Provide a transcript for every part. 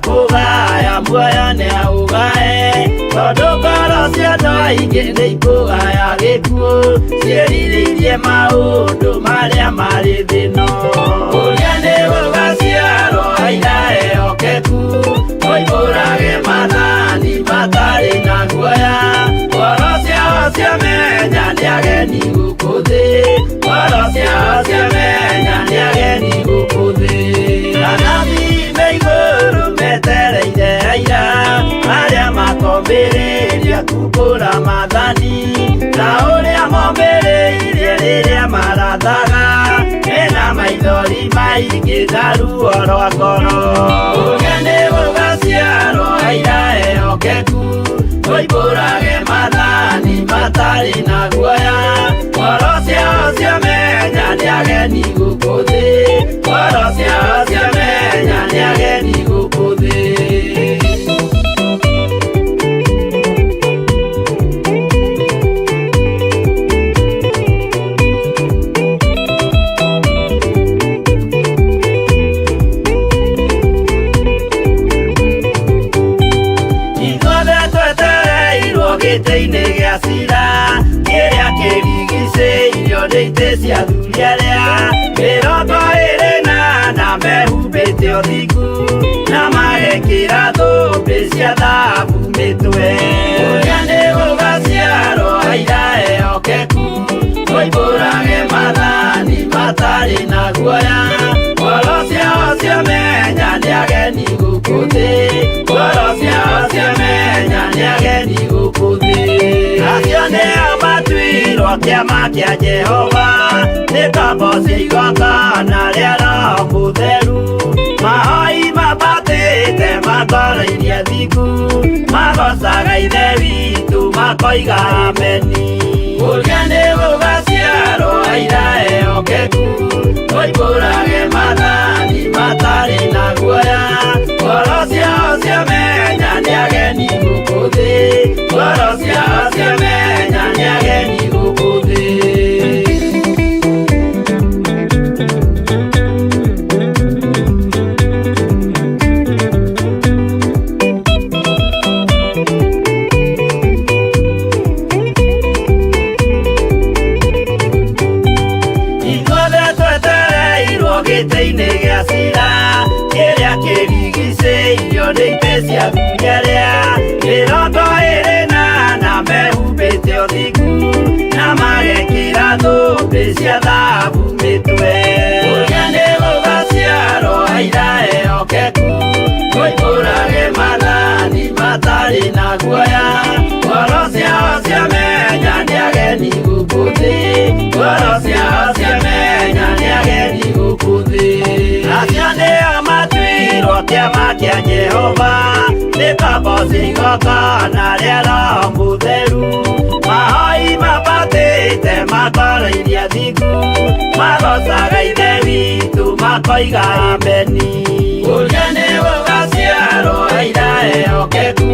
Kũgaya muoyo nĩ aũgae, tondũ ngoro cia andũ aingĩ nĩ ikũgaya gĩkuũ, ciĩrirĩirie maũndũ marĩa marĩ thĩno. Ũrĩa nĩ gũgaciarwo aira ehokeku, moimbũrage maathani matarĩ na guoya. Ngoro ciao ciamenya nĩ ageni gũkũ thĩ, ngoro ciao ciamenya nĩ ageni gũkũ thĩ. Anabii me igũrũ metereire aira arĩa makombĩrĩria kumbũra maathani, ta ũrĩa mombĩrĩirie rĩrĩa marathaga, mena maithori maingĩ na ruo rwa ngoro. Ũrĩa nĩ gũgaciarwo aira ehokeku, moimbũrage maathani matarĩ na guoya. Ngoro ciao ciamenya nĩ ageni gũkũ thĩ, ngoro ciao ciamenya nĩ ageni gũkũ thĩ. Ithuothe twetereirwo gĩtĩ-inĩ gĩa cira, kĩrĩa kĩrigicĩirio nĩ itĩ cia athuri arĩa 24 mehumbĩte ũthingu, na magekĩra thũmbĩ cia thahabu mĩtwe. Ũrĩa nĩ gũgaciarwo aira ehokeku, moimbũrage maathani matarĩ na guoya. Ngoro ciao ciamenya nĩ ageni gũkũ thĩ, ngoro ciao ciamenya nĩ ageni gũkũ thĩ. Acio nĩo matuirwo kĩama kĩa Jehova, nĩ ngombo cia igongona rĩa Roho Mũtheru. Mahoi mambatĩte makoro iria thingu, magocaga Ithe witũ makoiga ameni. Ũrĩa nĩ gũgaciarwo aira ehokeku, moimbũrage maathani matarĩ na guoya. Ngoro ciao ciamenya nĩ ageni gũkũ thĩ, ngoro ciao ciamenya nĩ ageni gũkũ thĩ. Ithuothe twetereirwo gĩtĩ-inĩ gĩa cira, kĩrĩa kĩrigicĩirio nĩ itĩ cia athuri arĩa 24 mehumbĩte ũthingu, na magekĩra thũmbĩ cia thahabu mĩtwe. Ũrĩa nĩ gũgaciarwo aira ehokeku, moimbũrage maathani matarĩ na guoya. Ngoro ciao ciamenya nĩ ageni gũkũ thĩ, ngoro ciao ciamenya nĩ ageni gũkũ thĩ. Acio nĩo matuirwo kĩama kĩa Jehova, nĩ ngombo cia igongona rĩa Roho Mũtheru. Mahoi mambatĩte makoro iria thingu, magocaga Ithe witũ makoiga ameni. Ũrĩa nĩ gũgaciarwo aira ehokeku,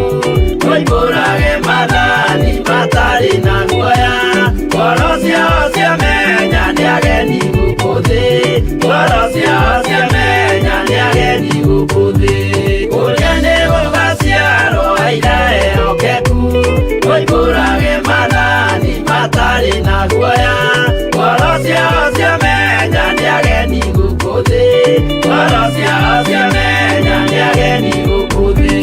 moimbũrage maathani matarĩ na guoya. Ngoro ciao ciamenya nĩ ageni gũkũ thĩ, ngoro ciao ciamenya nĩ ageni gũkũ thĩ. Ũrĩa nĩ gũgaciarwo aira ehokeku, moimbũrage maathani matarĩ na guoya. Ngoro ciao ciamenya nĩ ageni gũkũ thĩ, ngoro ciao ciamenya nĩ ageni gũkũ thĩ.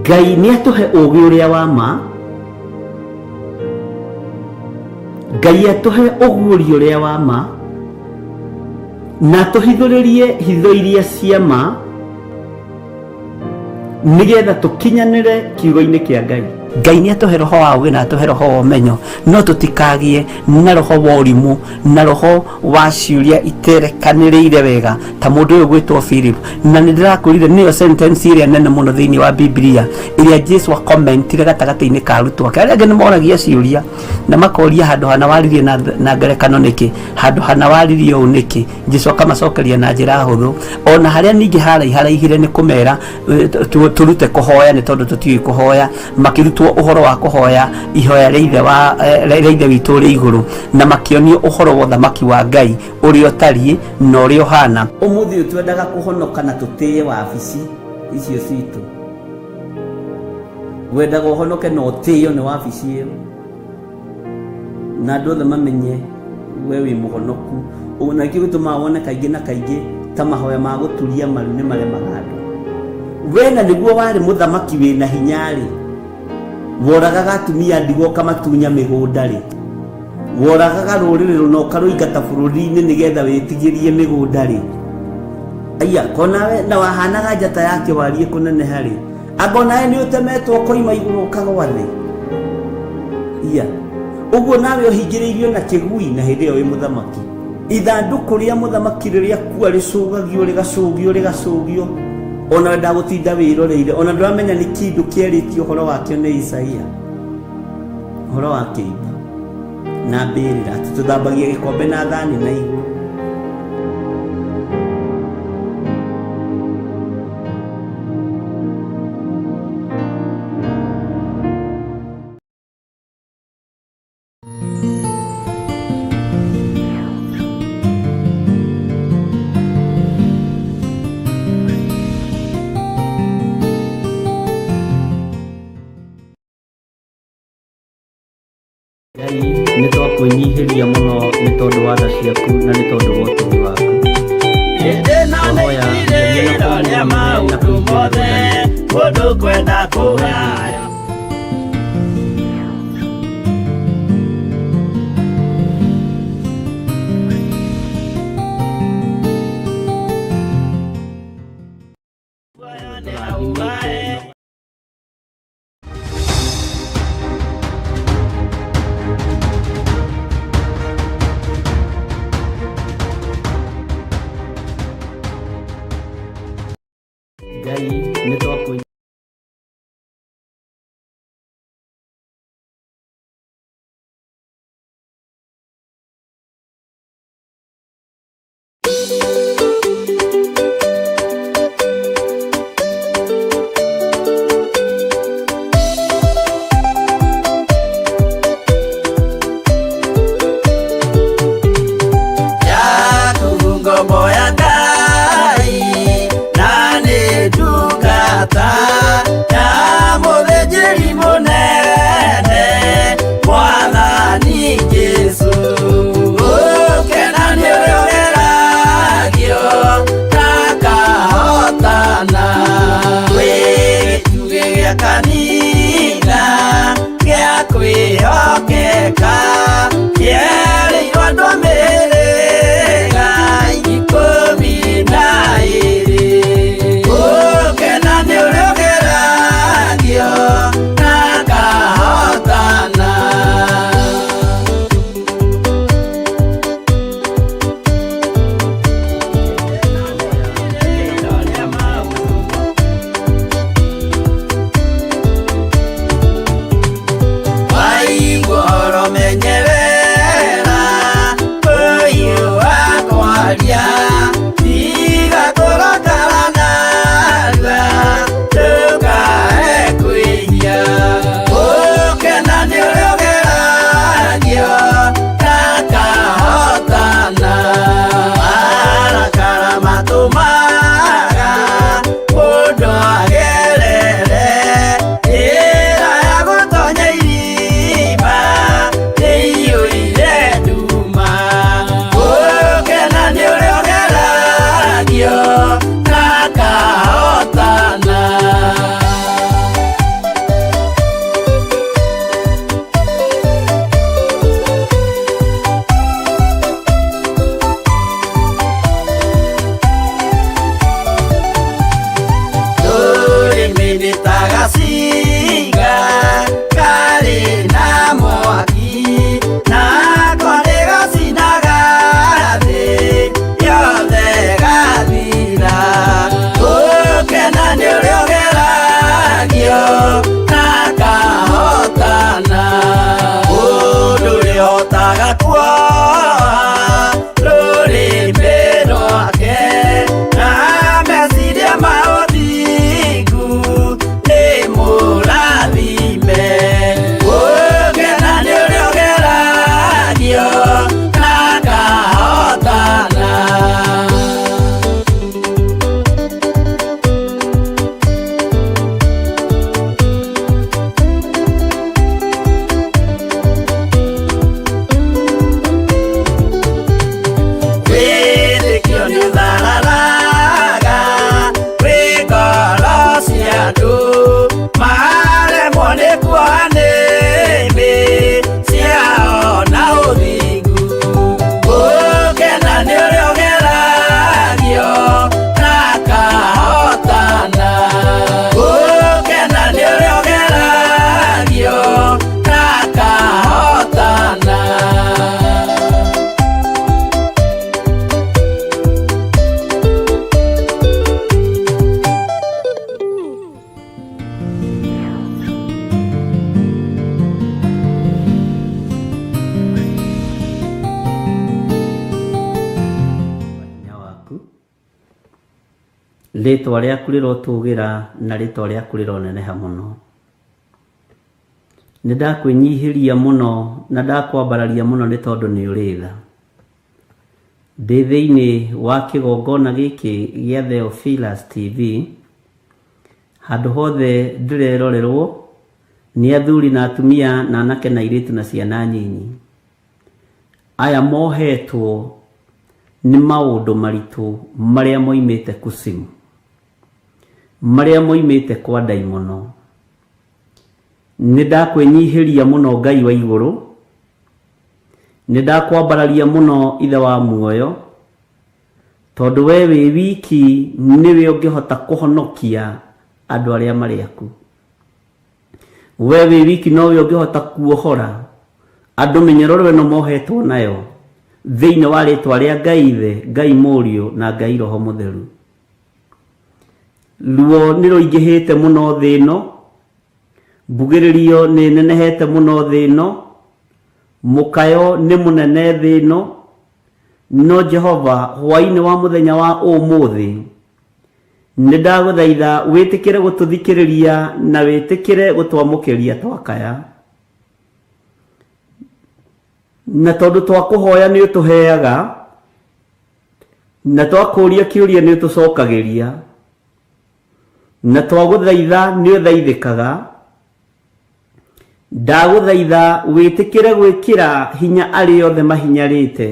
Ngai nĩ atũhe ũũgĩ ũrĩa wa ma, Ngai atũhe ũguũrio ũrĩa wa ma, na atũhithũrĩrie hitho iria cia ma, nĩgetha tũkinyanĩre kiugo-inĩ kĩa Ngai. Ngai nĩ atũhe roho wa ũgĩ na atũhe roho wa ũmenyo, no tũtikagie na roho wa ũrimũ na roho wa ciũria iterekanĩrĩire wega ta mũndũ ũyũ gwĩtwo Philip. Na nĩ ndĩrakwĩrire nĩyo sentence ĩrĩa nene mũno thĩinĩ wa Biblia ĩrĩa Jesu akomentire gatagatĩ-inĩ ka arutwo ake. Arĩa angĩ nĩ moragia ciũria na makoria handũ hana waririe na ngerekano nĩkĩ, handũ hana waririe ũũ nĩkĩ. Jesu akamacokeria na njĩra hũthũ, ona harĩa ningĩ haraiharaihire nĩ kũmera tũrute kũhoya nĩ tondũ tũtiũĩ kũhoya. Makĩrutwo ũhoro wa kũhoya ihoya rĩa ithe wa rĩa ithe witũ ũrĩ igũrũ, na makĩonio ũhoro wa ũthamaki wa Ngai ũrĩa ũtariĩ na ũrĩa ũhana. Ũmũthĩ ũyũ twendaga kũhonoka na tũtĩe wabici icio citũ. Wendaga ũhonoke na ũtĩo nĩ wabici ĩyo, na andũ othe mamenye we wĩ mũhonoku. Ũguo na nĩkĩo gĩtũmaga wone kaingĩ na kaingĩ ta mahoya ma gũturia maru nĩ maremaga andũ. We na nĩguo warĩ mũthamaki wĩna hinya-rĩ, woragaga atumia ndigwa ũkamatunya mĩgũnda-rĩ, woragaga rũrĩrĩ rũna ũkarũingata bũrũri-inĩ nĩgetha wĩtigĩrie mĩgũnda-rĩ, aya konawe na wahanaga njata ya kĩwariĩ kũneneha-rĩ, anga onawe nĩ ũtemetwo ũkoima igũrũ ũkagwa thĩ. Iya ũguo nawe ũhingĩrĩirio na kĩgui na hĩndĩ ĩyo wĩ mũthamaki. Ithandũkũ rĩa mũthamaki rĩrĩa kua rĩcũgagio rĩgacũgio rĩgacũgio, ona wendaga gũtinda wĩroreire, ona ndũramenya nĩ kĩndũ kĩarĩtio ũhoro wakĩo nĩ Isaia, ũhoro wa kĩimba na mbĩrĩra, atĩ tũthambagia gĩkombe na thani na igũrũ. Ngai nĩ twakwĩnyihĩria mũno nĩ tondũ wa tha ciaku na nĩ tondũ wa ũtugi waku. Hĩndĩ ĩno nĩ Twahoya geria ithirĩro na rĩa kũmũmenya na maũndũ kũingĩrĩrwo mothe, Ngai. mũndũ kwenda kũgaya. Tũrathimĩte. Ngai nĩ twakwĩ Rĩtwa rĩaku rĩrotũgĩra na rĩtwa rĩaku rĩroneneha mũno. Nĩ ndakwĩnyihĩria mũno na ndakwambararia mũno nĩ tondũ nĩ ũrĩ tha. Ndĩ thĩinĩ wa kĩgongona gĩkĩ gĩa Theophilus TV, handũ hothe ndĩrerorerwo nĩ athuri na atumia na anake na airĩtu na ciana nyinyi. Aya mohetwo nĩ maũndũ maritũ marĩa moimĩte kusimu, marĩa moimĩte kwa ndaimono. Nĩ ndakwĩnyihĩria mũno Ngai wa igũrũ, nĩ ndakwambararia mũno Ithe wa muoyo, tondũ we wĩ wiki nĩwe ũngĩhota kũhonokia andũ arĩa marĩ aku. We wĩ wiki nowe ũngĩhota kuohora andũ mĩnyororo ĩno mohetwo nayo thĩinĩ wa rĩtwa rĩa Ngai Ithe, Ngai Mũriũ na Ngai Roho Mũtheru. Ruo nĩ rũingĩhĩte mũno thĩ ĩno, mbugĩrĩrio nĩ ĩnenehete mũno thĩ ĩno, mũkayo nĩ mũnene thĩ ĩno, no Jehova hwaĩ-inĩ wa mũthenya wa ũmũthĩ nĩ ndagũthaitha wĩtĩkĩre gũtũthikĩrĩria na wĩtĩkĩre gũtwamũkĩria twakaya. Na tondũ twakũhoya nĩ ũtũheaga, na twakũria kĩũria nĩ ũtũcokagĩria, na twagũthaitha nĩ ũthaithĩkaga, ndagũthaitha wĩtĩkĩre gwĩkĩra hinya arĩa othe mahinyarĩte.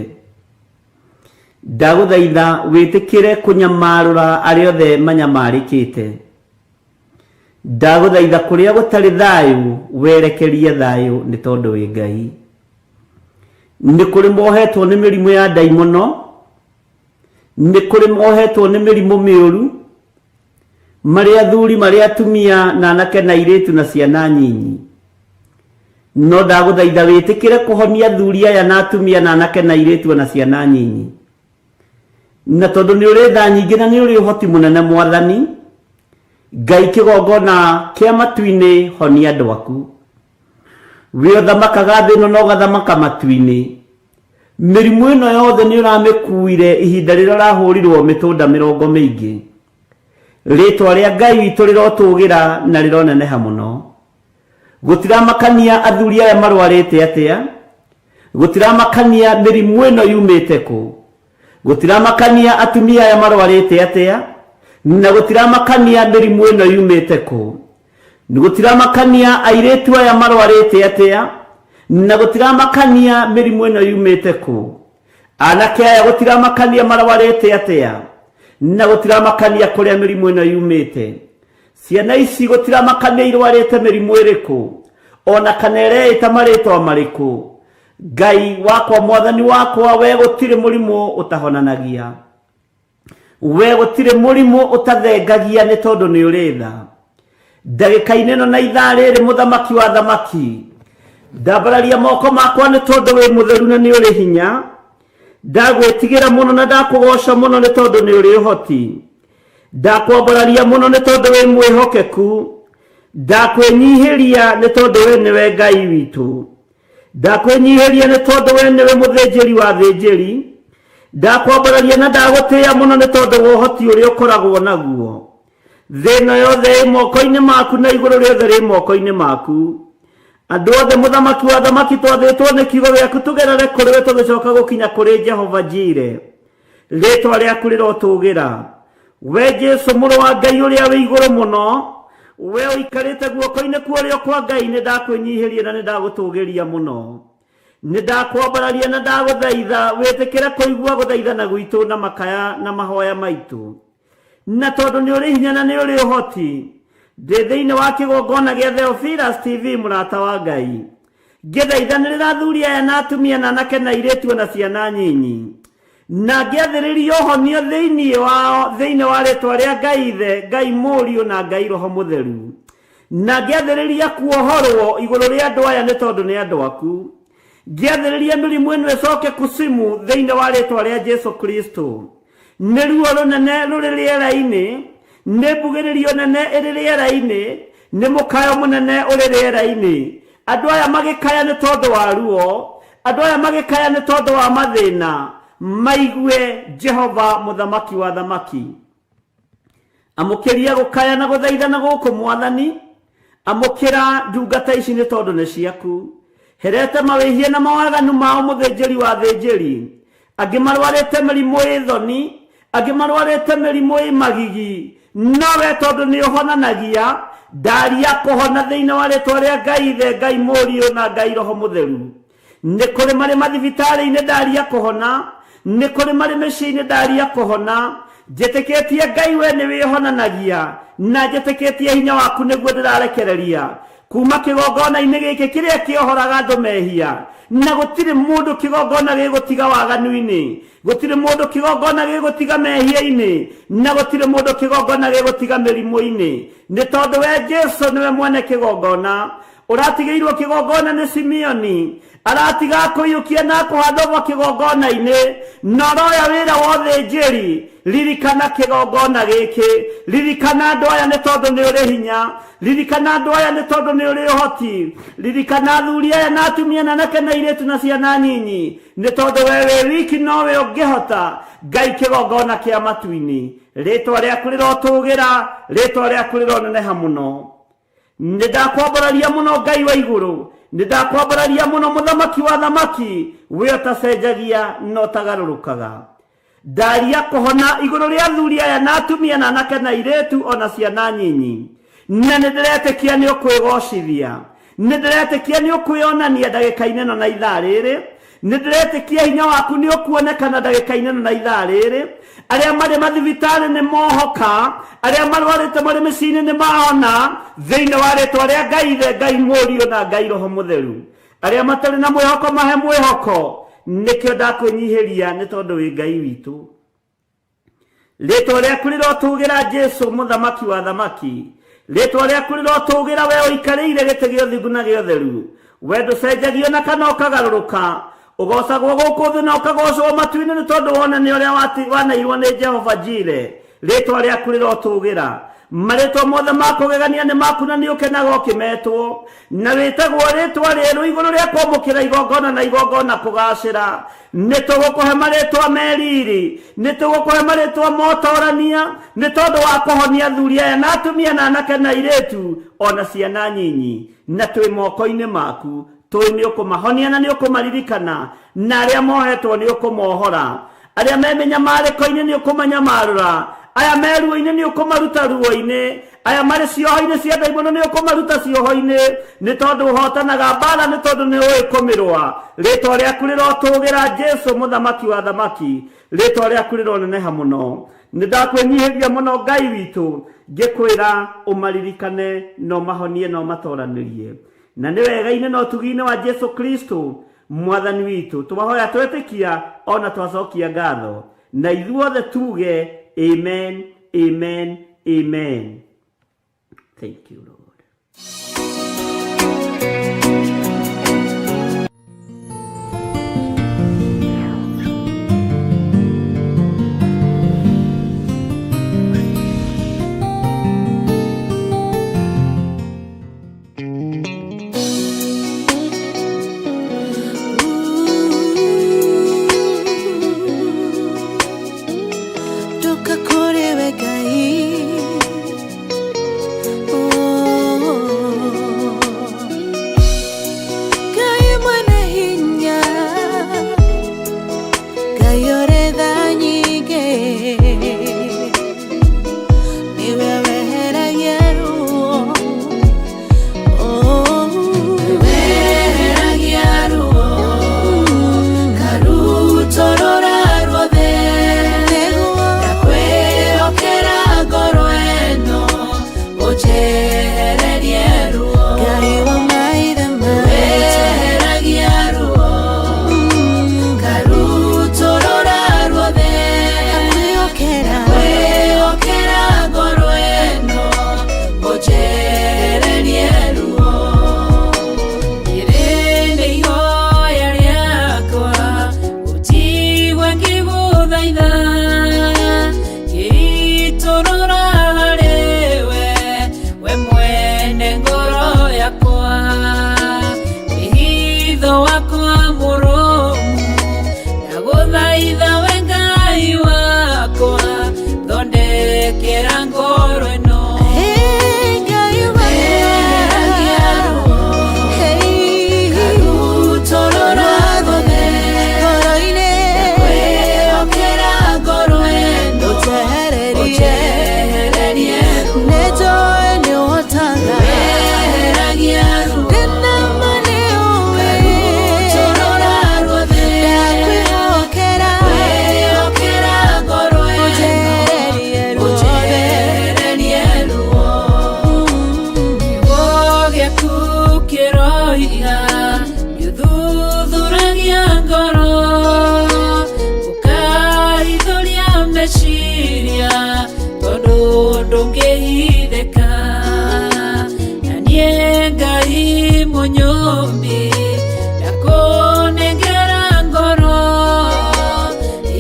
Ndagũthaitha wĩtĩkĩre kũnyamarũra arĩa othe manyamarĩkĩte. Ndagũthaitha kũrĩa gũtarĩ thayũ werekerie thayũ nĩ tondũ wĩ Ngai. Nĩ kũrĩ mohetwo nĩ mĩrimũ ya ndaimono, nĩ kũrĩ mohetwo nĩ mĩrimũ mĩũru, marĩ athuri marĩ atumia na anake na airĩtu na ciana nyinyi. No ndagũthaitha wĩtĩkĩre kũhonia athuri aya na atumia na anake na airĩtu na ciana nyinyi. Na tondũ nĩ ũrĩ tha nyingĩ na nĩ ũrĩ ũhoti mũnene Mwathani, Ngai kĩgongona kĩa matu-inĩ honia andũ aku. We ũthamakaga thĩ ĩno na ũgathamaka matu-inĩ. Mĩrimũ ĩno yothe nĩ ũramĩkuire ihinda rĩrĩa ũrahũrirwo mĩtũnda mĩrongo mĩingĩ. Rĩtwa rĩa Ngai witũ rĩrotũgĩra na rĩroneneha mũno. Gũtiramakania athuri aya marwarĩte atĩa, gũtiramakania mĩrimũ ĩno yumĩte kũ, gũtiramakania atumia aya marwarĩte atĩa, na gũtiramakania mĩrimũ ĩno yumĩte kũ, gũtiramakania airĩtu aya marwarĩte atĩa, na gũtiramakania mĩrimũ ĩno yumĩte kũ, anake aya gũtiramakania marwarĩte atĩa, na gũtiramakania kũrĩa mĩrimũ ĩno yumĩte. Ciana ici gũtiramakania irwarĩte mĩrimũ ĩrĩkũ, ona kana ĩreĩta marĩtwa marĩkũ. Ngai wakwa, Mwathani wakwa, we gũtirĩ mũrimũ ũtahonanagia, we gũtirĩ mũrimũ ũtathengagia, nĩ tondũ nĩ ũrĩ tha. Ndagĩka-inĩ ĩno na ithaa rĩrĩ, mũthamaki wa thamaki, ndambararia moko makwa nĩ tondũ wĩ mũtheru na nĩ ũrĩ hinya. Ndagwĩtigĩra mũno na ndakũgoca mũno nĩ tondũ nĩ ũrĩ ũhoti. Ndakwambararia mũno nĩ tondũ wĩ mwĩhokeku. Ndakwĩnyihĩria nĩ tondũ we nĩwe Ngai witũ. Ndakwĩnyihĩria nĩ tondũ we nĩwe mũthĩnjĩri wa thĩnjĩri. Ndakwambararia na ndagũtĩĩa mũno nĩ tondũ wa ũhoti ũrĩa ũkoragwo naguo. Thĩ ĩno yothe ĩ moko-inĩ maku na igũrũ rĩothe rĩ moko-inĩ maku. Andũ othe mũthamaki wa thamaki twathĩtwo nĩ kiugo gĩaku tũgerere kũrĩ we tũgĩcoka gũkinya kũrĩ Jehova Jire. Rĩtwa rĩaku rĩrotũgĩra. We Jesu mũrũ wa Ngai ũrĩa wĩ igũrũ mũno, we ũikarĩte guoko-inĩ kwa ũrĩo kwa Ngai, nĩ ndakwĩnyihĩria na nĩ ndagũtũgĩria mũno. Nĩ ndakwambararia na ndagũthaitha wĩtĩkĩre kũigua gũthaithana gwitũ na makaya na mahoya maitũ. Na tondũ nĩ ũrĩ hinya na nĩ ũrĩ ũhoti, ndĩ thĩinĩ wa kĩgongona gĩa Theophilus TV mũrata wa Ngai, ngĩthaithanĩrĩra athuri aya na atumia na anake na airĩtu o na ciana nyinyi, na ngĩathĩrĩria ũhonio thĩinĩ wao thĩinĩ wa rĩtwa rĩa Ngai Ithe, Ngai Mũriũ na Ngai Roho Mũtheru, na ngĩathĩrĩria kuohorwo igũrũ rĩa andũ aya nĩ tondũ nĩ andũ aku, ngĩathĩrĩria mĩrimũ ĩno ĩcoke kusimu thĩinĩ wa rĩtwa rĩa Jesu Kristo. Nĩ ruo rũnene rũrĩ rĩera-inĩ, nĩ mbugĩrĩrio nene ĩrĩ rĩera-inĩ, nĩ mũkayo mũnene ũrĩ rĩera-inĩ. Andũ aya magĩkaya nĩ tondũ wa ruo, andũ aya magĩkaya nĩ tondũ wa mathĩna, maigue Jehova mũthamaki wa thamaki. Amũkĩria gũkaya na gũthaithana gũkũ Mwathani, amũkĩra ndungata ici nĩ tondũ nĩ ciaku. Herete mawĩhia na mawaganu mao mũthĩnjĩri wa thĩnjĩri. Angĩ marwarĩte mĩrimũ ĩ thoni, angĩ marwarĩte mĩrimũ ĩ magigi, nowe tondũ nĩ ũhonanagia, ndaria kũhona thĩinĩ wa rĩtwa rĩa Ngai Ithe, Ngai Mũriũ na Ngai Roho Mũtheru. Nĩ kũrĩ marĩ mathibitarĩ-inĩ ndaria kũhona, nĩ kũrĩ marĩ mĩciĩ-inĩ ndaria kũhona. Njĩtĩkĩtie Ngai we nĩ wĩhonanagia, na njĩtĩkĩtie hinya waku nĩguo ndĩrarekereria kuma kĩgongona-inĩ gĩkĩ kĩrĩa kĩohoraga andũ mehia, na gũtirĩ mũndũ kĩgongona gĩgũtiga waganu-inĩ, gũtirĩ mũndũ kĩgongona gĩgũtiga mehia-inĩ, na gũtirĩ mũndũ kĩgongona gĩgũtiga mĩrimũ-inĩ, nĩ tondũ we Jesu nĩwe mwene kĩgongona. Ũratigĩirwo kĩgongona nĩ Simeoni, aratiga kũiyũkia na kũhanda gwa kĩgongona-inĩ, na ũroya wĩra wa ũthĩnjĩri. Ririkana kĩgongona gĩkĩ, ririkana andũ aya nĩ tondũ nĩ ũrĩ hinya, ririkana andũ aya nĩ tondũ nĩ ũrĩ ũhoti, ririkana athuri aya na atumia na anake na airĩtu na ciana nyinyi, nĩ tondũ we wĩ wiki nowe ũngĩhota. Ngai kĩgongona kĩa matu-inĩ, rĩtwa rĩaku rĩrotũgĩra, rĩtwa rĩaku rĩroneneha mũno. Nĩ ndakwambararia mũno Ngai wa igũrũ, nĩ ndakwambararia mũno mũthamaki wa thamaki, we ũtacenjagia na ũtagarũrũkaga. Ndaria kũhona igũrũ rĩa athuri aya na atumia na anake na airĩtu ona ciana nyinyi, na nĩ ndĩretĩkia nĩ ũkwĩgocithia, nĩ ndĩretĩkia nĩ ũkwĩonania ndagĩka-inĩ ĩno na ithaa rĩrĩ, nĩ ndĩretĩkia hinya waku nĩ ũkuonekana ndagĩka-inĩ ĩno na ithaa rĩrĩ. Arĩa marĩ mathibitarĩ nĩ mohoka, arĩa marwarĩte marĩ mĩciĩ-inĩ nĩ mahona, thĩinĩ wa rĩtwa rĩa Ngai Ithe, Ngai Mũriũ na Ngai Roho Mũtheru. Arĩa matarĩ na mwĩhoko mahe mwĩhoko, nĩkĩo ndakwĩnyihĩria nĩ tondũ wĩ Ngai witũ. Rĩtwa rĩaku rĩrotũgĩra Jesu mũthamaki wa thamaki, rĩtwa rĩaku rĩrotũgĩra we ũikarĩire gĩtĩ gĩa ũthingu na gĩa ũtheru. We ndũcenjagio na kana ũkagarũrũka, ũgocagwo gũkũ thĩ na ũkagocwo matu-inĩ nĩ tondũ wonane ũrĩa wanairwo nĩ Jehova Jire. Rĩtwa rĩaku rĩrotũgĩra. Marĩtwa mothe ma kũgegania nĩ maku na nĩ ũkenaga ũkĩmetwo, na wĩtagwo rĩtwa rĩerũ igũrũ rĩa kwamũkĩra igongona na igongona kũgacĩra. Nĩ tũgũkũhe marĩtwa meriri, nĩ tũgũkũhe marĩtwa motorania, nĩ tondũ wa kũhonia athuri aya na atumia na anake na airĩtu ona ciana nyinyi, na twĩ moko-inĩ maku. Tũĩ nĩ ũkũmahonia na nĩ ũkũmaririkana, na arĩa mohetwo nĩ ũkũmohora, arĩa me mĩnyamarĩko-inĩ nĩ ũkũmanyamarũra, aya me ruo-inĩ nĩ ũkũmaruta ruo-inĩ, aya marĩ cioho-inĩ cia ndaimono nĩ ũkũmaruta cioho-inĩ, nĩ tondũ ũhotanaga mbara, nĩ tondũ nĩ ũĩ kũmĩrũa. Rĩtwa rĩaku rĩrotũgĩra Jesu mũthamaki wa thamaki, rĩtwa rĩaku rĩroneneha mũno. Nĩ ndakwĩnyihĩria mũno Ngai witũ, ngĩkwĩra ũmaririkane na ũmahonie na ũmatoranĩrie, na nĩ wega-inĩ na ũtugi-inĩ wa Jesu Kristo mwathani witũ twahoya twetĩkia ona twacokia ngatho, na ithuothe tuge amen, amen, amen. Thank you, Lord. Ndoka kũrĩ we Ngai. Oh. Ũroiga nĩũthuthuragia ngoro, ũkaithũria meciria, tondũ ndũngĩhithĩka. Na niĩ Ngai mũnyũmbi ndakũnengera ngoro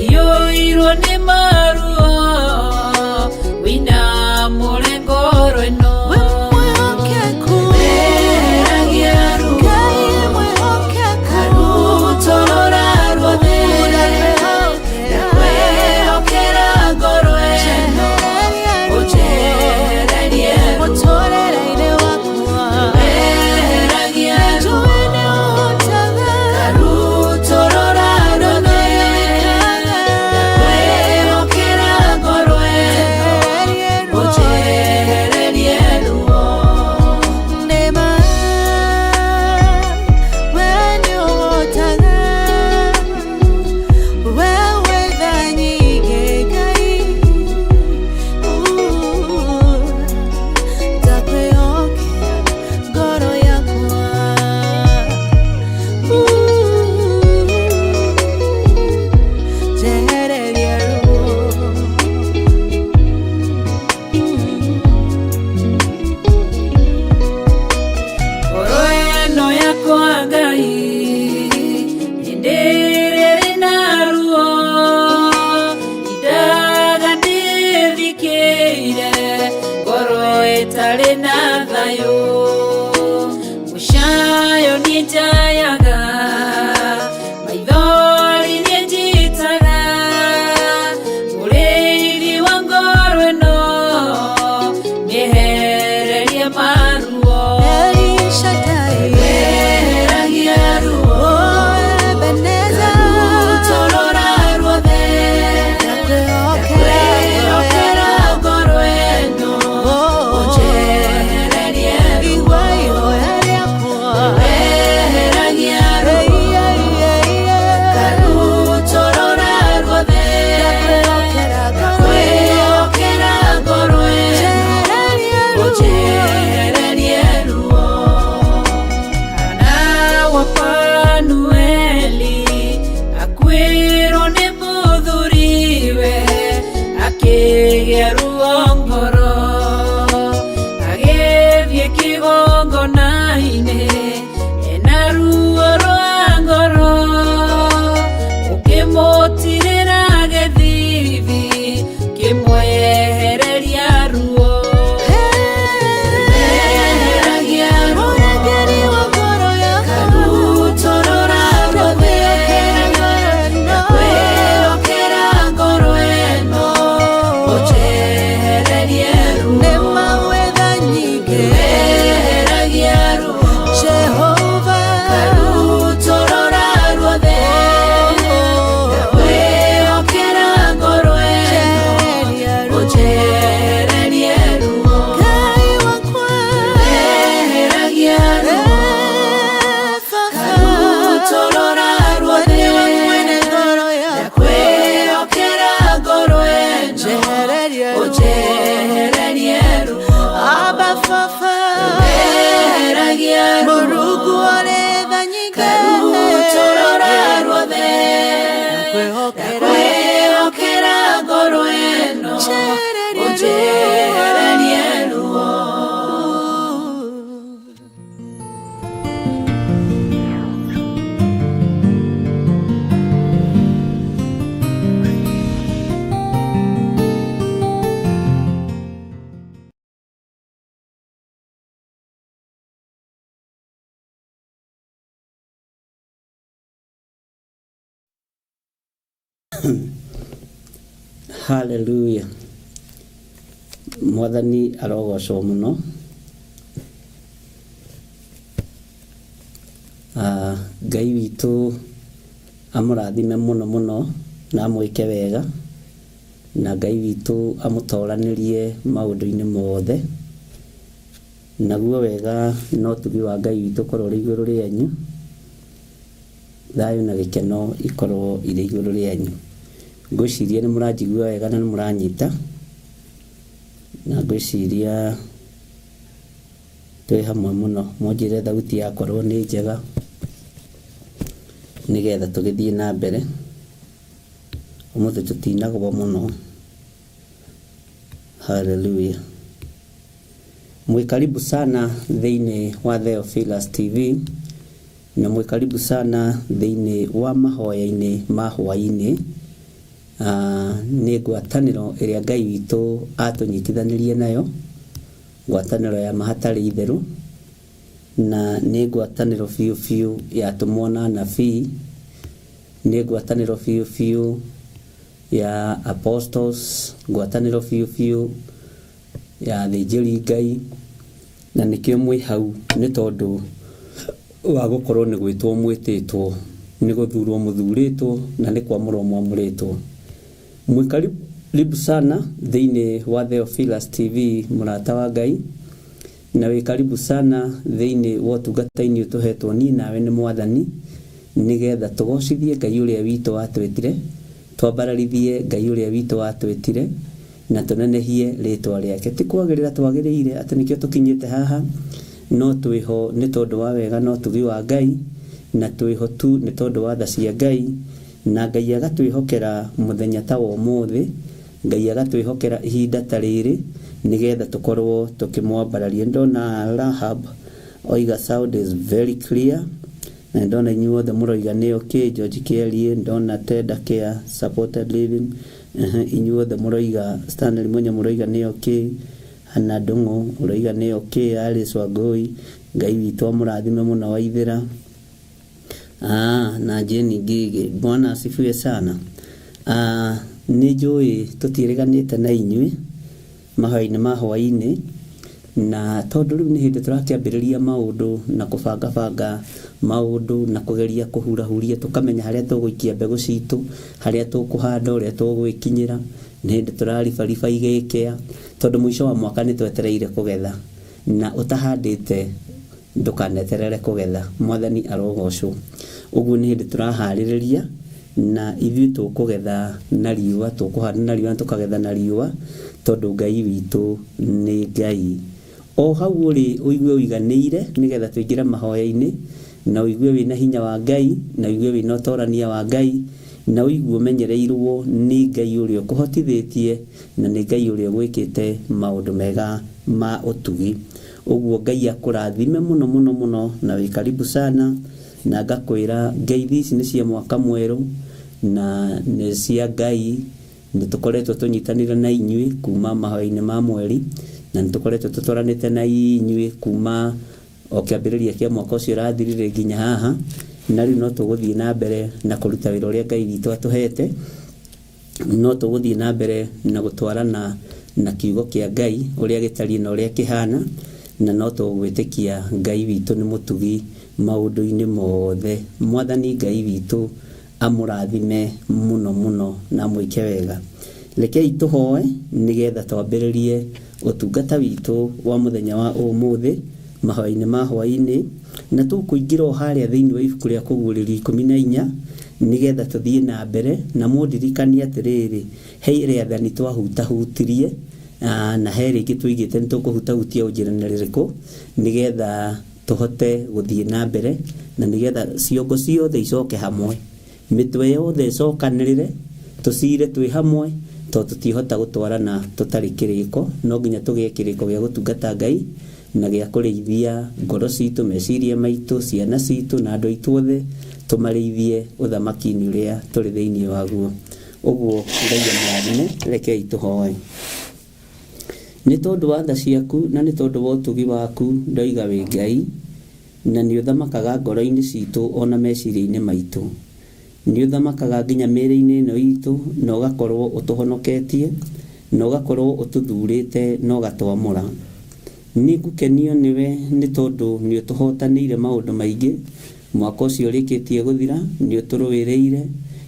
iyũirwo nĩ maruo, wĩinamũre ngoro ĩno. We mwĩhokeku, Weheragia ruo, Ngai mwĩhokeku, karutorora ruothe, ndakwĩhokera ngoro ĩno, ũnjehererie ruo. Mũtũrĩre-inĩ wakwa, Weheragia ruo, njũĩ nĩũhotaga, karutorora ruothe, ndakwĩhokera ngoro ĩno, ũnjehererie ruo. Nĩma, we nĩũhotaga, we wĩ tha nyingĩ Ngai, ndakwĩhokera ngoro yakwa, njehereria ruo. Ngoro ĩno yakwa Ngai hĩndĩ ĩrĩa ĩrĩ na ruo, indaga ndĩthikĩire, ngoro ĩtarĩ na thayũ, mũcayo niĩ njayaga, maithori niĩ njitaga, mũrĩithi wa ngoro ĩno mĩehererie maruo. El Shaddai, Weheragia ruo, oh Ebenezer, karutorora ruothe, ndakwĩhokera ndakwĩhokera ngoro ĩno, ũnjehererie ruo. Igua ihoya rĩakwa, Weheragia ruo, karutorora ruothe, ndakwĩhokera ngoro ĩno, ndakwĩhokera ngoro ĩno, njehererie ruo. ũnjehererie ruo. Hana wa Fanueli akuĩrwo nĩ mũthuriwe, akĩgĩa ruo ngoro, agĩthiĩ kĩgongona-inĩ ena ruo rwa ngoro, ũkĩmũtirĩra gĩthithi kĩmwehereria ruo. Weheragia ruo, Mũrangĩri wa ngoro yakwa, karutorora ruothe, ndakwĩhokera ngoro ĩno, ũnjehererie ruo. Nĩma wĩ tha nyingĩ, Weheragia ruo, Jehova, karutorora ruothe, ndakwĩhokera ngoro ĩno, njehereria ruo. ũnjehererie ruo. Ngai wakwa, Weheragia ruo, karutorora ruothe, nĩwe mwene ngoro yakwa, ndakwĩhokera ngoro ĩno, njehereria ruo. ũnjehererie ruo. Abba Baba, Weheragia ruo, Mũrungu ũrĩ tha nyingĩ, karutorora ruothe, ndakwĩhokera ndakwĩhokera ngoro ĩno, njehereria ruo. ũnjehererie ruo. Haleluya, mwathani arogocwo muno. Ah, Ngai witũ amũrathime mũno mũno na amwĩke wega, na Ngai witũ amũtoranĩrie maũndũ-inĩ mothe, naguo wega na ũtugi wa Ngai witũ ũkorwo ũrĩ igũrũ rĩanyu, thayũ na gĩkeno ikorwo irĩ igũrũ rĩanyu. Ngwĩciria nĩ mũranjigua wega na nĩ mũranyita, na ngwĩciria Twĩ hamwe mũno, mũnjĩre thauti yakorwo nĩ njega nĩgetha tũgĩthiĩ na mbere. Ũmũthĩ tũtinagwo mũno. Haleluya. Mwĩ karibu sana thĩinĩ wa Theophilus TV na mwĩ karibu sana thĩinĩ wa mahoya-inĩ ma hwaĩ-inĩ. Nĩ ngwatanĩro ĩrĩa Ngai witũ atũnyitithanirie nayo, ngwatanĩro ya ma hatarĩ itherũ, na nĩ ngwatanĩro biũ biũ ya atũmwo na anabii, nĩ ngwatanĩro biũ biũ ya apostles, ngwatanĩro biũ biũ ya athĩnjĩri Ngai, na nĩkĩo mwĩ hau nĩ tondũ wa gũkorwo nĩ gwĩtwo mwĩtĩtwo, nĩ gũthurwo mũthurĩtwo, na nĩ kwamũrwo mwamũrĩtwo. Mwĩ karibu sana thĩinĩ wa Theophilus TV mũrata wa Ngai, na wĩ karibu sana thĩinĩ wa ũtungata-inĩ ũtũhetwo niĩ nawe nĩ Mwathani, nĩgetha tũgocithie Ngai ũrĩa witũ watwĩtire, twambararithie Ngai ũrĩa witũ watwĩtire, na tũnenehie rĩtwa rĩake. Ti kwagĩrĩra twagĩrĩire atĩ nĩkĩo tũkinyĩte haha, no twĩho nĩ tondũ wa wega na ũtugi wa Ngai, na twĩho tu nĩ tondũ wa tha cia Ngai, na Ngai agatwĩhokera mũthenya ta wa ũmũthĩ, Ngai agatwĩhokera ihinda ta rĩrĩ, nĩgetha tũkorwo tũkĩmwambararia. Ndona Rahab oiga sound is very clear, na ndona inyuothe mũroiga nĩ okay. George Kierie, ndona Tenda Care supported living, inyuothe mũroiga, Stanley Munya mũroiga nĩ okay, Hannah Ndung'u ũroiga nĩ okay, Alice Wangui, Ngai witũ amũrathime mũno Waithĩra. Na Jane Ngigi, Bwana asifiwe sana. Nĩ njũĩ tũtiĩrĩganĩte na inyuĩ mahoya-inĩ ma hwaĩ-inĩ, na tondũ rĩu nĩ hĩndĩ tũrakĩambĩrĩria maũndũ na kũbangabanga maũndũ na kũgeria kũhurahuria tũkamenya harĩa tũgũikia mbegũ citũ, harĩa tũkũhanda, ũrĩa tũgwĩkinyĩra. Nĩ hĩndĩ tũraribariba igĩkĩa, tondũ mũico wa mwaka nĩ twetereire kũgetha, na ũtahandĩte ndũkaneterere kũgetha. Mwathani arogocwo. Ũguo nĩ hĩndĩ tũraharĩrĩria, na ithuĩ tũkũgetha na riũa, tũkũhanda na riũa na tũkagetha na riũa, tondũ Ngai witũ nĩ Ngai. O hau ũrĩ ũigue ũiganĩire nĩgetha tũingĩre mahoya-inĩ, na ũigue wĩna hinya wa Ngai, na ũigue wĩna ũtorania wa Ngai, na ũigue ũmenyereirwo nĩ Ngai ũrĩa ũkũhotithĩtie, na nĩ Ngai ũrĩa ũgwĩkĩte maũndũ mega ma ũtugi. Ũguo Ngai akũrathime mũno mũno mũno, na wĩ karibu sana, na ngakwĩra ngeithi ici nĩ cia mwaka mwerũ, na nĩ cia Ngai. Nĩ tũkoretwo tũnyitanĩire na inyuĩ kuma mahoya-inĩ ma mweri, na nĩ tũkoretwo tũtwaranĩte na inyuĩ kuma o kĩambĩrĩria kĩa mwaka ũcio ũrathirire nginya haha, na rĩu no tũgũthiĩ na mbere na kũruta wĩra ũrĩa Ngai witũ atũhete, no tũgũthiĩ na mbere na gũtwarana na kiugo kĩa Ngai ũrĩa gĩtariĩ na ũrĩa kĩhana, na no tũgwĩtĩkia Ngai witũ nĩ mũtugi maũndũ-inĩ mothe. Mwathani Ngai witũ amũrathime mũno mũno na amwĩke wega. Rekei tũhoe nĩgetha twambĩrĩrie ũtungata witũ wa mũthenya wa ũmũthĩ mahoya-inĩ ma hwaĩ-inĩ, na tũkũingĩra o harĩa thĩinĩ wa ibuku rĩa Kũguũrĩrio 14 nĩgetha tũthiĩ na mbere. Na mũndirikanie atĩrĩrĩ, he rĩathani twahutahutirie, na he rĩngĩ tũigĩte nĩ tũkũhutahutia o njĩra rĩrĩkũ nĩgetha tũhote gũthiĩ na mbere, na nĩgetha ciongo ciothe icoke hamwe, mĩtwe yothe ĩcokanĩrĩre, tũcire twĩ hamwe, tondũ tũtihota gũtwarana tũtarĩ kĩrĩko. No nginya tũgĩe kĩrĩko gĩa gũtungata Ngai na gĩa kũrĩithia ngoro citũ, meciria maitũ, ciana citũ na andũ aitũ othe, tũmarĩithie ũthamaki-inĩ ũrĩa tũrĩ thĩinĩ waguo. Ũguo Ngai amũrathime. Rekei tũhoe. Nĩ tondũ wa tha ciaku na nĩ tondũ wa ũtugi waku, ndoiga wĩ Ngai, na nĩ ũthamakaga ngoro-inĩ citũ ona meciria-inĩ maitũ. Nĩ ũthamakaga nginya mĩĩrĩ-inĩ ĩno itũ, na ũgakorwo ũtũhonoketie, na ũgakorwo ũtũthurĩte na ũgatwamũra. Nĩ ngũkenio nĩwe nĩ tondũ nĩ ũtũhotanĩire maũndũ maingĩ. Mwaka ũcio ũrĩkĩtie gũthira nĩ ũtũrũĩrĩire,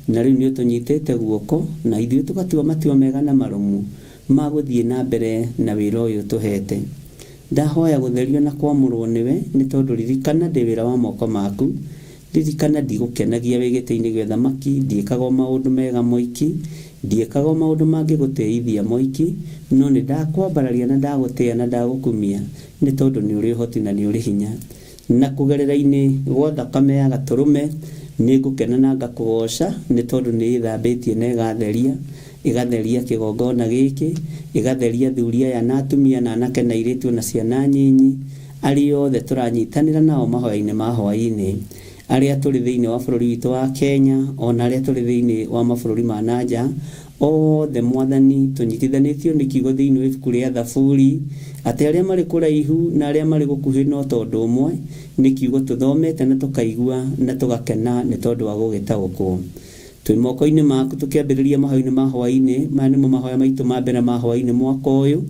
na rĩu nĩ ũtũnyitĩte guoko, na ithuĩ tũgatua matua mega na marũmu ma gũthiĩ na mbere na wĩra ũyũ ũtũhete. Ndahoya gũtherio na kwamũrwo nĩwe, nĩ tondũ ririkana ndĩ wĩra wa moko maku. Ririkana ndigũkenagia wĩ gĩtĩ-inĩ gĩa ũthamaki, ndiĩkaga o maũndũ mega moiki, Ndiĩkaga o maũndũ mangĩgũtĩithia moiki, no nĩ ndakwambararia na ndagũtĩa na ndagũkumia, nĩ tondũ nĩ ũrĩ ũhoti na nĩ ũrĩ hinya. Na kũgerera-inĩ gwa thakame ya gatũrũme nĩ ngũkena na ngakũgoca, nĩ tondũ nĩ ĩthambĩtie na ĩgatheria, ĩgatheria kĩgongona gĩkĩ, ĩgatheria athuri aya na atumia na anake na airĩtu na ciana nyinyi, arĩa othe tũranyitanĩra nao mahoya-inĩ ma hwaĩ-inĩ, arĩa tũrĩ thĩinĩ wa bũrũri witũ wa Kenya, ona arĩa tũrĩ thĩinĩ wa mabũrũri ma na nja, othe Mwathani tũnyitithanĩtio nĩ kiugo thĩinĩ wa ibuku rĩa Thaburi, atĩ arĩa marĩ kũraihu na arĩa marĩ gũkuhĩ no tondũ ũmwe, nĩ kiugo tũthomete na tũkaigua na tũgakena nĩ tondũ wa gũgĩtaũkwo. Twĩ moko-inĩ maku tũkĩambĩrĩria mahoya-inĩ ma hwaĩ-inĩ, maya nĩmo mahoya maitũ ma mbere ma hwaĩ-inĩ mwaka ũyũ.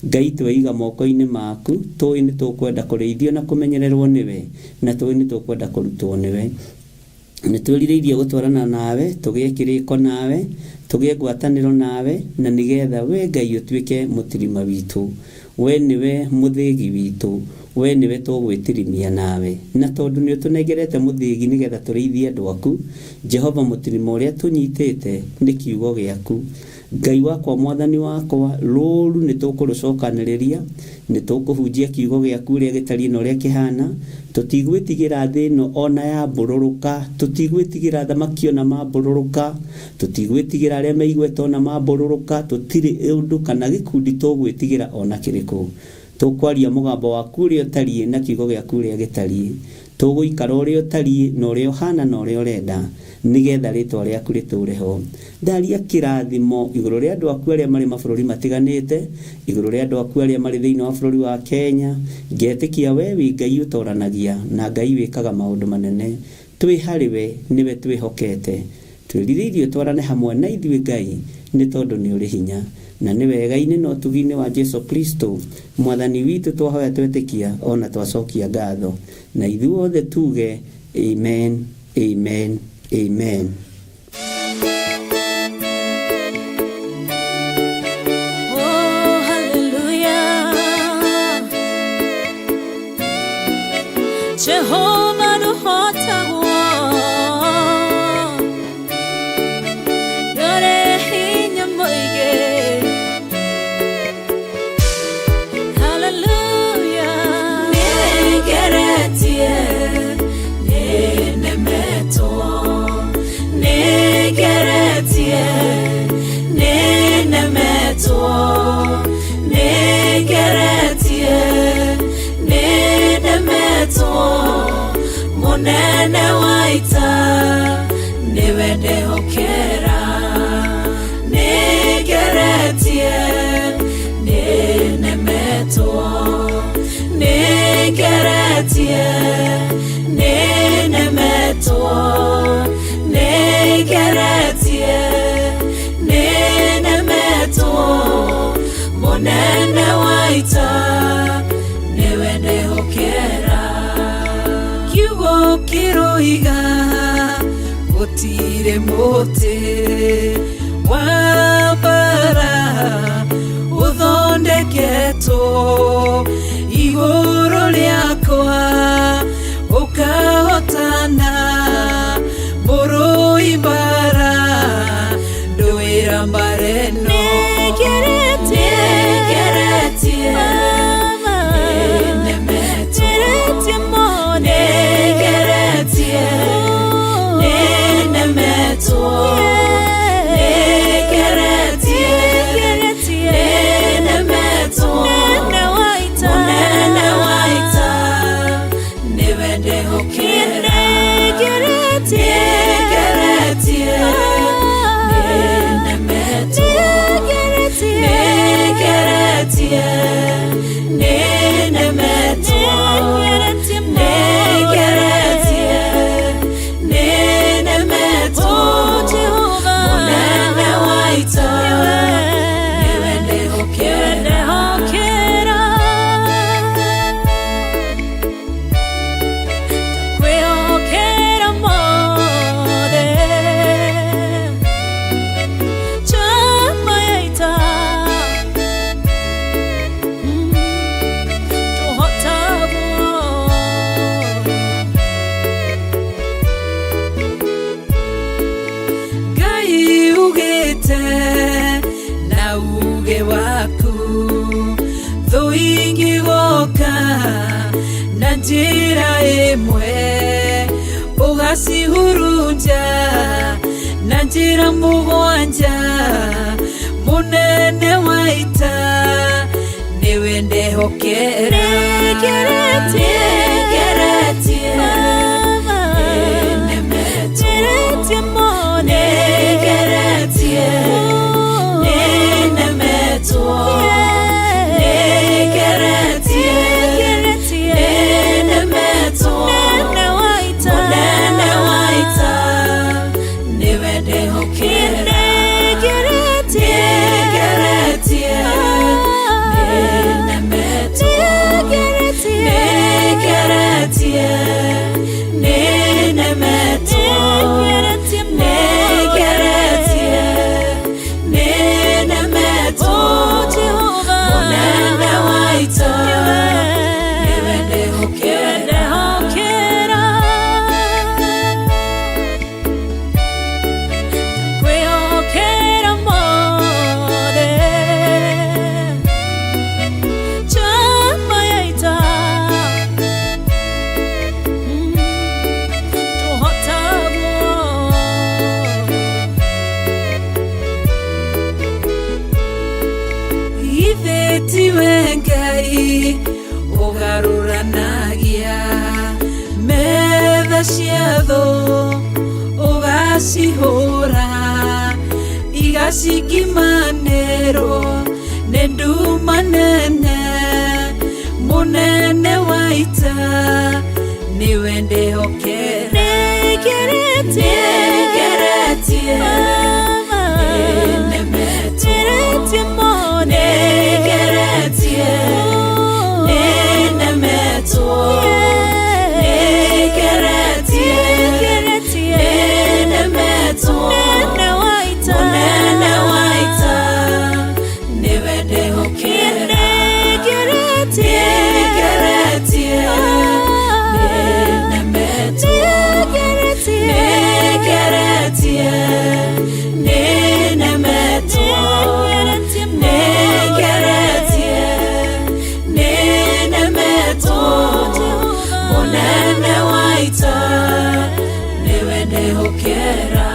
Ngai tweiga moko-inĩ maku, tũĩ nĩ tũkwenda kũrĩithio na kũmenyererwo nĩwe, na tũĩ nĩ tũkwenda kũrutwo nĩwe. Nĩ twĩrirĩirie gũtwarana nawe, tũgĩe kĩrĩko nawe, tũgĩe ngwatanĩro nawe, na nĩgetha we Ngai ũtuĩke mũtirima witũ. We nĩwe mũthĩgi witũ, we nĩwe tũgwĩtirimia nawe. Na tondũ nĩ ũtũnengerete mũthĩgi nĩgetha tũrĩithie andũ aku, Jehova mũtirima ũrĩa tũnyitĩte nĩ kiugo gĩaku. Ngai wakwa, Mwathani wakwa, rũũru nĩ tũkũrũcokanĩrĩria, nĩ tũkũhunjia kiugo gĩaku ũrĩa gĩtariĩ na ũrĩa kĩhana. Tũtigwĩtigĩra thĩ ĩno ona yambũrũrũka, tũtigwĩtigĩra thamaki ona mambũrũrũka, tũtigwĩtigĩra arĩa meigweta ona mambũrũrũka, tũtirĩ ũndũ kana gĩkundi tũgwĩtigĩra ona kĩrĩkũ. Tũkwaria mũgambo waku ũrĩa ũtariĩ na kiugo gĩaku ũrĩa gĩtariĩ. Tũgũikara ũrĩa ũtariĩ na ũrĩa ũhana na ũrĩa ũrenda, nĩgetha rĩtwa rĩaku rĩtũũre ho. Ndaria kĩrathimo igũrũ rĩa andũ aku arĩa marĩ mabũrũri matiganĩte, igũrũ rĩa andũ aku arĩa marĩ thĩinĩ wa bũrũri wa Kenya, ngetĩkia we wĩ Ngai ũtoranagia na Ngai wĩkaga maũndũ manene. Twĩ harĩ we, nĩwe twĩhokete. Twĩrirĩirie ũtwarane hamwe na ithuĩ Ngai, nĩ tondũ nĩ ũrĩ hinya. Na nĩ wega-inĩ na ũtugi-inĩ wa Jesu Kristo Mwathani witũ twahoya twetĩkia ona twacokia ngatho. Na ithuothe tuge amen, amen, amen. Oh, hallelujah. Jehovah nũhotagwo, ndũrĩ hinya mũingĩ. Hallelujah. Nĩngeretie, nĩnemetwo, nĩngeretie, nĩnemetwo, nĩngeretie, nĩnemetwo, mũnene wa ita nĩwe ndehokera. Nĩngeretie, nĩnemetwo, nĩngeretie, nĩnemetwo, nĩngeretie, nĩnemetwo, mũnene wa ita nĩwe ndehokera. Kiugo kĩroiga gũtirĩ mũtĩ wa mbara ũthondeketwo igũrũ rĩakwa ũkahotana, mũrũi mbara ndũĩra mbara ĩno. Nĩngeretie, Nĩngeretie, Mama. nĩnemetwo, Nĩngeretie mone. nĩngeretie, nĩnemetwo, nĩngeretie, Nĩngeretie. nĩnemetwo, Mũnene wa ita. mũnene wa ita nĩwe ndehokera. Nĩngeretie. Nĩngeretie, nĩnemetwo, Nĩngeretie. nĩngeretie, nĩnemetwo, Nĩngeretie mone. nĩngeretie, nĩnemetwo, Oh, Jehovah. mũnene wa ita nĩwe ndehokera. Ndehokera. Ndakwĩhokera mothe. Njamba ya ita. Tũhotagwo. Ũnemete na uge waku thũ ingĩgoka na njĩra ĩmwe ũgacihurunja na njĩra mũgwanja mũnene wa ita nĩwe ndehokera. Nĩngeretie. Nĩngeretie. Baba. Nĩnemetwo. Ngeretie mothe. Nĩngeretie. Nĩnemetwo. Nĩngeretie. Nĩngeretie. Nĩnemetwo. Mũnene wa ita. Mũnene wa ita nĩwe ndehokera. Nĩngeretie. Nĩngeretie. Nĩnemetwo. Nĩngeretie. Nĩngeretie. Nĩnemetwo. Nĩngeretie. Nĩngeretie. Nĩnemetwo. Oh, Jehova. Mũnene wa ita Nĩwe. nĩwe ndehokera. Ndehokera. Ndakwĩhokera mothe. Njamba ya ita. Tũhotagwo. Ithe tiwe Ngai ũgarũranagia metha cia thũ ũgacihũra igacingimanĩrwo nĩ nduma nene mũnene wa ita nĩwe ndehokera. Nĩngeretie. Nĩngeretie. Baba. Nĩnemetwo. Ngeretie mothe. Nĩngeretie. Nĩnemetwo. Nĩngeretie. Nĩngeretie. Nĩnemetwo. Mũnene wa ita. Mũnene wa ita nĩwe ndehokera. Nĩngeretie. Nĩngeretie. Nĩnemetwo. Nĩngeretie. Nĩngeretie. Nĩnemetwo. Nĩngeretie. Nĩngeretie. Nĩnemetwo. Mũnene wa ita nĩwe ndehokera.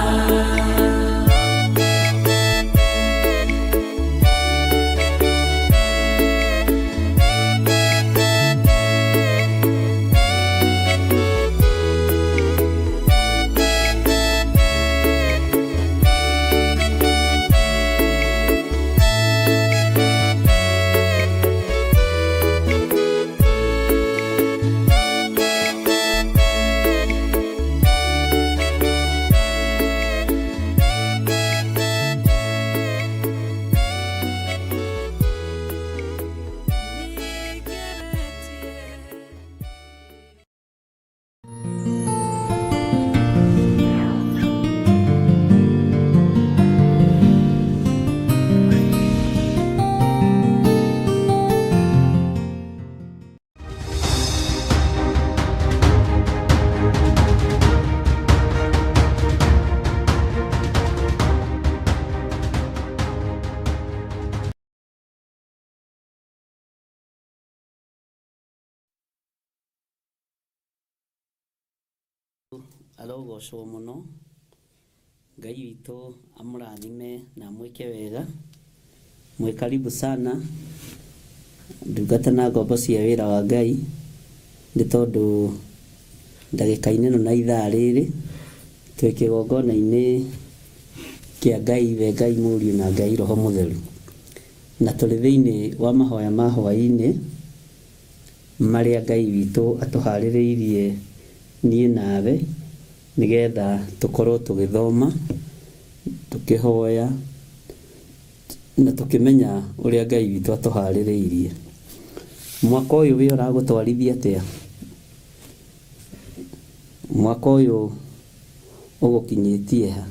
Arogocwo mũno. Ngai witũ amũrathime na amwĩke wega. Mwĩ karibu sana ndungata na ngombo cia wĩra wa Ngai, nĩ tondũ ndagĩka-inĩ ĩno na ithaa rĩrĩ twĩ kĩgongona-inĩ kĩa Ngai we Ngai Mũriũ na Ngai Roho Mũtheru, na tũrĩ thĩinĩ wa mahoya ma hwaĩ-inĩ marĩa Ngai witũ atũharĩrĩirie niĩ nawe nĩgetha tũkorwo tũgĩthoma, tũkĩhoya na tũkĩmenya ũrĩa Ngai witũ atũharĩrĩirie. Mwaka ũyũ wĩ ũragũtwarithia atĩa? Mwaka ũyũ ũgũkinyĩtie ha?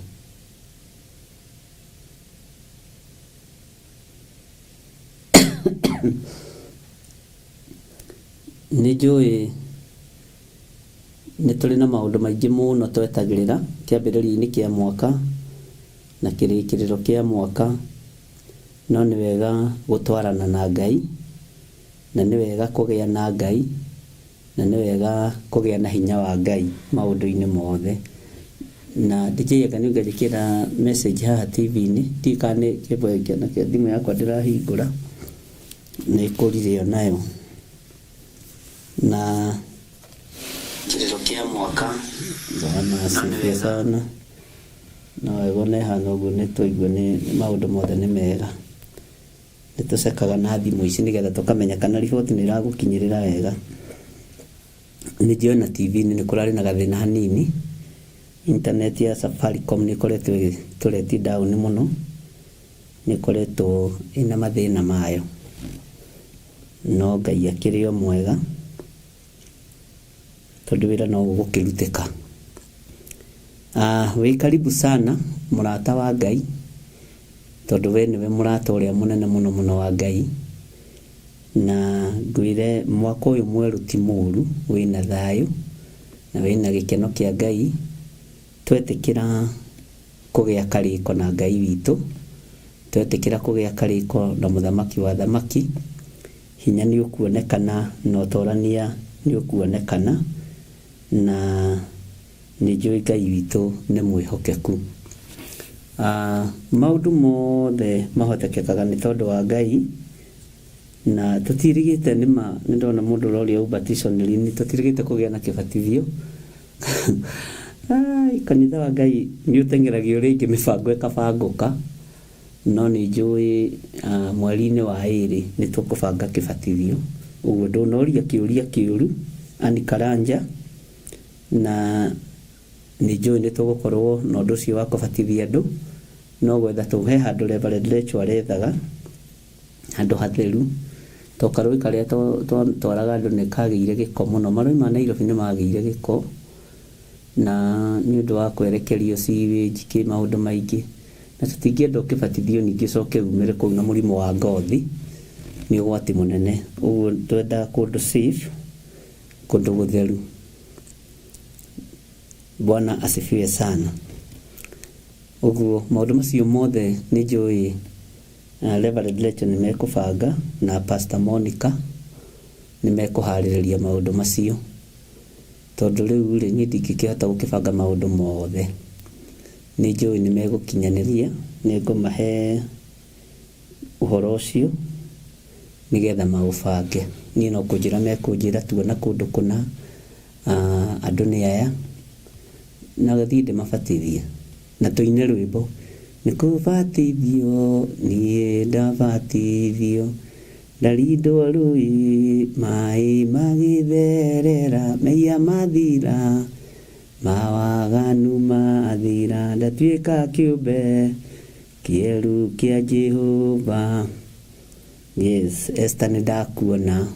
Nĩ njũĩ nĩ tũrĩ na maũndũ maingĩ mũno twetagĩrĩra kĩambĩrĩria-inĩ kĩa mwaka. Na kĩrĩkĩrĩro kĩa mwaka, no nĩ wega gũtwarana na Ngai, na nĩ wega kũgĩa na Ngai, na nĩ wega kũgĩa na hinya wa Ngai maũndũ-inĩ mothe. Na DJ anga nĩ ũngĩnjĩkĩra message haha TV-inĩ, ndiũĩ kana nĩ kĩbũyũ kĩa thimũ yakwa ndĩrahingũra, nĩ ĩkũrire o nayo. Na kĩrĩro kĩa mwaka, Bwana asifiwe sana. No wega ona ĩhana ũguo nĩ twaigua nĩ maũndũ mothe nĩ mega. Nĩ tũcekaga na thimũ ici nĩgetha tũkamenya kana riboti nĩ ĩragũkinyĩrĩra wega. Nĩ njũĩ ona TV-inĩ nĩ kũrarĩ na gathĩna hanini. Internet ya Safaricom nĩ ĩkoretwo ĩgĩtũreti down mũno, nĩ ĩkoretwo ĩna mathĩna mayo. No Ngai akĩrĩ o mwega, tondũ wĩra no ũgũkĩrutĩka. Wĩ karibu sana mũrata wa Ngai, tondũ we nĩwe mũrata ũrĩa mũnene mũno mũno wa Ngai. Na ngwĩre mwaka ũyũ mwerũ ti mũru, wĩna thayũ na wĩna gĩkeno kĩa Ngai, twetĩkĩra kũgĩa karĩko na Ngai witũ, twetĩkĩra kũgĩa karĩko na mũthamaki wa athamaki, hinya nĩ ũkuonekana na ũtorania nĩ ũkuonekana, na nĩ njũĩ Ngai witũ nĩ mwĩhokeku. Maũndũ mothe mahotekekaga nĩ tondũ wa Ngai, na tũtirigĩte nĩ ma, nĩ ndona mũndũ ũroria ubatizo nĩ lini, tũtirigĩte kũgĩa na kĩbatithio. Ai, kanitha wa Ngai nĩ ũteng'eragio rĩngĩ mĩbango ĩkabangũka, no nĩ njũĩ mweri-inĩ wa ĩrĩ nĩ tũkũbanga kĩbatithio. Ũguo ndũnoria kĩũria kĩũru, Ann Karanja, na nĩ njũĩ nĩ tũgũkorwo na ũndũ ũcio wa kũbatithia andũ, no gwetha tũ he handũ Reverend Rachel arethaga, handũ hatheru, to karũĩ karĩa twaraga andũ nĩ kagĩire gĩko mũno. Marũĩ ma Nairobi nĩ magĩire gĩko, na nĩ ũndũ wa kwerekerio sewage kĩ maũndũ maingĩ, na tũtingĩenda ũkĩbatithio ningĩ ũcoke umĩre kũu na mũrimũ wa ngothi, nĩ ũgwati mũnene. Ũguo twendaga kũndũ safe, kũndũ gũtheru. Bwana asifiwe sana. Ũguo maũndũ macio mothe nĩ njũĩ Reverend Rachel nĩ mekũbanga na Pastor Monica nĩ mekũharĩrĩria maũndũ macio. Tondũ rĩu rĩ, niĩ ndingĩkĩhota gũkĩbanga maũndũ mothe. Nĩ njũĩ nĩ megũkinyanĩria, nĩ ngũmahe ũhoro ũcio nĩgetha maũbange. Niĩ no kũnjĩra mekũnjĩra tuona kũndũ kũna, andũ nĩ aya, na thiĩ ndĩmabatithie na tũine rwĩmbo nĩ kũbatithio niĩ ndabatithio ndarindwo rũĩ maĩ magĩtherera mehia mathira mawaganu mathira ndatuĩka kĩũmbe kĩerũ kĩa Jehova. Yes, Esther nĩ ndakuona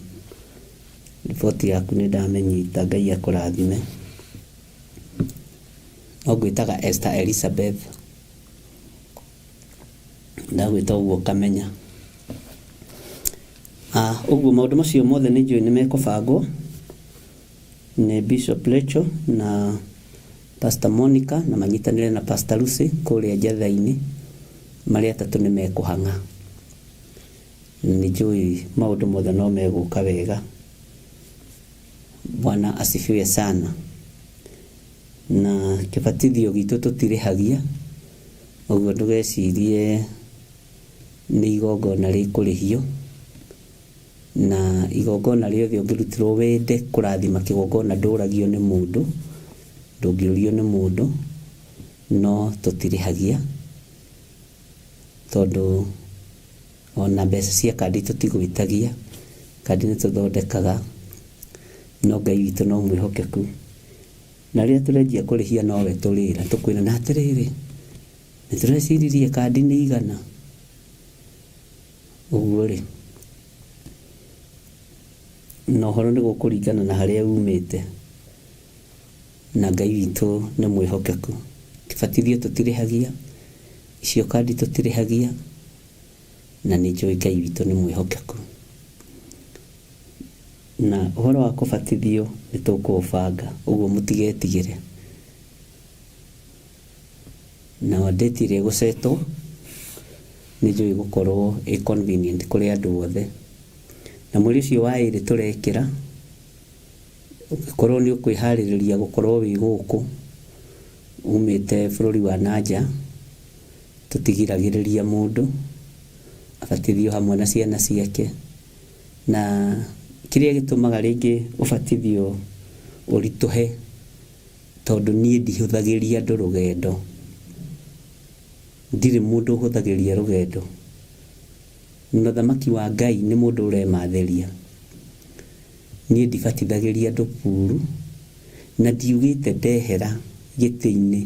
riboti yaku nĩ ndamenyita, Ngai akũrathime. No ngwĩtaga Esther Elizabeth, ndagwĩta ũguo ũkamenya. Ũguo maũndũ macio mothe nĩ njũĩ nĩ mekũbangwo nĩ Bishop Rachel na Pastor Monica na manyitanĩre na Pastor Lucy kũrĩa Njatha-inĩ, marĩ atatũ nĩ mekũhang'a. Nĩ njũĩ maũndũ mothe no megũka wega. Bwana asifiwe sana. Na kĩbatithio gitũ tũtirĩhagia, ũguo ndũgecirie nĩ igongona rĩkũrĩhio, na igongona rĩothe ũngĩrutĩrwo wende kũrathima kĩgongona ndũragio nĩ mũndũ, ndũngĩũrio nĩ mũndũ, no tũtirĩhagia, tondũ ona mbeca cia kandi tũtigwĩtagia, kandi nĩ tũthondekaga, no Ngai witũ no mwĩhokeku. Na rĩrĩa tũrenjia kũrĩhia nowe tũrĩra, tũkwĩra na atĩrĩrĩ, nĩ tũreciririe kandi nĩ igana. Ũguo rĩ, na ũhoro nĩ gũkũringana na harĩa umĩte, na Ngai witũ nĩ mwĩhokeku. Kĩbatithio tũtirĩhagia, icio kandi tũtirĩhagia, na nĩ njũĩ Ngai witũ nĩ mwĩhokeku. Na ũhoro wa kũbatithio nĩ tũkũũbanga, ũguo mũtigetigĩre. Na date ĩrĩa ĩgũcetwo nĩ njũĩ gũkorwo ĩ convenient kũrĩ andũ othe. Na mweri ũcio wa ĩrĩ tũrekĩra, ũngĩkorwo nĩ ũkwĩharĩrĩria gũkorwo wĩ gũkũ umĩte bũrũri wa nanja, tũtigiragĩrĩria mũndũ abatithio hamwe na ciana ciake. Na kĩrĩa gĩtũmaga rĩngĩ ũbatithio ũritũhe, tondũ niĩ ndihũthagĩria andũ rũgendo, ndirĩ mũndũ ũhũthagĩria rũgendo. Na ũthamaki wa Ngai nĩ mũndũ ũremathĩria. Niĩ ndibatithagĩria andũ puru, na ndiugĩte ndehera gĩtĩ-inĩ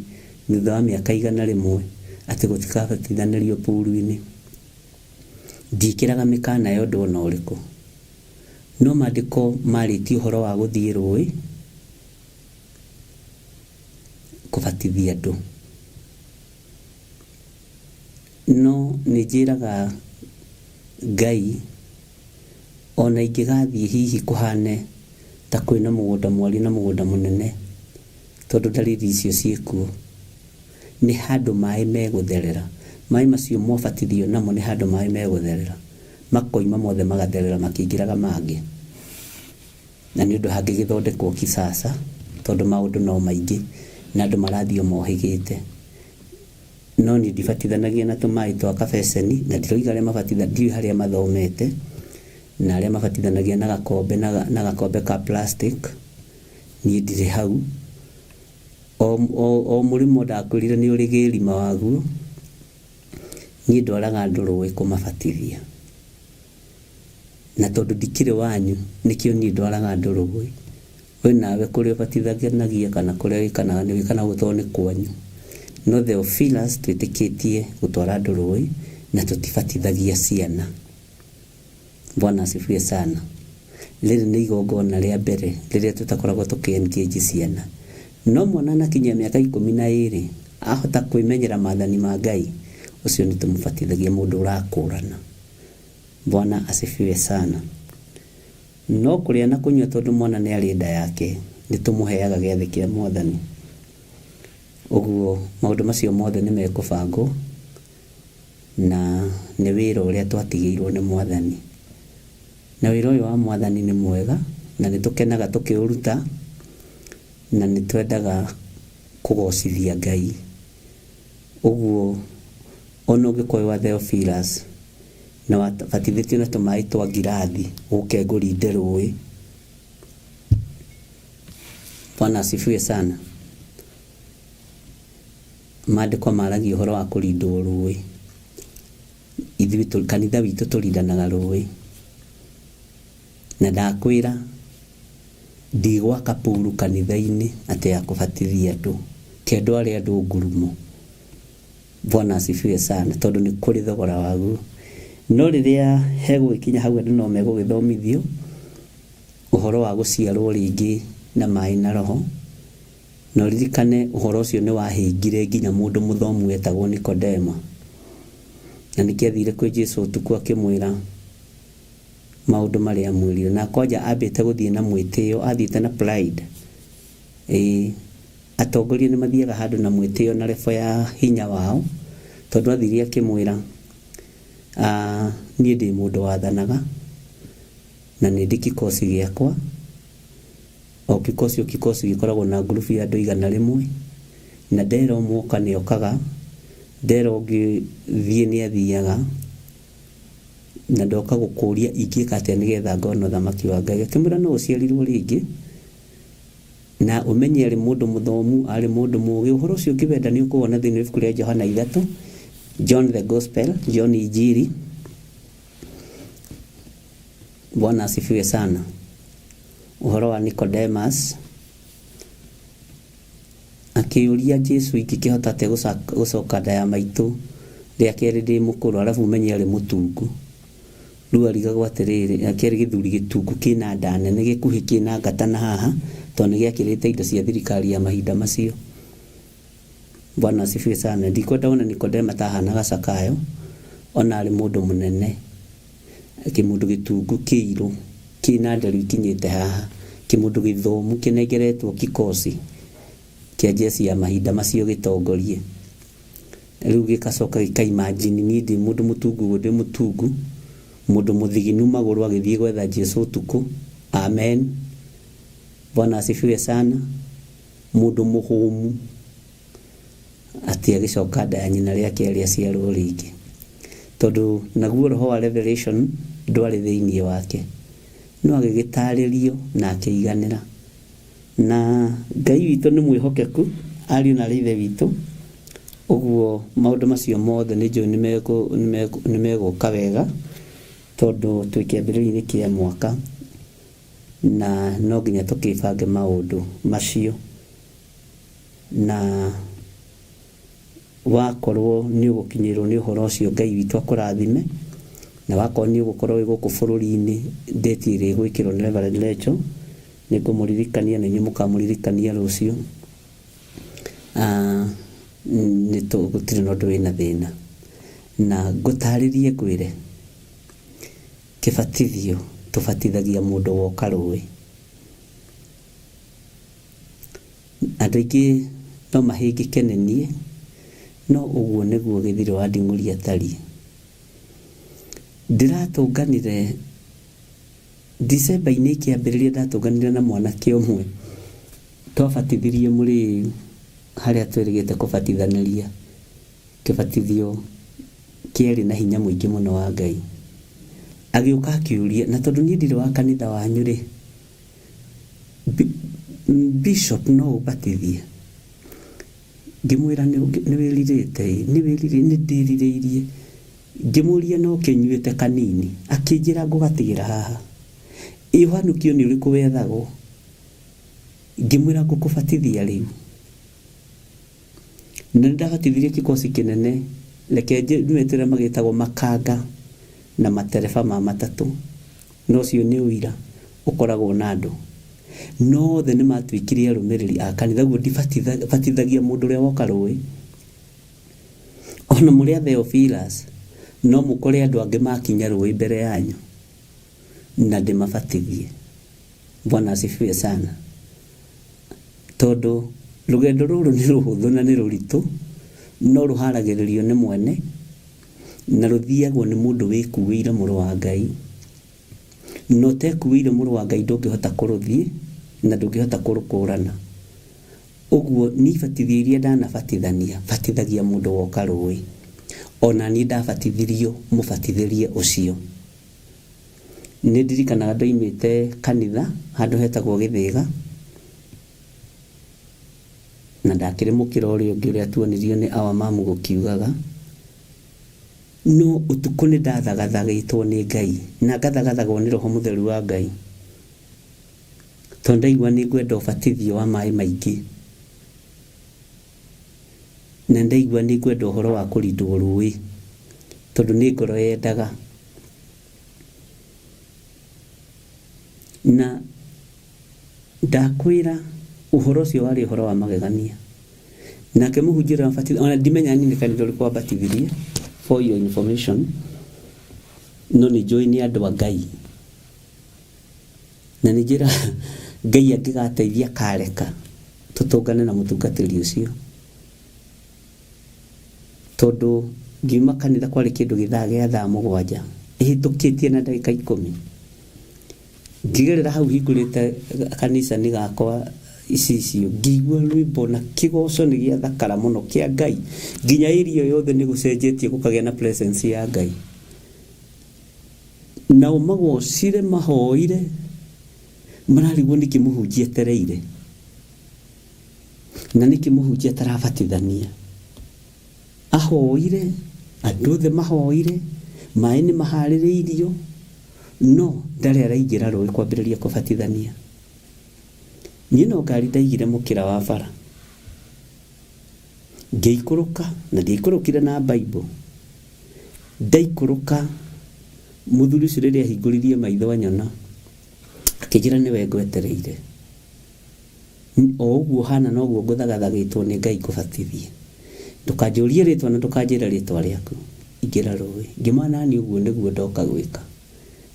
thutha wa mĩaka 100 atĩ gũtikabatithanĩrio puru-inĩ. Ndiĩkĩraga mĩkana ya ũndũ ona ũrĩkũ. No maandĩko marĩtie ũhoro wa gũthiĩ rũĩ kũbatithia andũ. No nĩ njĩraga Ngai ona ingĩgathiĩ hihi kũhane ta kwĩna mũgũnda mwariĩ na mũgũnda mũnene, tondũ ndariri icio ciĩkuo, nĩ handũ maĩ megũtherera. Maĩ macio mwabatithio namo nĩ handũ maĩ megũtherera, makoima mothe magatherera makĩingĩraga mangĩ. Na nĩ ũndũ hangĩgĩthondekwo kisasa, tondũ maũndũ no maingĩ na andũ marathiĩ o mohĩgĩte. No niĩ ndibatithanagia na tũmaĩ twa kabeceni, na ndiroiga arĩa mabatitha, ndiũĩ harĩa mathomete, na arĩa mabatithanagia na gakombe, na gakombe ka plastic, niĩ ndirĩ hau. O mũrĩmo ndakwĩrire nĩ ũrĩ gĩrima waguo, niĩ ndwaraga andũ rũĩ kũmabatithia. Na tondũ ndikĩrĩ wanyu, nĩkĩo niĩ ndwaraga andũ rũĩ. We nawe kũrĩa ũbatithanagia kana kũrĩa wĩkanaga nĩ wĩkanaga ũguo tondũ nĩ kwanyu. No Theophilus twĩtĩkĩtie gũtwara andũ rũĩ na tũtibatithagia ciana. Bwana asifiwe sana. Rĩrĩ nĩ igongona rĩa mbere rĩrĩa tũtakoragwo tũkĩ engage ciana. No mwana anakinyia mĩaka 12 ahota kwĩmenyera maathani ma Ngai, ũcio nĩ tũmũbatithagia mũndũ ũrakũrana. Bwana asifiwe sana. No kũrĩa na kũnyua tondũ mwana nĩ arĩ nda yake, nĩ tũmũheaga gĩathĩ kĩa Mwathani. Ũguo maũndũ macio mothe nĩ mekũbangwo na nĩ wĩra ũrĩa twatigĩirwo nĩ Mwathani. Na wĩra ũyũ wa Mwathani nĩ mwega na nĩ tũkenaga tũkĩũruta na nĩ twendaga kũgocithia Ngai. Ũguo ona ũngĩkorwo wa Theophilus na wabatithĩtio na tũmaĩ twa ngirathi ũke ngũrinde rũĩ. Bwana asifiwe sana. Maandĩko maragia ũhoro wa kũrindwo rũĩ. Ithuĩ kanitha witũ tũrindanaga rũĩ. Na ndakwĩra ndigwaka puru kanitha-inĩ atĩ ya kũbatithia andũ, ke ndware andũ ngurumo. Bwana asifiwe sana, tondũ nĩ kũrĩ thogora waguo. No rĩrĩa hegũgĩkinya hau andũ no megũgĩthomithio ũhoro wa gũciarwo rĩngĩ na maĩ na roho. Na ũririkane ũhoro ũcio nĩ wahĩngire nginya mũndũ mũthomu wetagwo Nikodemo. Na nĩkĩo athire kwĩ Jesũ ũtukũ akĩmwĩra maũndũ marĩa amwĩrire. Na kwanja ambĩte gũthiĩ na mwĩtĩo, athiĩte na pride. Atongoria nĩ mathiaga handũ na mwĩtĩo na level ya hinya wao, tondũ athire akĩmwĩra, niĩ ndĩ mũndũ wathanaga na nĩ ndĩ kikosi gĩakwa. O kikosi o kikosi gĩkoragwo na ngurubu ya andũ 100, na ndera ũmwe ũka nĩ okaga, ndera ũngĩ thiĩ nĩ athiaga, na ndoka gũkũria ingĩka atĩa nĩgetha ngona ũthamaki wa Ngai. Akĩmwĩra no ũciarirwo rĩngĩ na ũmenye arĩ mũndũ mũthomu, arĩ mũndũ mũũgĩ. Ũhoro ũcio ũngĩwenda nĩ ũkũwona thĩinĩ wa ibuku rĩa Johana 3, John the Gospel, John Injili. Bwana asifiwe sana. Ũhoro wa Nicodemus akĩũria Jesũ, ingĩkĩhota atĩa gũcoka nda ya maitũ rĩa kerĩ ndĩ mũkũrũ, arabu ũmenye arĩ mũtungu. Rĩu arigagwo atĩrĩrĩ, akĩarĩ gĩthuri gĩtungu kĩna nda nene gĩkuhĩ kĩna ngata na haha, tondũ nĩ gĩakĩrĩte indo cia thirikari ya mahinda macio. Bwana asifiwe sana. Ndikwenda wone Nikodema tahanaga Zakayo, ona arĩ mũndũ mũnene, kĩmũndũ gĩtungu kĩirũ kĩna nderu ikinyĩte haha, kĩmũndũ gĩthomu kĩnengeretwo kikosi kĩa jeshi ya mahinda macio gĩtongorie. Rĩu gĩgacoka gĩkaimagine niĩ ndĩ mũndũ mũtungu ũguo, ndĩ mũtungu, mũndũ mũthiginu magũrũ agĩthiĩ gwetha Jesu ũtukũ. Amen. Bwana asifiwe sana. Mũndũ mũhũmu atĩ agĩcoka nda ya nyina rĩa kerĩ aciarwo rĩngĩ, tondũ naguo roho wa revelation ndwarĩ thĩinĩ wake, no agĩgĩtarĩrio na akĩiganĩra. Na Ngai witũ nĩ mwĩhokeku, ariũ na aarĩ a Ithe witũ. Ũguo maũndũ macio mothe nĩ njũĩ nĩ megũka wega, tondũ twĩ kĩambĩrĩria-inĩ kĩa mwaka na no nginya tũkĩbange maũndũ macio. Na wakorwo nĩ ũgũkinyĩrwo nĩ ũhoro ũcio, Ngai witũ akũrathime. Na wakorwo nĩ ũgũkorwo wĩ gũkũ bũrũri-inĩ, date ĩrĩa ĩgwĩkĩrwo nĩ Reverend Rachel, nĩ ngũmũririkania na inyuĩ mũkamũririkania rũciũ. Nĩ gũtirĩ na ũndũ wĩna thĩna. Na ngũtarĩrie ngwĩre, kĩbatithio tũbatithagia mũndũ woka rũĩ. Andũ aingĩ no mahĩngĩke nĩ niĩ, no ũguo nĩguo Gĩthirĩ wa Nding'ũri atariĩ. Ndĩratũnganire December-inĩ ĩkĩambĩrĩria, ndatũnganire na mwanake ũmwe twabatithirie mũrĩu harĩa twĩrĩgĩte kũbatithanĩria, kĩbatithio kĩarĩ na hinya mũingĩ mũno wa Ngai. Agĩũka akĩũria, na tondũ niĩ ndirĩ wa kanitha wanyu rĩ, bishop no ũbatithie? Ngĩmwĩra nĩ wĩrirĩte? Ĩ, nĩ wĩrirĩte, nĩ ndĩrirĩirie. Ngĩmũria no kĩnyuĩte kanini, akĩnjĩra ngũgatigĩra haha. Ĩ ũhanũkio nĩ ũrĩkũ wethagwo? Ngĩmwĩra ngũkũbatithia rĩu. Na nĩ ndabatithirie kĩkosi kĩnene, reke ndĩmetĩre magĩtagwo makanga na matereba ma matatũ. Na ũcio nĩ ũira ũkoragwo na andũ. No othe nĩ matuĩkire arũmĩrĩri a kanitha. Ũguo ndibatithagia mũndũ ũrĩa woka rũĩ. Ona mũrĩ a Theophilus, no mũkore andũ angĩ makinya rũĩ mbere yanyu na ndĩmabatithie. Bwana asifiwe sana. Tondũ rũgendo rũrũ nĩ rũhũthũ na nĩ rũritũ, no rũharagĩrĩrio nĩ mwene na rũthiagwo nĩ mũndũ wĩkuĩire mũrũ wa Ngai. Na ũtekuĩire mũrũ wa Ngai ndũngĩhota kũrũthiĩ na ndũngĩhota kũrũkũrana. Ũguo niĩ batithio iria ndanabatithania, batithagia mũndũ woka rũĩ. Ona niĩ ndabatithirio mũbatithĩrie ũcio. Nĩ ndirikanaga ndoimĩte kanitha handũ hetagwo Gĩthĩga, na ndakĩrĩ mũkĩra ũrĩa ũngĩ ũrĩa tuonirio nĩ awa mamu gũkiugaga. No ũtukũ nĩ ndathagathagĩtwo nĩ Ngai na ngathagathagwo nĩ Roho Mũtheru wa Ngai, tondũ ndaigua nĩ ngwenda ũbatithio wa maĩ maingĩ, na ndaigua nĩ ngwenda ũhoro wa kũrindwo rũĩ, tondũ nĩ ngoro yendaga. Na ndakwĩra ũhoro ũcio warĩ ũhoro wa magegania. Nake mũhunjia ũrĩa wabatithirie, ona ndimenya niĩ nĩ kanitha ũrĩkũ wabatithirie, for your information, no nĩ njũĩ nĩ andũ a Ngai. Na nĩ njĩra Ngai angĩgateithia akareka tũtũngane na mũtungatĩri ũcio. Tondũ ngiuma kanitha kwarĩ kĩndũ gĩthaa gĩa thaa 7 ĩhĩtũkĩtie na ndagĩka 10. Ngĩgerera hau hingũrĩte kanitha-inĩ gakwa icicio, ngĩigua rwĩmbo na kĩgoco nĩ gĩathakara mũno kĩa Ngai, nginya area yothe nĩ gũcenjetie gũkagĩa na presence ya Ngai. Nao magocire mahoire, mararigwo nĩkĩ mũhunjia etereire, na nĩkĩ mũhunjia atarabatithania. Ahoire, andũ othe mahoire, maĩ nĩ maharĩrĩirio, no ndarĩ araingĩra rũĩ kwambĩrĩria kũbatithania. Niĩ no ngari ndaigire mũkĩra wa bara, ngĩikũrũka, na ndiaikũrũkire na Bible. Ndaikũrũka, mũthuri ũcio rĩrĩa ahingũririe maitho anyona, akĩnjĩra nĩwe ngwetereire. O ũguo hana noguo ngũthagathagĩtwo nĩ Ngai ngũbatithie. Ndũkanjũrie rĩtwa na ndũkanjĩre rĩtwa rĩaku. Ingĩra rũĩ. Ngĩmwĩra nani ũguo nĩguo ndoka gwĩka.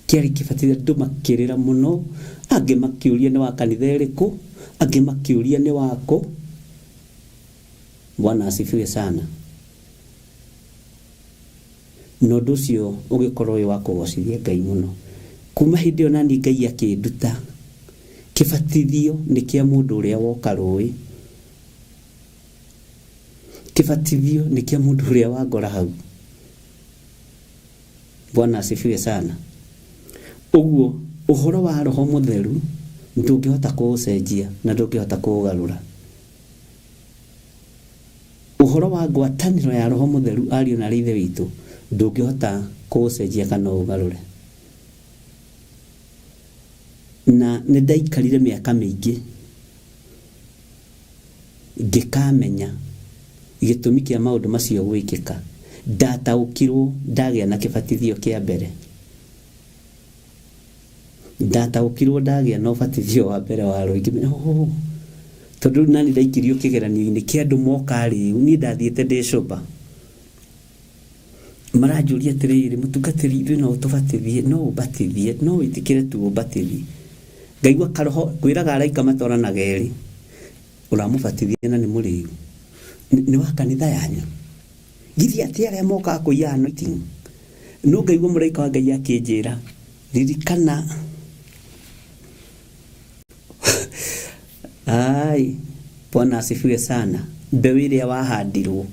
Kĩarĩ kĩbatithio, andũ makĩrĩra mũno, angĩ makĩũria nĩ wa kanitha ĩrĩkũ, angĩ makĩũria nĩ wakũ. Bwana asifiwe sana. Na ũndũ ũcio ũgĩkorwo wĩ wa kũgocithia Ngai mũno. Kuma hĩndĩ ĩyo nani Ngai akĩnduta kĩbatithio nĩ kĩa mũndũ ũrĩa woka rũĩ, kĩbatithio nĩ kĩa mũndũ ũrĩa wangora hau. Bwana asifiwe sana. Ũguo ũhoro wa Roho Mũtheru ndũngĩhota kũũcenjia na ndũngĩhota kũũgarũra. Ũhoro wa ngwatanĩro ya Roho Mũtheru ariũ na aarĩ a Ithe witũ ndũngĩhota kũũcenjia kana ũũgarũre. Na nĩ ndaikarire mĩaka mĩingĩ ngĩkamenya gĩtũmi kĩa maũndũ macio gwĩkĩka. Ndataũkirwo ndagĩa na kĩbatithio kĩa mbere. Ndataũkirwo ndagĩa na ũbatithio wa mbere wa rũĩ ngĩmenya oh, tondũ rĩu nani ndaikirio kĩgeranio-inĩ kĩa andũ moka rĩu niĩ ndathiĩte ndĩ sober. Maranjũria atĩrĩrĩ, mũtungatĩri ithuĩ no ũtũbatithie, no ũmbatithie, no wĩtĩkĩre tu ũmbatithie. Ngaigua karoho, ngwĩraga araika matwaranaga erĩ, ũramũbatithia na nĩ mũrĩu, nĩ wa kanitha yanyu, githĩ atĩ arĩa mokaga kũiya anointing. No ngaigua mũraika wa Ngai akĩnjĩra, ririkana, ai, Bwana asifiwe sana, mbeũ ĩrĩa wahandirwo,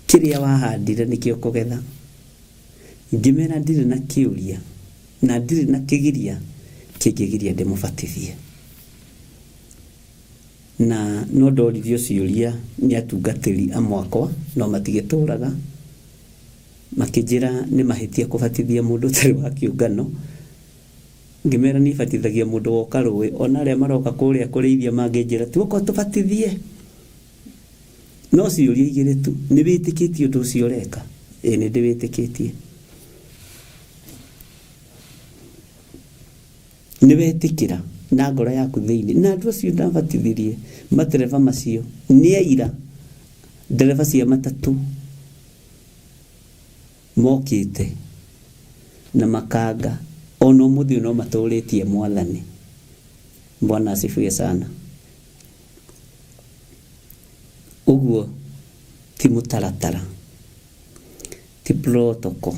kĩrĩa wahandire nĩkĩo ũkũgetha. Ngĩmera ndirĩ na kĩũria na ndirĩ na kĩgiria kĩngĩgiria ndĩmũbatithie. Na no ndoririo ciũria nĩ atungatĩri amwe akwa no matigĩtũraga, makĩnjĩra nĩ mahĩtia kũbatithia mũndũ ũtarĩ wa kĩũngano. Ngĩmera niĩ batithagia mũndũ woka rũĩ, ona arĩa maroka kũrĩa kũrĩithia mangĩnjĩra tuoka ũtũbatithie. No ciũria igĩrĩ tu, nĩ wĩtĩkĩtie ũndũ ũcio ũreka? Ĩĩ nĩ ndĩwĩtĩkĩtie. Nĩ wetĩkĩra na ngoro yaku thĩinĩ? Na andũ acio ndabatithirie, matereba macio, nĩ aira, ndereba cia matatũ mokĩte na makanga, ona ũmũthĩ ũyũ no matũrĩtie Mwathani. Bwana asifiwe sana. Ũguo ti mũtaratara, ti protocol,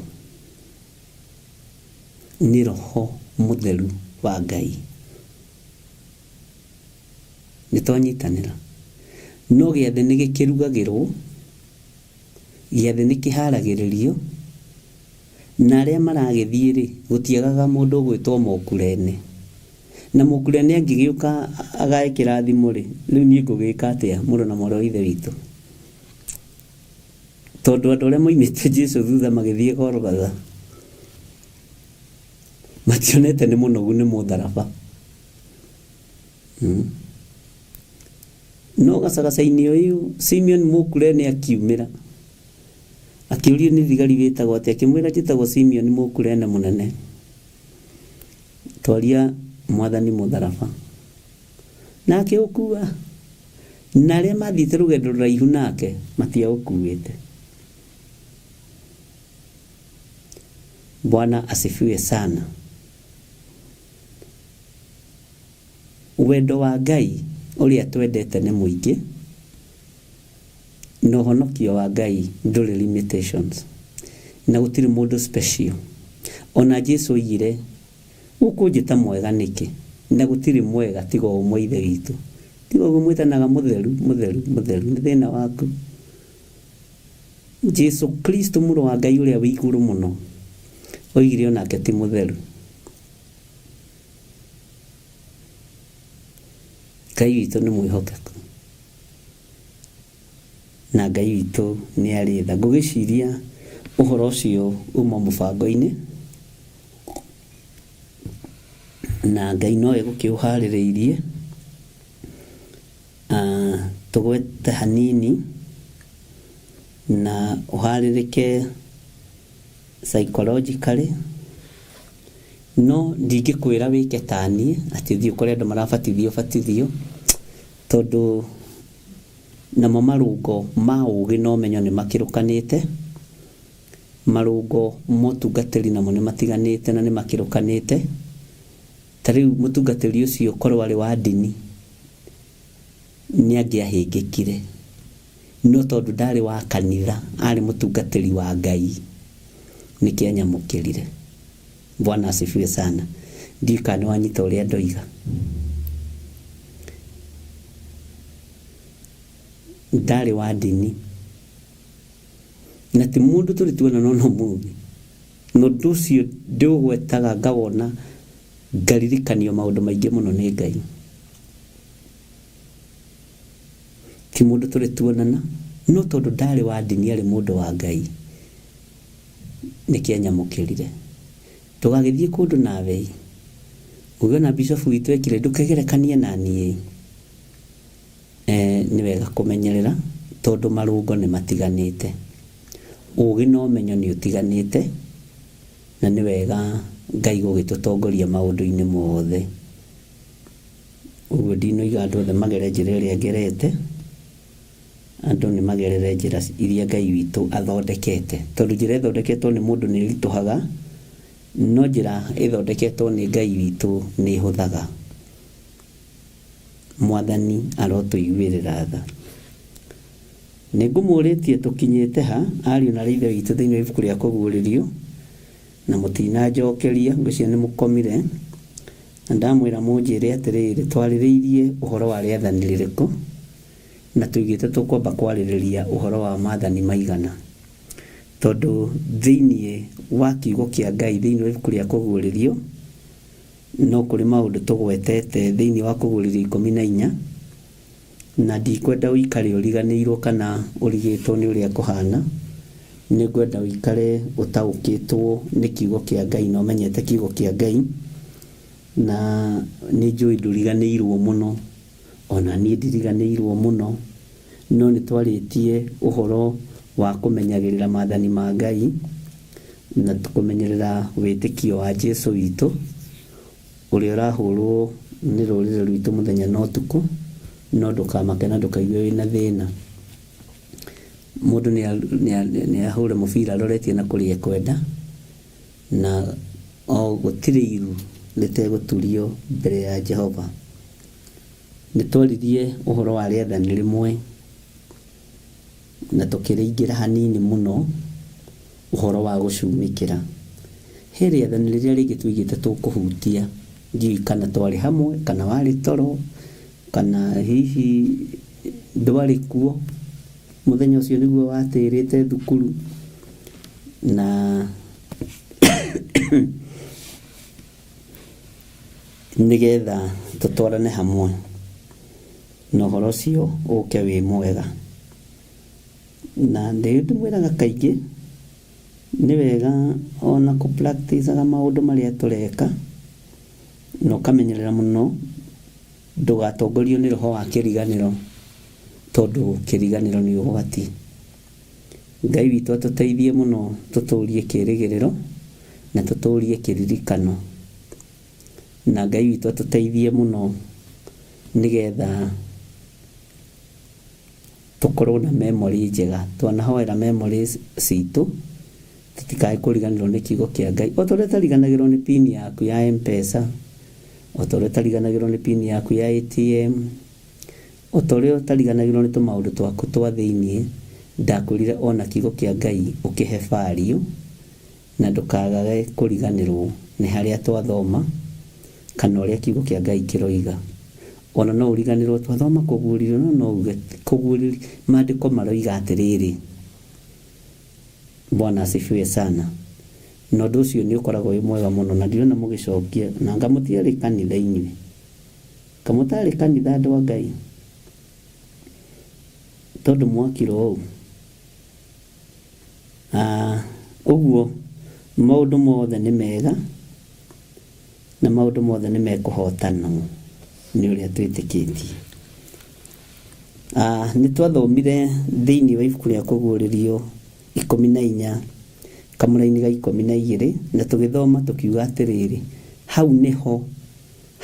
nĩ Roho Mũtheru wa Ngai. Nĩ twanyitanĩra? No gĩathĩ nĩ gĩkĩrugagĩrwo, gĩathĩ nĩ kĩharagĩrĩrio, na arĩa maragĩthiĩ rĩ, gũtiagaga mũndũ ũgwĩtwo mũkurene. Na mũkurene angĩgĩũka agae kĩrathimo rĩ, rĩu niĩ ngũgĩka atĩa mũrũ na mwarĩ wa Ithe witũ? Tondũ andũ arĩa moimĩte Jesu thutha magĩthiĩ Golgotha mationete nĩ mũnogu nĩ mũtharaba. No gacagaca-inĩ ũyũ Simeon Mũkurene akiumĩra akĩũrio nĩ thigari wĩtagwo atĩa, akĩmwĩra njĩtagwo Simeon Mũkurene mũnene. Twaria Mwathani mũtharaba. Na akĩũkua. Na arĩa mathiĩte rũgendo rũraihu nake matiaũkuĩte. Bwana asifiwe sana. Wendo wa Ngai ũrĩa twendete nĩ mũingĩ, na ũhonokio wa Ngai ndũrĩ limitations, na gũtirĩ mũndũ special. Ona Jesu oigire, ũkũnjĩta mwega nĩkĩ? Na gũtirĩ mwega tiga o ũmwe Ithe witũ. Tiga ũguo mwĩtanaga mũtheru, mũtheru, mũtheru, nĩ thĩna waku. Jesu Kristo mũrũ wa Ngai ũrĩa wĩ igũrũ mũno oigire onake ti mũtheru. Ngai witũ nĩ mwĩhokeku na Ngai witũ nĩ arĩ tha. Ngũgĩciria ũhoro ũcio uma mũbango-inĩ na Ngai no egũkĩũharĩrĩirie. Tũgwete hanini na ũharĩrĩke psychologically. No ndingĩkwĩra wĩke ta niĩ atĩ ũthiĩ ũkore andũ marabatithio ũbatithio, tondũ namo marũngo ma ũgĩ na ũmenyo nĩ makĩrũkanĩte, marũngo ma ũtungatĩri namo nĩ matiganĩte na nĩ makĩrũkanĩte. Ta rĩu mũtungatĩri ũcio korwo arĩ wa ndini nĩ angĩahĩngĩkire, no tondũ ndarĩ wa kanitha, arĩ mũtungatĩri wa Ngai. Nĩ kĩanyamũkĩrire. Bwana asifiwe sana. Ndiũĩ kana nĩ wanyita ũrĩa ndoiga. Ndarĩ wa ndini na ti mũndũ tũrĩ tuonana ona ũmũthĩ. Na ũndũ ũcio ndĩũgwetaga ngawona ngaririkanio maũndũ maingĩ mũno nĩ Ngai. Ti mũndũ tũrĩ tuonana, no tondũ ndarĩ wa ndini arĩ mũndũ wa Ngai, nĩkĩanyamũkĩrire. Ndũgagĩthiĩ kũndũ nawe ĩ, uge ona bishop witũ ekire, ndũkegerekanie na niĩ ĩ. Nĩ wega kũmenyerera tondũ marũngo nĩ matiganĩte. Ũgĩ na ũmenyo nĩ ũtiganĩte, na nĩ wega Ngai gũgĩtũtongoria maũndũ-inĩ mothe. Ũguo ndinoiga andũ othe magere njĩra ĩrĩa ngerete, andũ nĩ magerere njĩra iria Ngai witũ athondekete. Tondũ njĩra ĩthondeketwo nĩ mũndũ nĩ ĩritũhaga, no njĩra ĩthondeketwo nĩ Ngai witũ nĩ ĩhũthaga. Mwathani arotũiguĩrĩra tha. Nĩ ngũmũrĩtie tũkinyĩte ha, ariũ na aarĩ a Ithe witũ thĩinĩ wa ibuku rĩa Kũguũrĩrio, na mũtinanjokeria, ngwĩciria nĩ mũkomire, na ndamwĩra mũnjĩre atĩrĩrĩ, twarĩrĩirie ũhoro wa rĩathani rĩrĩkũ, na tũigĩte tũkwamba kwarĩrĩria ũhoro wa maathani maigana. Tondũ thĩinĩ wa kiugo kĩa Ngai, thĩinĩ wa ibuku rĩa Kũguũrĩrio, no kũrĩ maũndũ tũgwetete thĩinĩ wa Kũguũrĩrio 14, na ndikwenda ũikare ũriganĩirwo kana ũrigĩtwo nĩ ũrĩa kũhana. Nĩ ngwenda ũikare ũtaũkĩtwo nĩ kiugo kĩa Ngai na ũmenyete kiugo kĩa Ngai, na nĩ njũĩ ndũriganĩirwo mũno, ona niĩ ndiriganĩirwo mũno, no nĩ twarĩtie ũhoro wa kũmenyagĩrĩra maathani ma Ngai na kũmenyerera wĩtĩkio wa Jesu witũ, ũrĩa ũrahũrwo nĩ rũrĩrĩ rwitũ mũthenya na ũtukũ, no ndũkamake na ndũkaigue wĩna thĩna. Mũndũ nĩ ahũre mũbira aroretie na kũrĩa ekwenda, na o gũtirĩ iru rĩtegũturio mbere ya Jehova. Nĩ twaririe ũhoro wa rĩathani rĩmwe na tũkĩrĩingĩra hanini mũno ũhoro wa gũcumĩkĩra. He rĩathani rĩrĩa rĩngĩ tũigĩte tũkũhutia, ndiũĩ kana twarĩ hamwe, kana warĩ toro, kana hihi ndwarĩ kuo mũthenya ũcio nĩguo watĩrĩte thukuru, na nĩgetha tũtwarane hamwe na ũhoro ũcio ũke wĩ mwega. Na ndĩmwĩraga kaingĩ nĩ wega ona kũ practice aga maũndũ marĩa tũreka, na ũkamenyerera mũno ndũgatongorio nĩ roho wa kĩriganĩro, tondũ kĩriganĩro nĩ ũgwati. Ngai witũ atũteithie mũno tũtũrie kĩrĩgĩrĩro na tũtũrie kĩririkano. Na Ngai witũ atũteithie mũno nĩgetha tũkorwo na memory njega. Twanahoera memory citũ tũtikae kũriganĩrwo nĩ kiugo kĩa Ngai. O ta ũrĩa ũtariganagĩrwo nĩ pin yaku ya M-Pesa, o ta ũrĩa ũtariganagĩrwo nĩ pin yaku ya ATM, o ta ũrĩa ũtariganagĩrwo nĩ tũmaũndũ twaku twa thĩiniĩ, ndakwĩrire ona kiugo kĩa Ngai ũkĩhe value na ndũkagage kũriganĩrwo nĩ harĩa twathoma kana ũrĩa kiugo kĩa Ngai kĩroiga. Ona no ũriganĩrwo twathoma kũguũrĩrio, no no uge kũguũrĩrio, maandĩko maroiga atĩrĩrĩ, Bwana asifiwe sana. Na ũndũ ũcio nĩ ũkoragwo wĩ mwega mũno na ndirona mũgĩcokia, na anga mũtiarĩ kanitha inyuĩ. Kamũtarĩ kanitha andũ a Ngai, tondũ mwakira ũũ. Ũguo maũndũ mothe nĩ mega na maũndũ mothe nĩ mekũhotanwo nĩ ũrĩa twĩtĩkĩtie. Nĩ twathomire thĩinĩ wa ibuku rĩa Kũguũrĩrio 14 kamũraini ga 12 na tũgĩthoma tũkiuga atĩrĩrĩ, hau nĩho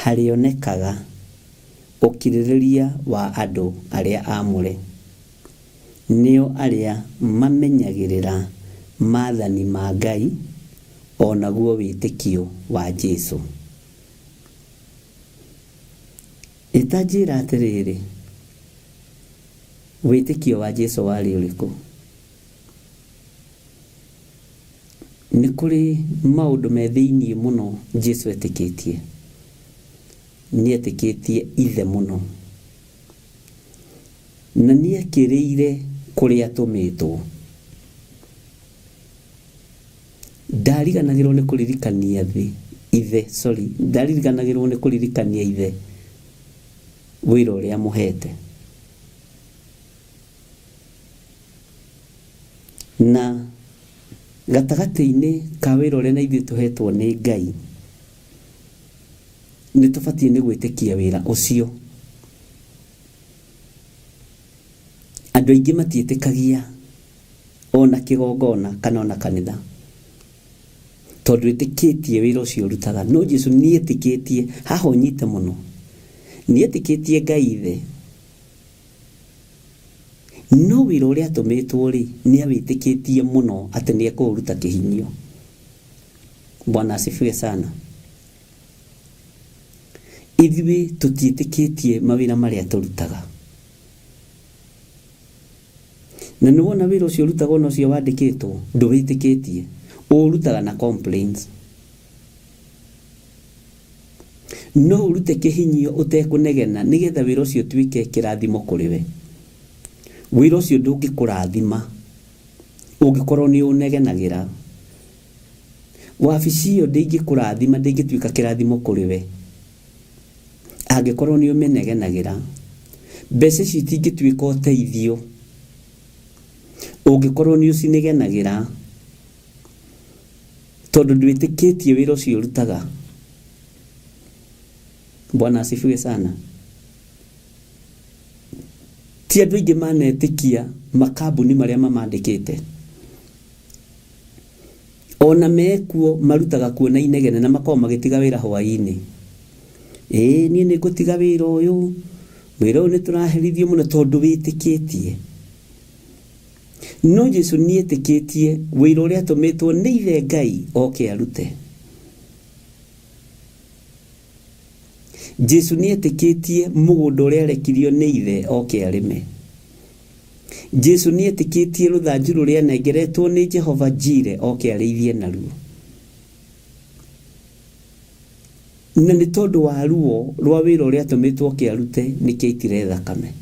harĩonekaga ũkirĩrĩria wa andũ arĩa aamũre, nĩo arĩa mamenyagĩrĩra maathani ma Ngai o naguo wĩtĩkio wa Jesu. Ĩ ta njĩra atĩrĩrĩ, wĩtĩkio wa Jesu warĩ ũrĩkũ? Nĩ kũrĩ maũndũ me thĩiniĩ mũno Jesu etĩkĩtie. Nĩ etĩkĩtie ithe mũno. Na nĩ ekĩrĩire kũrĩa atũmĩtwo. Ndariganagĩrwo nĩ kũririkania thĩ ithe, sorry, ndariganagĩrwo nĩ kũririkania ithe wĩra ũrĩa amũhete. Na gatagatĩ-inĩ ka wĩra ũrĩa na ithuĩ tũhetwo nĩ Ngai, nĩ tũbatiĩ nĩ gwĩtĩkia wĩra ũcio. Andũ aingĩ matiĩtĩkagia ona kĩgongona kana ona kanitha, tondũ ĩtĩkĩtie wĩra ũcio ũrutaga. No Jesu nĩ etĩkĩtie, haha ũnyite mũno, nĩ etĩkĩtie Ngai ithe, no wĩra ũrĩa atũmĩtwo rĩ, nĩ awĩtĩkĩtie mũno atĩ nĩ ekũũruta kĩhinyio. Bwana asifiwe sana. Ithuĩ tũtiĩtĩkĩtie mawĩra marĩa tũrutaga. Na nĩ wona wĩra ũcio ũrutagwo na ũcio wandĩkĩtwo, ndũwĩtĩkĩtie. Ũũrutaga na complaints. No ũrute kĩhinyio ũtekũnegena nĩgetha wĩra ũcio ũtuĩke kĩrathimo kũrĩ we. Wĩra ũcio ndũngĩkũrathima ũngĩkorwo nĩ ũnegenagĩra. Wabici ĩyo ndĩngĩkũrathima, ndĩngĩtuĩka kĩrathimo kũrĩ we angĩkorwo nĩ ũmĩnegenagĩra. Mbeca icio itingĩtuĩka ũteithio ũngĩkorwo nĩ ũcinegenagĩra, tondũ ndwĩtĩkĩtie wĩra ũcio ũrutaga. Bwana asifiwe sana. Ti andũ aingĩ manetĩkia makambuni marĩa mamandĩkĩte. Ona mekuo marutaga kuo na inegene na makoragwo magĩtiga wĩra hwaĩ-inĩ. Ĩĩ niĩ nĩ ngũtiga wĩra ũyũ, wĩra ũyũ nĩ tũraherithio mũno tondũ wĩtĩkĩtie. No Jesu nĩ etĩkĩtie wĩra ũrĩa atũmĩtwo nĩ ithe Ngai oke arute. Jesu nĩ etĩkĩtie mũgũnda ũrĩa arekirio nĩ ithe oke arĩme. Jesu nĩ etĩkĩtie rũthanju rũrĩa anengeretwo nĩ Jehova Jire oke arĩithie naruo. Na nĩ tondũ wa ruo rwa wĩra ũrĩa atũmĩtwo oke arute nĩkĩo aitire thakame.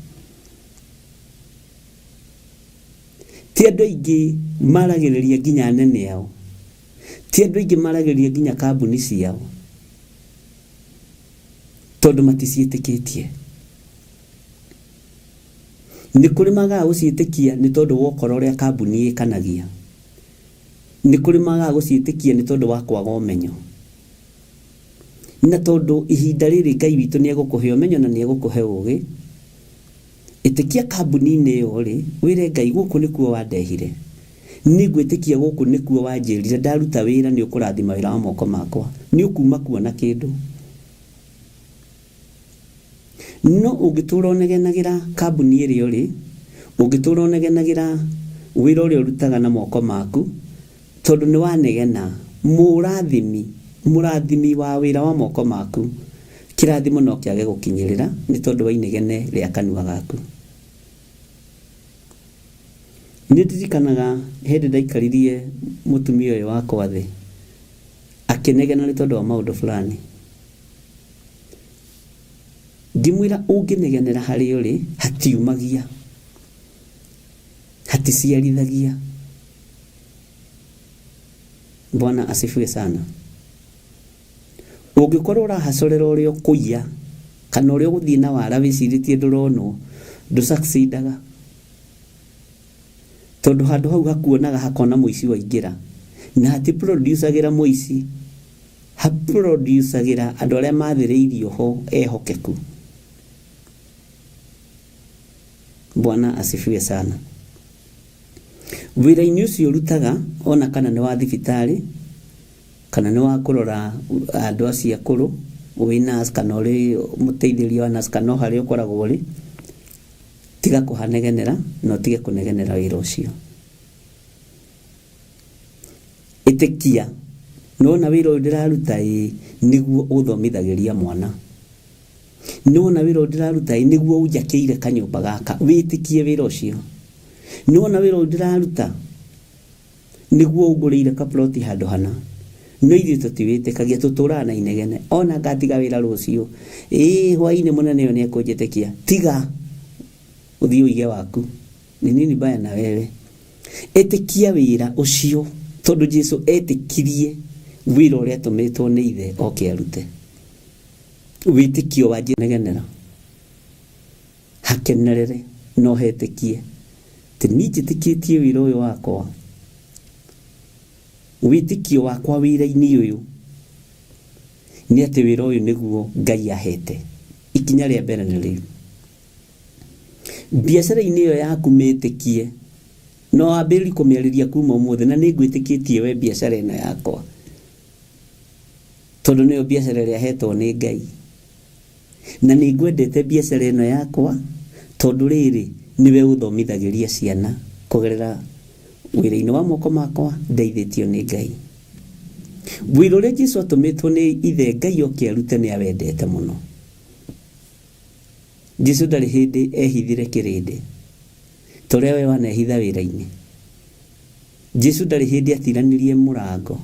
Ti andũ aingĩ maragĩrĩria nginya anene ao. Ti andũ aingĩ maragĩrĩria nginya kambuni ciao, tondũ maticiĩtĩkĩtie. Nĩ kũrĩ magaga gũciĩtĩkia nĩ tondũ wa ũkora ũrĩa kambuni ĩkanagia. Nĩ kũrĩ magaga gũciĩtĩkia nĩ tondũ wa kwaga ũmenyo. Na tondũ ihinda rĩrĩ Ngai witũ nĩ egũkũhe ũmenyo na nĩ egũkũhe ũgĩ, ĩtĩkia kambuni-inĩ ĩyo rĩ, wĩre Ngai gũkũ nĩkuo wandehire. Nĩ ngwĩtĩkia gũkũ nĩkuo wanjĩrire ndaruta wĩra nĩ ũkũrathima wĩra wa moko makwa. Nĩ ũkuma kuo na kĩndũ. No ũngĩtũra ũnegenagĩra kambuni ĩrĩa ũrĩ, ũngĩtũra ũnegenagĩra wĩra ũrĩa ũrutaga na moko maku, tondũ nĩ wanegena, mũrathimi, mũrathimi wa wĩra wa moko maku, kĩrathimo no kĩage gũkinyĩrĩra nĩ tondũ wa inegene rĩa kanua gaku. Nĩ ndirikanaga hĩndĩ ndaikaririe mũtumia ũyũ wakwa thĩ, akĩnegena nĩ tondũ wa maũndũ fulani. Ngĩmwĩra ũngĩnegenera harĩa ũrĩ, hatiumagia, haticiarithagia. Bwana asifiwe sana. Ũngĩkorwo ũrahacorera ũrĩa ũkũiya kana ũrĩa ũgũthiĩ na wara wĩcirĩtie ndũronwo, ndũ-succeedaga. Tondũ handũ hau hakuonaga hakona mũici waingĩra, na hati-producagĩra mũici, ha-producagĩra andũ arĩa mathĩrĩirio ho ehokeku. Bwana asifiwe sana. Wĩra-inĩ ũcio ũrutaga ona kana nĩ wa thibitarĩ, kana nĩ wa kũrora andũ acio akũrũ, wĩ nurse kana ũrĩ mũteithĩrĩria wa nurse kana o harĩa ũkoragwo ũrĩ, tiga kũhanegenera na ũtige kũnegenera wĩra ũcio. Ĩtĩkia, nĩwona wĩra ũyũ ndĩraruta ĩĩ, nĩguo ũthomithagĩria mwana. Nĩwona wĩra ũyũ ndĩraruta ĩĩ, nĩguo ũnjakĩire kanyũmba gaka. Wĩtĩkie wĩra ũcio. Nĩwona wĩra ũyũ ndĩraruta, Nĩguo ũngũrĩire kaploti handũ hana. No ithuĩ tũtiwĩtĩkagia, tũtũraga na inegene. Ona ngatiga wĩra rũciũ, ĩĩ hwainĩ mũnene ũyũ nĩekũnjĩtĩkia. Tiga, ũthiĩ ũige waku. Ni nini mbaya na wewe. Ĩtĩkia wĩra ũcio, tondũ Jesu etĩkirie wĩra ũrĩa atũmĩtwo nĩ ithe oke arute. Wĩtĩkio wa Jesu negenera. Hakenerere, no hetĩkie. Atĩ niĩ njĩtĩkĩtie wĩra ũyũ wakwa. Wĩtĩkio wakwa wĩra-inĩ ũyũ nĩ atĩ wĩra ũyũ nĩguo Ngai ahete. Ikinya rĩa mbere nĩ rĩu. Biacara-inĩ ĩyo yaku mĩtĩkie, no wambĩrĩrie kũmĩarĩria kuma ũmũthĩ, na nĩ ngwĩtĩkĩtie we biacara ĩno yakwa, tondũ nĩyo biacara ĩrĩa hetwo nĩ Ngai. Na nĩ ngwendete biacara ĩno yakwa, tondũ rĩrĩ nĩwe ũthomithagĩria ciana kũgerera wĩra-inĩ wa moko makwa ndeithĩtio nĩ Ngai. Wĩra ũrĩa Jesu atũmĩtwo nĩ ithe Ngai oke arute nĩ awendete mũno. Jesu ndarĩ hĩndĩ ehithire kĩrĩndĩ ta ũrĩa we wanehitha wĩra-inĩ. Jesu ndarĩ hĩndĩ atiranirie mũrango.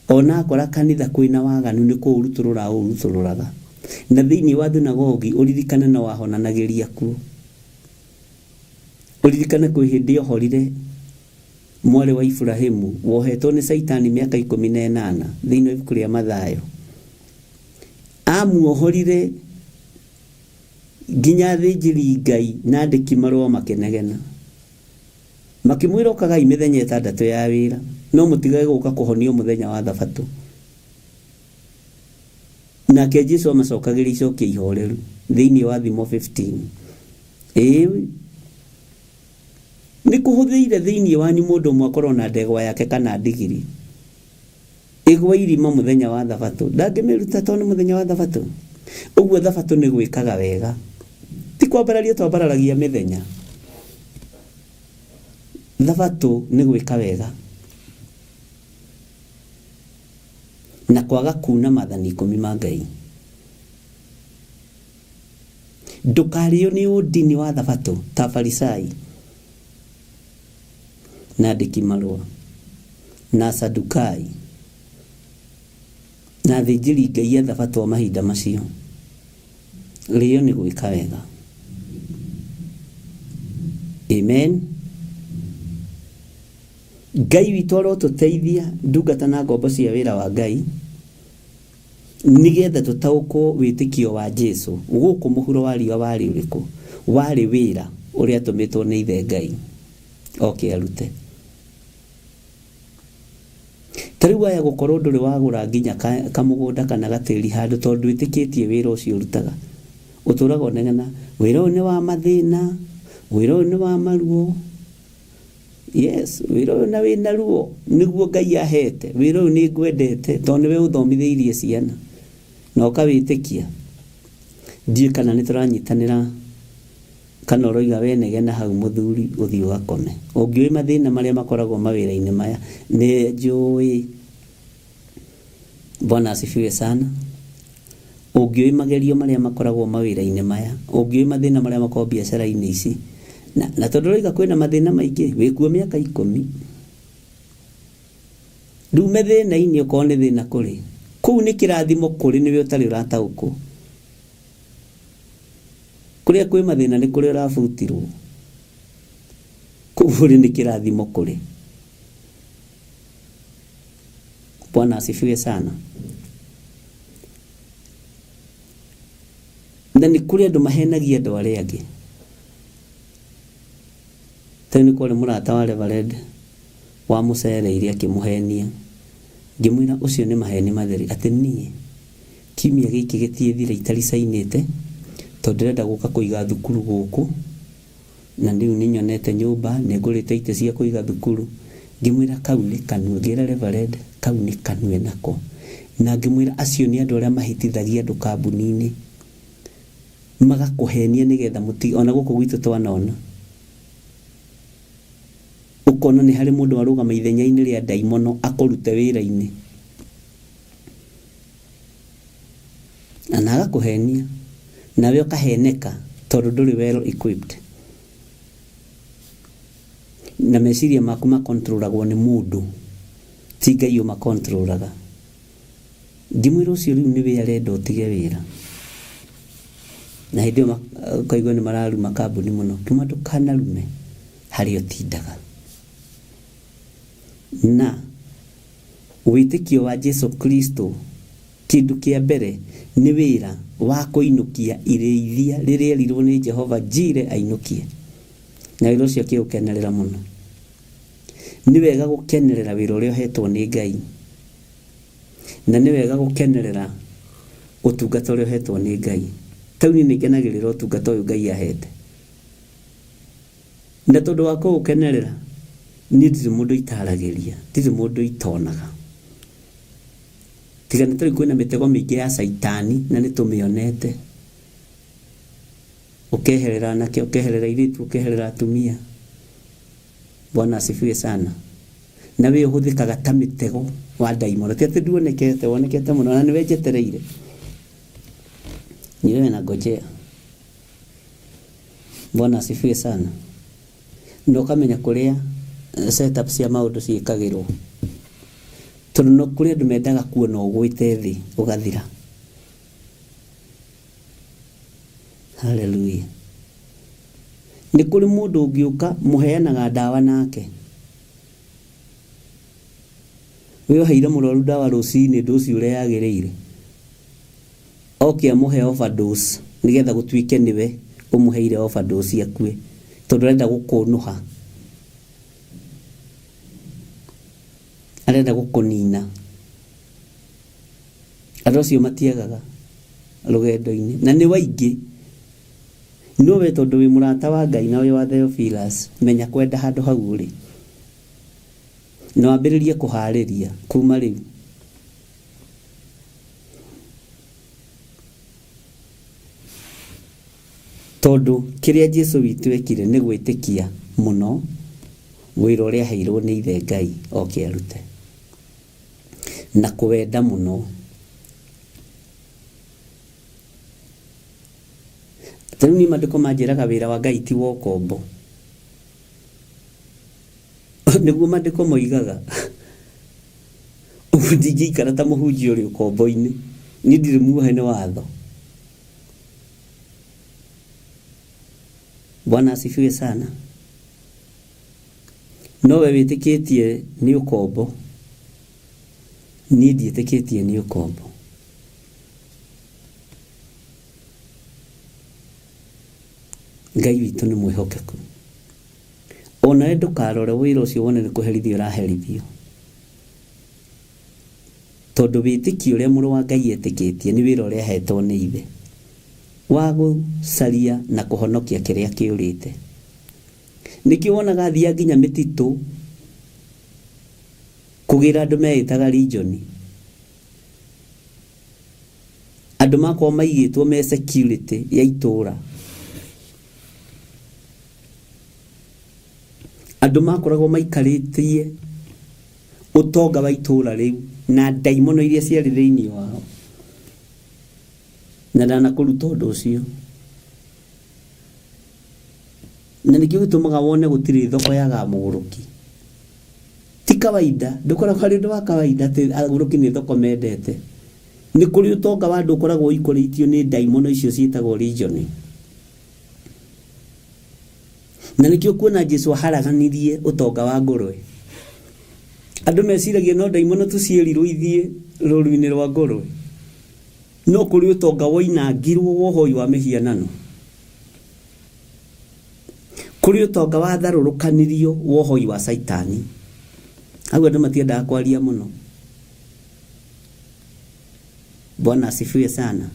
Ona akora kanitha kwĩna waganu nĩ kũũrutũrũra ũũrutũrũraga. Na thĩinĩ wa thunagogi ũririkane no wahonanagĩria kuo. Ũririkane kwĩ hĩndĩ ohorire mwarĩ wa Ibrahimu wohetwo nĩ Caitani mĩaka 18 thĩinĩ wa ibuku rĩa Mathayo. Amuohorire nginya athĩnjĩri Ngai na andĩki marũa makĩnegena. Makĩmwĩra ũkagai mĩthenya 6 ya wĩra, no mũtigage gũka kũhonio mũthenya wa Thabatũ. Nake Jesu amacokagĩria icokia ihoreru thĩinĩ wa Thimo 15. Ĩĩ, nĩ kũhũthĩire thĩinĩ wanyu mũndũ ũmwe akorwo na ndegwa yake kana ndigiri ĩgwe irima mũthenya wa Thabatũ, ndangĩmĩruta tondũ nĩ mũthenya wa Thabatũ. Ũguo Thabatũ nĩ gwĩkaga wega, ti kwambararia twambararagia mĩthenya. Thabatũ nĩ gwĩka wega na kwaga kuna maathani 10 ma Ngai. Ndũkarĩo nĩ ũndini wa Thabatũ ta Farisai na andĩki marũa na Sadukai na athĩnjĩri Ngai a Thabatũ a mahinda macio. Rĩo nĩ gwĩka wega. Amen. Ngai witũ arotũteithia ndungata na ngombo cia wĩra wa Ngai, nĩgetha tũtaũkwo wĩtĩkio wa Jesu gũkũ mũhuro wa riũa warĩ ũrĩkũ. Warĩ wĩra ũrĩa atũmĩtwo nĩ ithe Ngai oke arute. Ta rĩu aya gũkorwo ndũrĩ wagũra nginya kamũgũnda kana gatĩri handũ tondũ ndwĩtĩkĩtie wĩra ũcio ũrutaga. Ũtũraga ũnegena, wĩra ũyũ nĩ wa mathĩna, wĩra ũyũ nĩ wa maruo. Yes, wĩra ũyũ na wĩna ruo nĩguo Ngai ahete. Wĩra ũyũ nĩ ngwendete tondũ nĩwe ũthomithĩirie ciana na ũkawĩtĩkia. Ndiũĩ kana nĩ tũranyitanĩra kana ũroiga we negena hau mũthuri ũthiĩ ũgakome. Ũngĩũĩ mathĩna marĩa makoragwo mawĩra-inĩ maya, nĩ njũĩ. Bwana asifiwe sana. Ũngĩũĩ magerio marĩa makoragwo mawĩra-inĩ maya, ũngĩũĩ mathĩna marĩa makoragwo biacara-inĩ ici, na tondũ ũroiga kwĩna mathĩna maingĩ, wĩkuo mĩaka 10. Ndume thĩna-inĩ okorwo nĩ thĩna kũrĩ. Kũu nĩ kĩrathimo kũrĩ nĩwe ũtarĩ ũrataũkwo. Kũrĩa kwĩ mathĩna nĩ kũrĩa ũrabutirwo. Kũu ũrĩ nĩ kĩrathimo kũrĩ. Bwana asifiwe sana. Na nĩ kũrĩ andũ mahenagia andũ arĩa angĩ. Tene nĩ kwarĩ mũrata wa Reverend wa mũcereire akĩmũhenia. Ngĩmwĩra ũcio nĩ maheni matheri, atĩ niĩ kiumia gĩkĩ gĩtiĩthire itaricainĩte tondũ ndĩrenda gũka kũiga thukuru gũkũ, na rĩu nĩ nyonete nyũmba, nĩ ngũrĩte itĩ cia kũiga thukuru. Ngĩmwĩra kau nĩ kanua, ngĩra Reverend kau nĩ kanua nako. Na ngĩmwĩra acio nĩ andũ arĩa mahĩtithagia andũ kambuni-inĩ, magakũhenia nĩgetha mũti, ona gũkũ gwitũ twanona. Ũkona nĩ harĩ mũndũ arũgama ithenya-inĩ rĩa ndaimono akũrute wĩra-inĩ. Na agakũhenia, nawe ũkaheneka tondũ ndũrĩ well equipped. Na meciria maku makontrolagwo nĩ mũndũ, ti Ngai ũmakontrolaga. Ngĩmwĩra ũcio rĩu nĩwe arenda ũtige wĩra. Na hĩndĩ ĩyo ũkaigua nĩ mararuma kambuni mũno. Ngĩmwĩra ndũkanarume harĩa ũtindaga. Na wĩtĩkio wa Jesu Kristo kĩndũ kĩa mbere nĩ wĩra wa kũinũkia irĩithia rĩrĩa erirwo nĩ Jehova Jire ainũkie. Na wĩra ũcio akĩũkenerera mũno. Nĩ wega gũkenerera wĩra ũrĩa ũhetwo nĩ Ngai. Na nĩ wega gũkenerera ũtungata ũrĩa ũhetwo nĩ Ngai. Ta rĩu niĩ nĩ ngenagĩrĩra ũtungata ũyũ Ngai ahete. Na tondũ wa kũũkenerera, niĩ ndirĩ mũndũ itaragĩria, ndirĩ mũndũ itonaga. Tiga nĩ tondũ kwĩna mĩtego mĩingĩ ya caitani na nĩ tũmĩonete. Ũkeherera anake, ũkeherera airĩtu, ũkeherera atumia. Bwana asifiwe sana. Na wĩ ũhũthĩkaga ta mĩtego wa ndaimono. Ti atĩ nduonekete, wonekete mũno na nĩwe njetereire. Ni wewe nangojea. Bwana asifiwe sana. Na ũkamenya kũrĩa setup cia maũndũ ciĩkagĩrwo. Tondũ no kũrĩ andũ mendaga kuona ũgwĩte thĩ ũgathira. Hallelujah. Nĩ kũrĩ mũndũ ũngĩũka mũheanaga ndawa nake. We ũheire mũrwaru ndawa rũcinĩ ndũci ũrĩa yagĩrĩire. Oke amũhe overdose nĩgetha gũtuĩke nĩwe ũmũheire overdose akue. Tondũ arenda gũkũnũha. Arenda gũkũnina. Andũ acio matiagaga rũgendo-inĩ. Na nĩ waingĩ. No we tondũ wĩ mũrata wa Ngai na wĩ wa Theophilus, menya kwenda handũ hau ũrĩ. Na wambĩrĩrie kũharĩria kuma rĩu. Tondũ kĩrĩa Jesu witũ ekire nĩ gwĩtĩkia mũno wĩra ũrĩa aheirwo nĩ ithe Ngai oke arute. Na kũwenda mũno. Ta rĩu niĩ maandĩko manjĩraga wĩra wa Ngai ti wa ũkombo. Nĩguo maandĩko moigaga. Ũguo ndingĩikara ta mũhunjia ũrĩ ũkombo-inĩ. Niĩ ndirĩ muohe nĩ watho. Bwana asifiwe sana. No we wĩtĩkĩtie nĩ ũkombo. Niĩ ndiĩtĩkĩtie nĩ ũkombo. Ngai witũ nĩ mwĩhokeku. Onawe ndũkarore wĩra ũcio wone nĩ kũherithio ũraherithio. Tondũ wĩtĩkio ũrĩa mũrũ wa Ngai etĩkĩtie nĩ wĩra ũrĩa ahetwo nĩ ithe. Wa gũcaria na kũhonokia kĩrĩa kĩũrĩte. Nĩkĩo wonaga athiaga nginya mĩtitũ kũgĩra andũ meĩtaga region. Andũ makoragwo maigĩtwo me security ya itũra. Andũ makoragwo maikarĩtie ũtonga wa itũra rĩu na ndaimono iria ciarĩ thĩinĩ wao. Na ndanakũruta ũndũ ũcio. Na nĩkĩo gĩtũmaga wone gũtirĩ thoko yagaga mũgũrũki. Ti kawaida, ndũkoragwo harĩ ũndũ wa kawaida atĩ agũrũki nĩ thoko mendete. Nĩ kũrĩ ũtonga wa andũ ũkoragwo ũikũrĩtio nĩ ndaimono icio ciĩtagwo region. Na nĩkĩo kuona Jesu aharaganirie ũtonga wa ngũrwe. Andũ meciragia no ndaimono tu ciĩrirwo ithiĩ rũru-inĩ rwa ngũrwe. No kũrĩ ũtonga woinangirwo wa ũhoi wa mĩhianano. Kũrĩ ũtonga watharũrũkanirio wa ũhoi wa caitani. Hau andũ matiendaga kwaria mũno. Bwana asifiwe sana.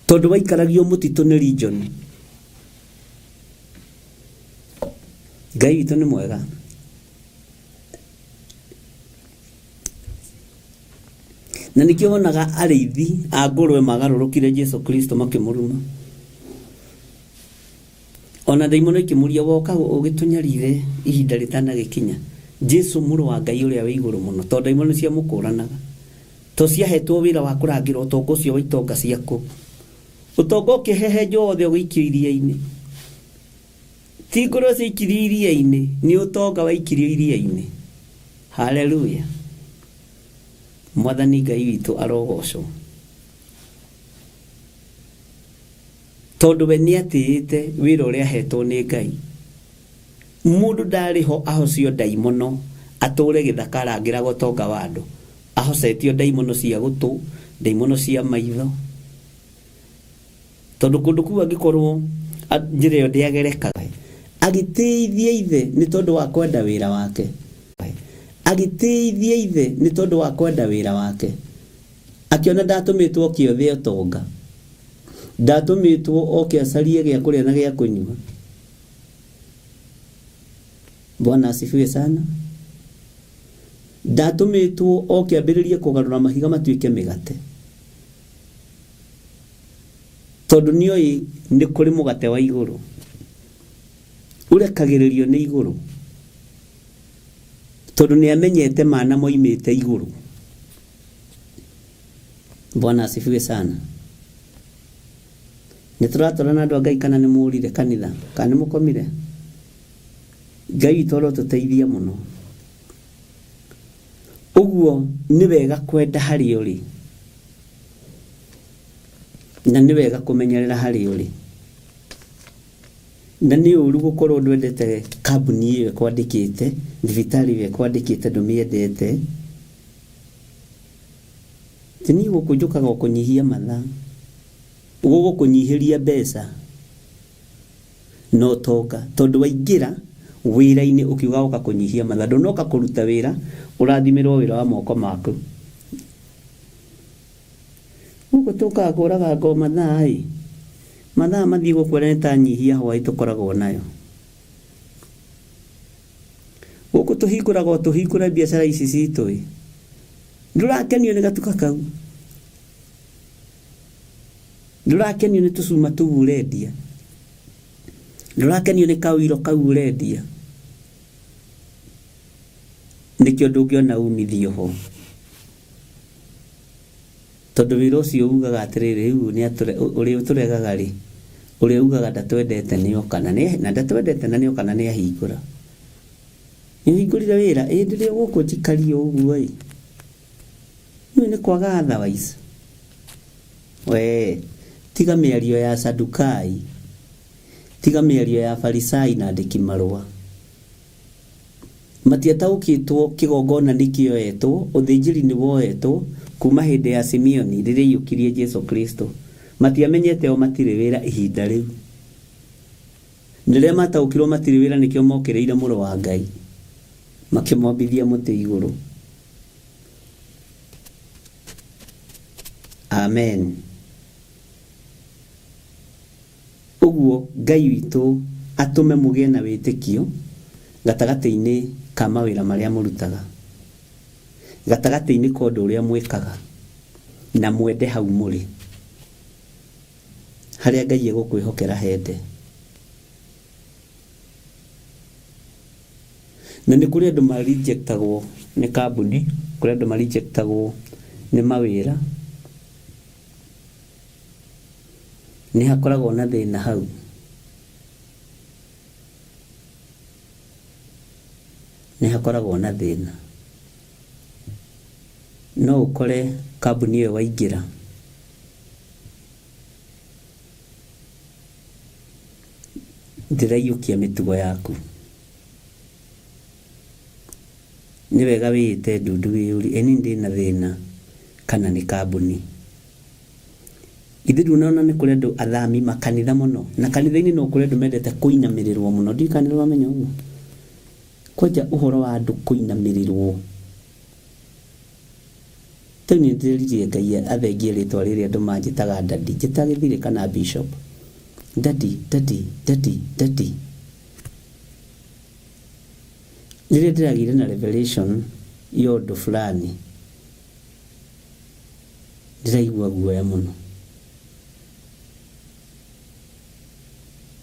Tondũ waikaragio mũtitũ nĩ region. Ngai witũ nĩ mwega. Na nĩkĩo wonaga arĩithi a ngũrwe magarũrũkire Jesu Kristo makĩmũruma. Ona ndaimono ikĩmũria woka ũgĩtũnyarire ihinda rĩtanagĩkinya. Jesu mũrũ wa Ngai ũrĩa wĩ igũrũ mũno tondũ ndaimono ciamũkũranaga. To ciahetwo wĩra wa kũrangĩra ũtonga ũcio wa itonga ciaku. Ũtonga ũkĩhehenjwo wothe ũgĩikio iria-inĩ. Ti ngũrwe ciaikirio iria-inĩ, nĩ ũtonga waikirio iria-inĩ. Haleluya. Mwathani Ngai witũ arogocwo. Tondũ we nĩ atĩĩte wĩra ũrĩa ahetwo nĩ Ngai. Mũndũ ndarĩ ho ahocio ndaimono atũre gĩthaka arangĩraga ũtonga wa andũ. Ahocetio ndaimono cia gũtũ, ndaimono cia maitho. Tondũ kũndũ kũu angĩkorwo njĩra ĩyo ndĩagerekaga. Agĩtĩithia ithe nĩ tondũ wa kwenda wĩra wake. Agĩtĩithia ithe nĩ tondũ wa kwenda wĩra wake. Akĩona ndatũmĩtwo oke othe ũtonga. Ndatũmĩtwo oke acarie gĩa kũrĩa na gĩa kũnyua. Bwana asifiwe sana. Ndatũmĩtwo oke ambĩrĩrie kũgarũra mahiga matuĩke mĩgate. Tondũ nĩoĩ nĩ kũrĩ mũgate wa igũrũ. Ũrekagĩrĩrio nĩ igũrũ. Tondũ nĩamenyete mana moimĩte igũrũ. Bwana asifiwe sana. Nĩ tũratwarana andũ a Ngai kana nĩ mũrire kanitha kana nĩ mũkomire? Ngai witũ arotũteithia mũno. Ũguo nĩ wega kwenda harĩa ũrĩ na nĩ wega kũmenyerera harĩa ũrĩ na nĩ ũru gũkorwo ndwendete kambuni ĩyo ĩkwandĩkĩte, thibitarĩ ĩyo ĩkwandĩkĩte ndũmĩendete. Ti niĩ gũkũ njũkaga o kũnyihia mathaa, gũgũkũnyihĩria mbeca na ũtonga tondũ waingĩra wĩra-inĩ ũkiuga woka kũnyihia mathaa, ndũnoka kũruta wĩra ũrathimĩrwo wĩra wa moko maku. Gũkũ tũkaga kũraga ngo mathaa ĩ, mathaa mathiĩ gũkwĩra nĩ ta nyihia hwaĩ tũkoragwo nayo. Gũkũ tũhingũraga o tũhingũre biacara ici citũ ĩ, ndũrakenio nĩ gatuka kau, ndũrakenio nĩ tũcuma tũu ũrendia, ndũrakenio nĩ kawiro kau ũrendia, nĩkĩo ndũngĩona umithio ho. Tondũ wĩra ũcio ugaga atĩrĩrĩ, rĩu ũrĩa ũtũregaga rĩ, ũrĩa ugaga ndatwendete nĩoka, na ndatwendete na nĩoka na nĩahingũra. Nĩũhingũrire wĩra, ĩ ndĩrĩ o gũkũ njikarie ũguo ĩ. Nĩũĩ nĩ kwaga otherwise. We, tiga mĩario ya Sadukai, tiga mĩario ya Farisai na andĩki marũa. Matiataũkĩtwo kĩgongona nĩ kĩoetwo, ũthĩnjĩri nĩ woetwo kuma hĩndĩ ya Simeoni rĩrĩa aiyũkirie Jesu Kristo. Matiamenyete o matirĩ wĩra ihinda rĩu. Rĩrĩa mataũkirwo matirĩ wĩra nĩkĩo mokĩrĩire mũrũ wa Ngai, makĩmwambithia mũtĩ igũrũ. Amen. Ũguo Ngai witũ atũme mũgĩe na wĩtĩkio gatagatĩ-inĩ ka mawĩra marĩa mũrutaga, gatagatĩ-inĩ ka ũndũ ũrĩa mwĩkaga, na mwende hau mũrĩ. Harĩa Ngai egũkwĩhokera hende. Na nĩ kũrĩ andũ ma-rejectagwo nĩ kambuni, kũrĩ andũ ma-rejectagwo nĩ mawĩra. Nĩ hakoragwo na thĩna hau. Nĩ hakoragwo na thĩna. No ũkore kambuni ĩyo waingĩra ndĩraiyũkia mĩtugo yaku. Nĩ wega wĩĩte ndundu wĩyũrie, ĩ niĩ ndĩna thĩna kana nĩ kambuni? Ithuĩ ndũnona nĩ kũrĩ andũ athami makanitha mũno, na kanitha-inĩ no kũrĩ andũ mendete kũinamĩrĩrwo mũno. Ndiũĩ kana nĩ ũramenya ũguo. Kwanja ũhoro wa andũ kũinamĩrĩrwo. Rĩu nĩ ndĩrerire Ngai athengie rĩtwa rĩrĩ andũ manjĩtaga daddy. Njĩta Gĩthirĩ kana bishop. Daddy, daddy, daddy, daddy. Rĩrĩa ndĩragĩire na revelation ya ũndũ fulani, ndĩraigua guoya mũno.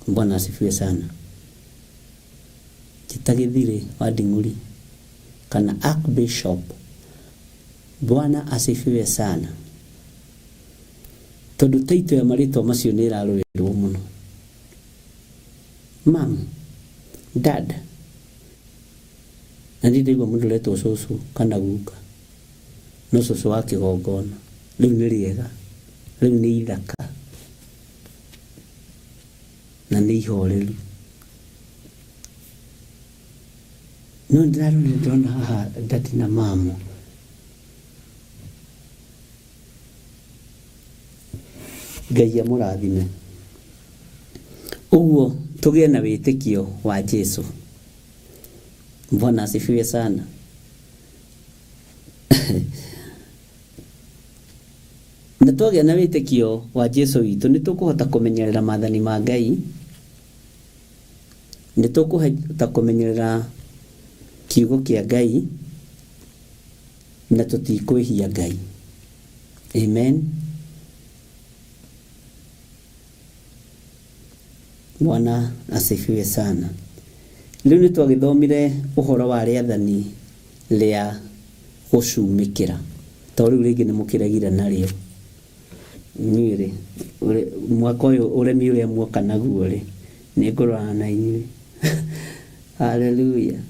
Bwana asifiwe sana. Njĩta Gĩthirĩ wa Nding'uri kana Archbishop. Bwana asifiwe sana. Tondũ taito ya marĩtwa macio nĩ ĩrarũĩrwo mũno. Mam, Dad. Na ndirĩ ndaigua mũndũ ũretwo cũcũ kana guka, no cũcũ wa kĩgongona. Rĩu nĩ rĩega, rĩu nĩ ithaka na nĩ ihoreru. No ndĩrarorire ndĩrona haha daddy na mamu. Ngai amũrathime. Ũguo tũgĩe na wĩtĩkio wa Jesu. Bwana asifiwe sana. Na twagĩa na wĩtĩkio wa Jesu witũ nĩ tũkũhota kũmenyerera maathani ma Ngai, nĩ tũkũhota kũmenyerera kiugo kĩa Ngai na tũtikwĩhia Ngai. Amen. Bwana asifiwe sana. Rĩu nĩ twagĩthomire ũhoro wa rĩathani rĩa gũcumĩkĩra, to rĩu rĩngĩ nĩ mũkĩregire narĩo. Inyuĩ rĩ, mwaka ũyũ ũremi ũrĩa muoka naguo rĩ, nĩ ngũrora na inyuĩ. Haleluya.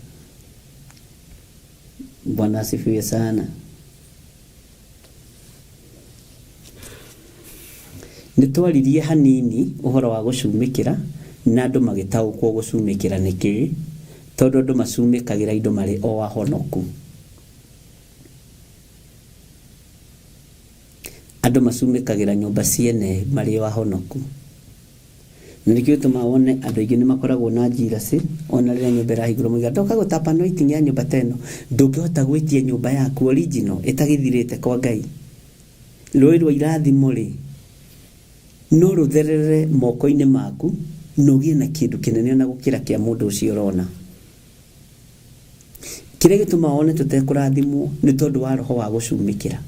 Bwana asifiwe sana. Nĩ twaririe hanini ũhoro wa gũcumĩkĩra na andũ magĩtaũkwo gũcumĩkĩra nĩ kĩĩ, tondũ andũ macumĩkagĩra indo marĩ o ahonoku. Andũ macumĩkagĩra nyũmba ciene marĩ o ahonoku. Na nĩkĩo gĩtũmaga wone andũ aingĩ nĩ makoragwo na njiracĩ ona rĩrĩa nyũmba ĩrahingũrwo moiga ndoka gũtapa anointing ya nyũmba ta ĩno. Ndũngĩhota gwĩtia nyũmba yaku original ĩtagĩthirĩte kwa Ngai. Rũĩ rwa irathimo rĩ, no rũtherere moko-inĩ maku na ũgĩe na kĩndũ kĩnene ona gũkĩra kĩa mũndũ ũcio ũrona. Kĩrĩa gĩtũmaga wone tũtekũrathimwo nĩ tondũ wa roho wa gũcumĩkĩra.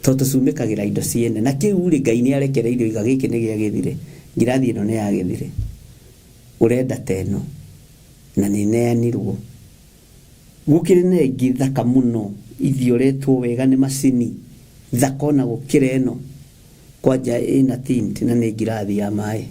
Tondũ tũcumĩkagĩra indo ciene. Na kĩu rĩ, Ngai nĩ arekereirie oiga gĩkĩ nĩ gĩa gĩthire. Ngirathi ĩno nĩ ya gĩthire. Ũrenda ta ĩno. Na nĩ neanirwo. Gũkĩrĩ na ĩngĩ thaka mũno, ithioretwo wega nĩ macini, thaka ona gũkĩra ĩno. Kwanja ĩna tint na nĩ ngirathi ya maĩ.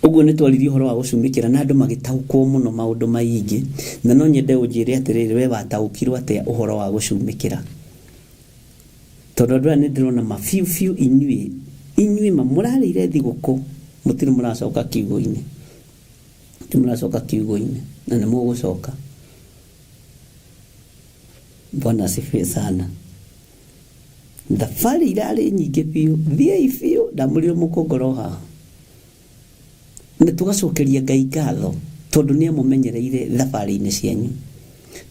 Ũguo nĩ twaririe ũhoro wa gũcumĩkĩra na andũ magĩtaũkwo mũno maũndũ maingĩ, na no nyende ũnjĩre atĩrĩrĩ, we wataũkirwo atĩa ũhoro wa gũcumĩkĩra? Tondũ andũ aya nĩ ndĩrona ma biũ biũ inyuĩ, inyuĩ ma mũrarĩire thigũkũ, mũtirĩ mũracoka kiugũ-inĩ. Mũtirĩ mũracoka kiugũ-inĩ, na nĩ mũgũcoka. Bwana asifiwe sana. Thabarĩ irarĩ nyingĩ biũ, thiĩi biũ, ndamũrire mũkũngoro haha. Na tũgacokeria Ngai ngatho tondũ nĩ amũmenyereire thabarĩ-inĩ cianyu.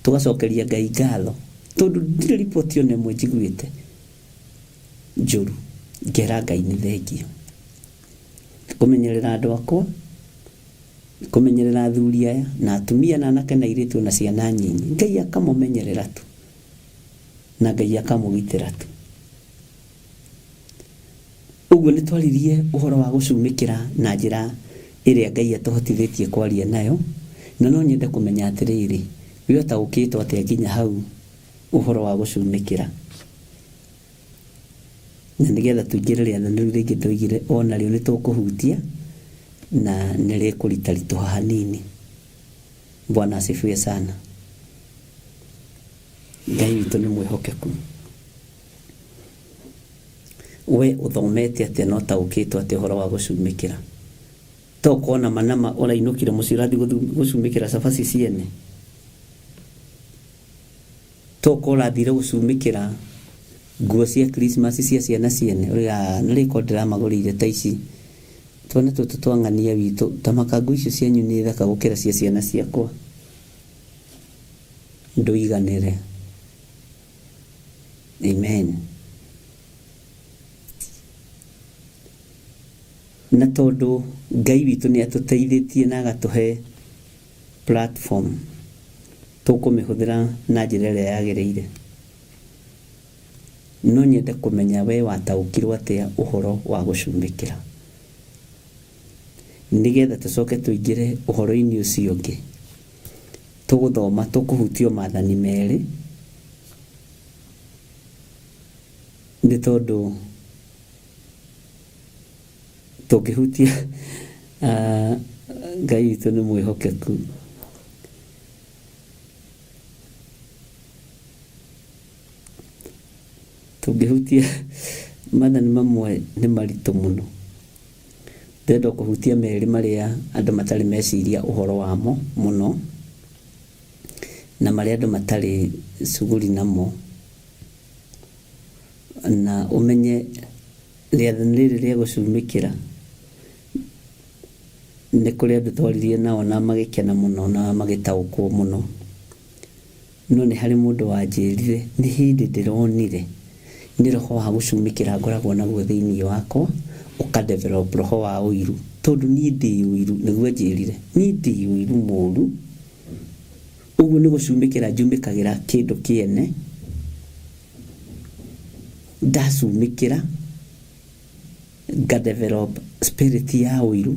Tũgacokeria Ngai ngatho tondũ ndirĩ riboti ona ĩmwe njiguĩte njũru, ngera Ngai nĩ thengio. Kũmenyerera andũ akwa, kũmenyerera athuri aya na atumia na anake na airĩtu na ciana nyinyi. Ngai akamũmenyerera tu na Ngai akamũgitĩra tu. Ũguo nĩ twaririe ũhoro wa gũcumĩkĩra na njĩra ĩrĩa Ngai atũhotithĩtie kwaria nayo, na no nyende kũmenya atĩrĩrĩ, we ũtaũkĩtwo atĩa nginya hau ũhoro wa gũcumĩkĩra? Na nĩgetha tũingĩre rĩathani rĩu rĩngĩ ndoigire onarĩo nĩ tũkũhutia na nĩ rĩkũritaritũha hanini. Bwana asifiwe sana. Ngai witũ nĩ mwĩhokeku. We ũthomete atĩa na ũtaũkĩtwo atĩa ũhoro wa gũcumĩkĩra? To ũkona manama ũrainũkire mũciĩ ũrathiĩ gũcumĩkĩra cabaci ciene? To ũkorwo ũrathire gũcumĩkĩra nguo cia Christmas cia ciana ciene? Ũrĩa nĩ rĩko ndĩramagũrĩire ta ici. Twana tũtũ twa ng'ania witũ, ta makangu icio cianyu nĩ thaka gũkĩra cia ciana ciakwa. Ndũiganĩre. Amen. Na tondũ Ngai witũ nĩ atũteithĩtie na agatũhe platform, tũkũmĩhũthĩra na njĩra ĩrĩa yagĩrĩire. No nyende kũmenya we wataũkirwo atĩa ũhoro wa gũcumĩkĩra, nĩgetha tũcoke tũingĩre ũhoro-inĩ ũcio ũngĩ. Tũgũthoma, tũkũhutio maathani merĩ, nĩ tondũ Tũngĩhutia Ngai witũ nĩ mwĩhokeku. Tũngĩhutia maathani mamwe nĩ maritũ mũno. Ndĩrenda kũhutia merĩ marĩa andũ matarĩ meciria ũhoro wamo mũno, na marĩa andũ matarĩ cuguri namo, na ũmenye rĩathani rĩrĩ rĩa gũcumĩkĩra nĩ kũrĩ andũ twaririe nao na magĩkena mũno na magĩtaũkwo mũno. No nĩ harĩ mũndũ wanjĩrire nĩ hĩndĩ ndĩronire nĩ roho wa gũcumĩkĩra ngoragwo naguo thĩinĩ wakwa, ũka develop roho wa ũiru, tondũ niĩ ndĩ ũiru, nĩguo anjĩrire, niĩ ndĩ ũiru mũru. Ũguo nĩ gũcumĩkĩra njumĩkagĩra kĩndũ kĩene, ndacumĩkĩra nga develop spirit ya ũiru,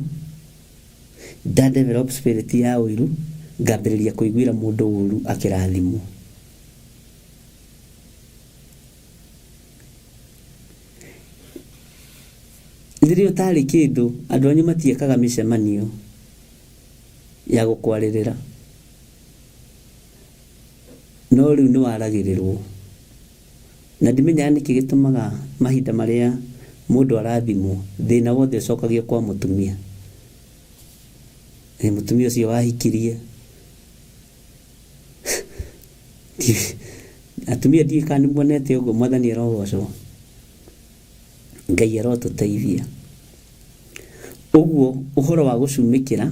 nda develop spirit ya ũiru ngambĩrĩria kũiguĩra mũndũ ũru akĩrathimwo. Rĩrĩa ũtarĩ kĩndũ, andũ anyu matiĩkaga mĩcemanio ya gũkwarĩrĩra, no rĩu nĩ waragĩrĩrwo. Na ndimenyaga nĩkĩ gĩtũmaga mahinda marĩa mũndũ arathimwo, thĩna wothe ũcokagio kwa mũtumia. Mũtumia ũcio wahikirie. Atumia ndiũĩ kana nĩ muonete ũguo, Mwathani arogocwo. Ngai arotũteithia. Ũguo ũhoro wa gũcumĩkĩra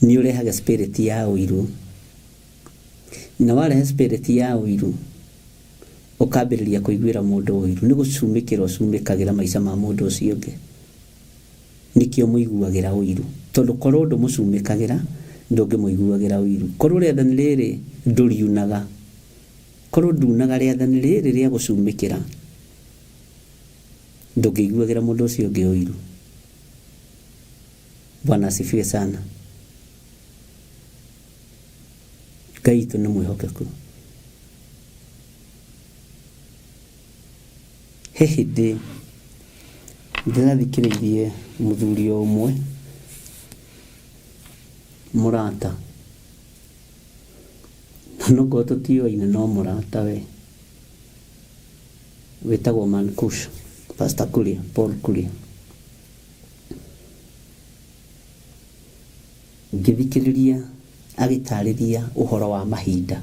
nĩ ũrehaga spirit ya ũiru. Na warehe spirit ya ũiru, ũkambĩrĩria kũiguĩra mũndũ ũiru. Nĩ gũcumĩkĩra ũcumĩkagĩra maica ma mũndũ ũcio ũngĩ. Nĩkĩo mũiguagĩra ũiru. Tondũ korwo ndũmũcumĩkagĩra, ndũngĩmũiguagĩra ũiru. Korwo rĩathani rĩrĩ ndũriunaga, korwo ndunaga rĩathani rĩrĩ rĩa gũcumĩkĩra, ndũngĩiguagĩra mũndũ ũcio ũngĩ ũiru. Bwana asifiwe sana. Ngai witũ nĩ mwĩhokeku. He hĩndĩ ndĩrathikĩrĩirie mũthuri o ũmwe mũrata, na nokorwo tũtiũaine no mũrata we, wĩtagwo Mankush, Pastor Kuria, Paul Kuria. Ngĩthikĩrĩria agĩtarĩria ũhoro wa mahinda.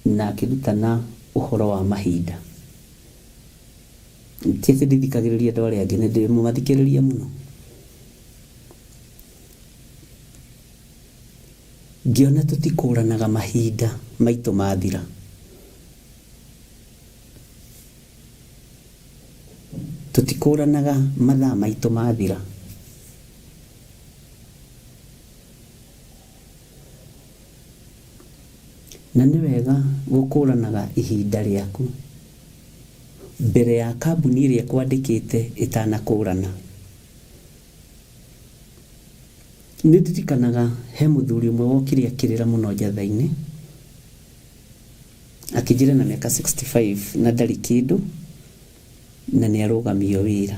Na akĩrutana ũhoro wa mahinda. Ti atĩ ndithikagĩrĩria andũ arĩa angĩ, nĩ ndĩmũmathikĩrĩria mũno. Ngĩona tũtikũranaga mahinda maitũ mathira. Tũtikũranaga mathaa maitũ mathira. Na nĩ wega gũkũranaga ihinda rĩaku mbere ya kambuni ĩrĩa ĩkwandĩkĩte ĩtanakũrana. Nĩ ndirikanaga he mũthuri ũmwe wokire akĩrĩra mũno njatha-inĩ, akĩnjĩra na mĩaka 65 na ndarĩ kĩndũ na nĩ arũgamio wĩra.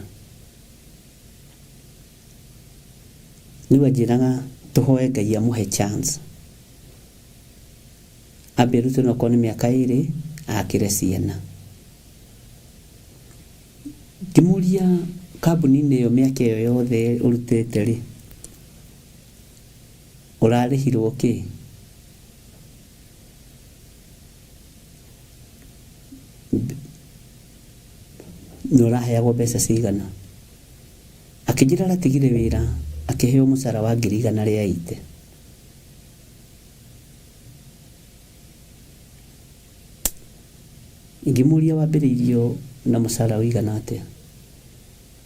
Rĩu anjĩraga tũhoe Ngai amũhe chance ambe arute onokorwo nĩ mĩaka ĩrĩ akĩre ciana. Ngĩmũria kambuni-inĩ ĩyo mĩaka ĩyo yothe ũrutĩte rĩ, ũrarĩhirwo kĩ? Na ũraheagwo mbeca cigana? Akĩnjĩra aratigire wĩra akĩheo mũcara wa 180,000. Ngĩmũria wambĩrĩirio na mũcara ũigana atĩa?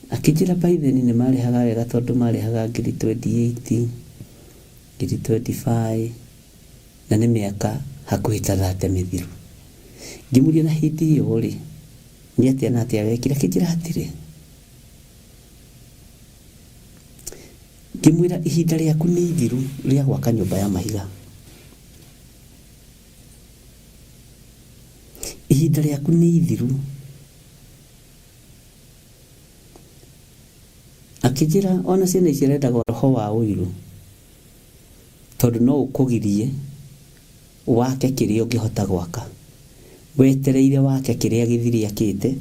Akĩnjĩra by then nĩ marĩhaga wega tondũ marĩhaga 28,000, 25,000 na nĩ mĩaka hakuhĩ ta 30 mĩthiru. Ngĩmũria na hĩndĩ ĩyo rĩ, nĩ atĩa na atĩa wekire? Akĩnjĩra hatirĩ. Ngĩmwĩra ihinda rĩaku nĩ ithiru rĩa gwaka nyũmba ya mahiga. Ihinda rĩaku nĩ ithiru. Akĩnjĩra ona ciana ici arendaga roho wa ũiru, tondũ no ũkũgirie wake kĩrĩa ũngĩhota gwaka. Wetereire wake kĩrĩa Gĩthiri akĩte,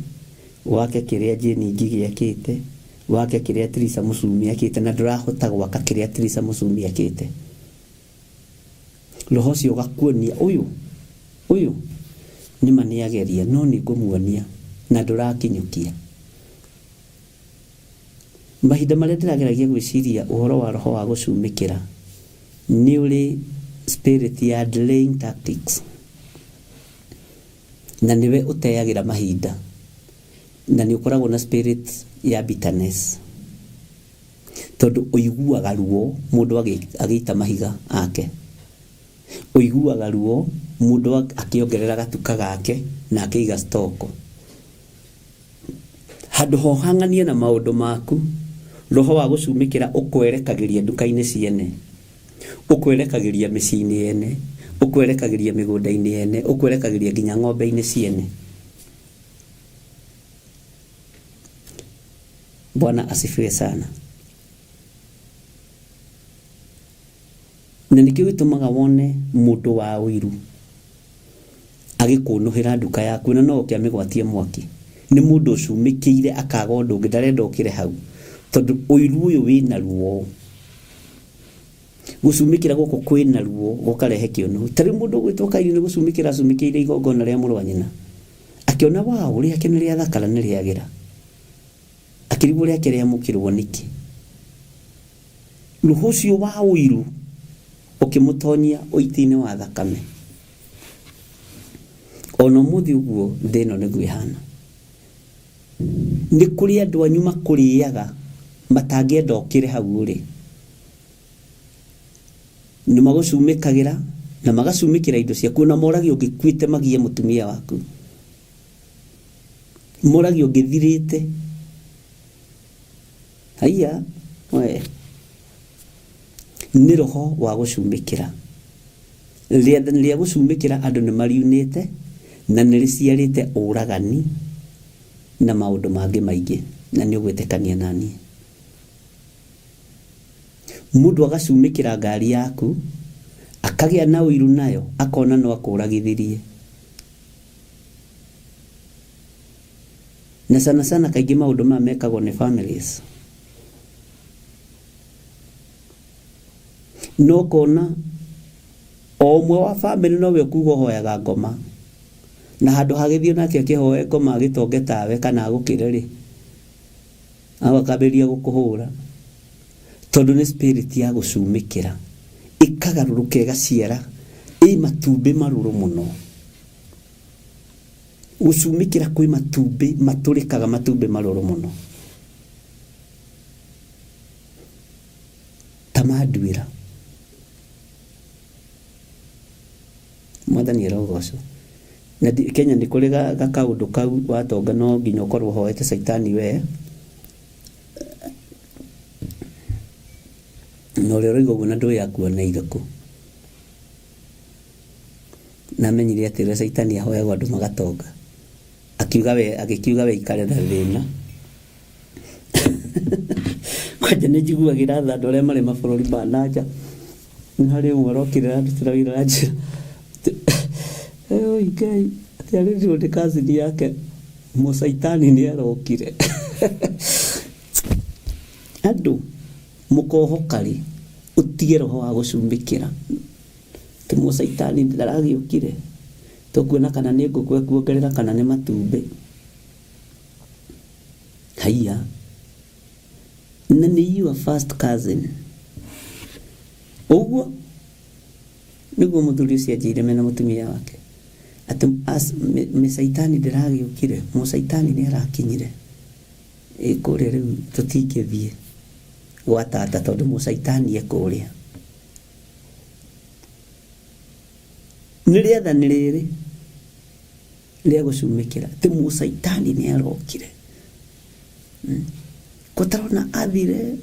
wake kĩrĩa Jane Ngigĩ akĩte, wake kĩrĩa Teresa Mũcumi akĩte, na ndũrahota gwaka kĩrĩa Teresa Mũcumi akĩte. Roho ũcio ũgakuonia ũyũ ũyũ nĩma nĩageria, no nĩngũmuonia na ndũrakinyũkia. Mahinda marĩa ndĩrageragia gwĩciria ũhoro wa roho wa gũcumĩkĩra, nĩ ũrĩ spirit ya delaying tactics, na nĩwe ũteagĩra mahinda, na nĩ ũkoragwo na spirit ya bitterness, tondũ ũiguaga ruo mũndũ agĩita mahiga ake, ũiguaga ruo mũndũ akĩongerera gatuka gake na akĩiga stock. Handũ ha ũhang'anie na maũndũ maku, roho wa gũcumĩkĩra ũkwerekagĩria nduka-inĩ ciene, ũkwerekagĩria mĩciĩ-inĩ yene, ũkwerekagĩria mĩgũnda-inĩ yene, ũkwerekagĩria nginya ng'ombe-inĩ ciene. Bwana asifiwe sana. Na nĩkĩo gĩtũmaga wone mũndũ wa ũiru agĩkũnũhĩra nduka yaku na no oke amĩgwatie mwaki. Nĩ mũndũ ũcumĩkĩire akaga ũndũ ũngĩ, ndarenda ũkĩre hau, tondũ ũiru ũyũ wĩna ruo. Gũcumĩkĩra gũkũ kwĩna ruo gũkarehe kĩũnũhu. Ta rĩu mũndũ ũgwĩtwo Kaini nĩ gũcumĩkĩra acumĩkĩire igongona rĩa mũrũ wa nyina, akĩona waũ rĩake nĩ rĩathakara nĩ rĩagĩra, akĩrigwo rĩake rĩamũkĩrwo nĩkĩ. Roho ũcio wa ũiru ũkĩmũtonyia ũiti-inĩ wa thakame. Ona ũmũthĩ ũguo thĩ ĩno nĩguo ĩhana. Nĩ kũrĩ andũ anyu makũrĩaga matangĩenda ũkĩre hau ũrĩ. Nĩ magũcumĩkagĩra na magacumĩkĩra indo ciaku, ona moragia ũngĩkuĩte magie mũtumia waku, moragia ũngĩthirĩte. Haiya we, nĩ roho wa gũcumĩkĩra. Rĩathani rĩa gũcumĩkĩra andũ nĩ mariunĩte na nĩ rĩciarĩte ũragani na maũndũ mangĩ maingĩ, na nĩ ũgwĩtĩkania naniĩ. Mũndũ agacumĩkĩra ngari yaku, akagĩa na ũiru nayo, akona no akũragithirie. Na sana sana kaingĩ maũndũ maya mekagwo nĩ families. No ũkona o ũmwe wa family nowe ũkuga ũhoyaga ngoma, na handũ hagĩthiĩ nake akĩhoe ngoma agĩtonge tawe kana agũkĩre rĩ, agakambĩrĩria gũkũhũra, tondũ nĩ spirit ya gũcumĩkĩra ĩkagarũrũka ĩgaciara ĩ matumbĩ marũrũ mũno. Gũcumĩkĩra kwĩ matumbĩ matũrĩkaga matumbĩ marũrũ mũno ta manduĩra. Mwathani arogocwo. Na Kenya nĩ kũrĩ gakaũndũ kau watonga no nginya ũkorwo ũhoete caitani we. Na ũrĩa ũroiga ũguo na ndũĩ akuoneire kũ. Na amenyire atĩ ũrĩa caitani ahoyagwo andũ magatonga. Akiuga we, agĩkiuga we ikare na thĩna. Kwanja nĩ njiguagĩra tha andũ arĩa marĩ mabũrũri ma na nja. Nĩ harĩ ũmwe ũrokire arandutĩra wĩra aranjĩra oi Ngai, atĩ arĩrirwo nĩ cousin yake mũcaitani nĩ arokire. Andũ mũkohoka rĩ, ũtige roho wa gũcumĩkĩra. Atĩ mũcaitani ndaragĩũkire, tũkuona kana nĩ ngũkũ ekuongerera kana nĩ matumbĩ. Haiya, na nĩ your first cousin. Ũguo nĩguo mũthuri ũcio anjĩire mena mũtumia wake atĩ mĩcaitani ndĩragĩũkire, mũcaitani nĩ arakinyire. Ĩ kũrĩa rĩu tũtingĩthiĩ gwa tata tondũ mũcaitani e kũrĩa. Nĩ rĩathani rĩrĩ rĩa gũcumĩkĩra atĩ mũcaitani nĩ arokire. Gũtarona athire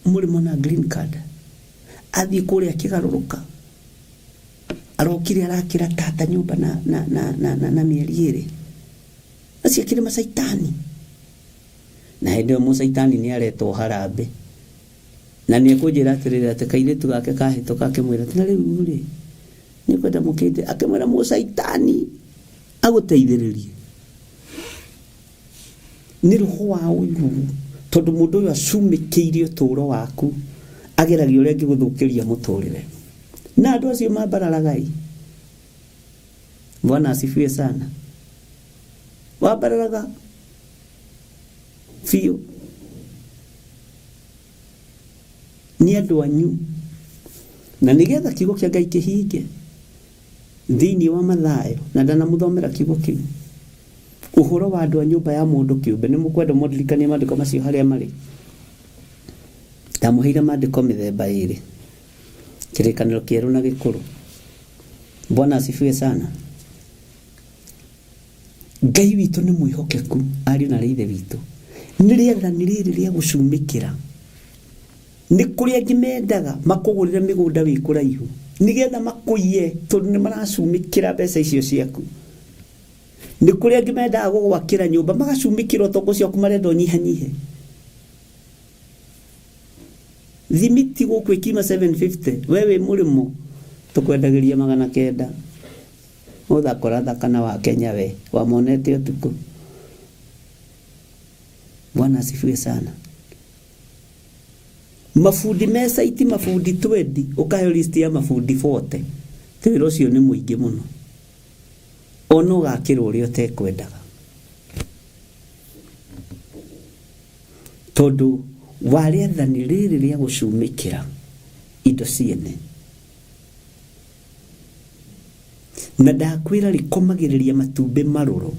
mũrĩmo na green card, athiĩ kũrĩa akĩgarũrũka. Arokire arakĩra tata nyũmba na na na na na, na mĩeri ĩrĩ. Acio akĩrĩ macaitani. Na hĩndĩ ĩyo mũcaitani nĩ aretwo harambĩ. Na nĩ ekũnjĩra atĩrĩrĩ atĩ kairĩtu gake kahĩtũka akĩmwĩra atĩ na rĩu rĩ nĩ kwenda mũkĩndĩ akĩmwĩra mũcaitani agũteithĩrĩrie. Nĩ roho wa ũiru tondũ mũndũ ũyũ acumĩkĩire ũtũũro waku ageragia ũrĩa angĩgũthũkĩria mũtũrĩre. Na andũ acio mambararagai. Bwana asifiwe sana. Wambararaga biũ. Nĩ andũ anyu. Na nĩgetha kiugo kĩa Ngai kĩhinge thĩinĩ wa Mathayo, na ndanamũthomera kiugo kĩu, ũhoro wa andũ a nyũmba ya mũndũ kĩũmbe, nĩ mũkwenda mũndirikanie maandĩko macio harĩa marĩ? Ndamũheire maandĩko mĩthemba ĩrĩ, kĩrĩkanĩro kĩerũ na gĩkũrũ. Bwana asifiwe sana. Ngai witũ nĩ mwĩhokeku, ariũ na ithe witũ. Nĩ rĩathani rĩrĩ rĩa gũcumĩkĩra. Nĩ kũrĩ angĩ mendaga makũgũrĩre mĩgũnda wĩ kũraihu nĩgetha makũiye tondũ nĩ maracumĩkĩra mbeca icio ciaku. Nĩ kũrĩ angĩ mendaga gũgwakĩra nyũmba magacumĩkĩra ũtonga ũcio waku marenda ũnyihanyihe. Thimiti gũkũ ĩkiuma 750 we wĩ mũrĩmo tũkwendagĩria 900. Ũthakora thakana wa Kenya we wamonete ũtukũ. Bwana asifiwe sana. Mabundi me saiti mabundi 20 ũkaheo list ya mabundi 40 ti wĩra ũcio nĩ mũingĩ mũno ona ũgakĩrwo ũrĩa ũtekwendaga tondũ wa rĩathani rĩrĩ rĩa gũcumĩkĩra indo ciene na ndakwĩra rĩkomagĩrĩria matumbĩ marũrũ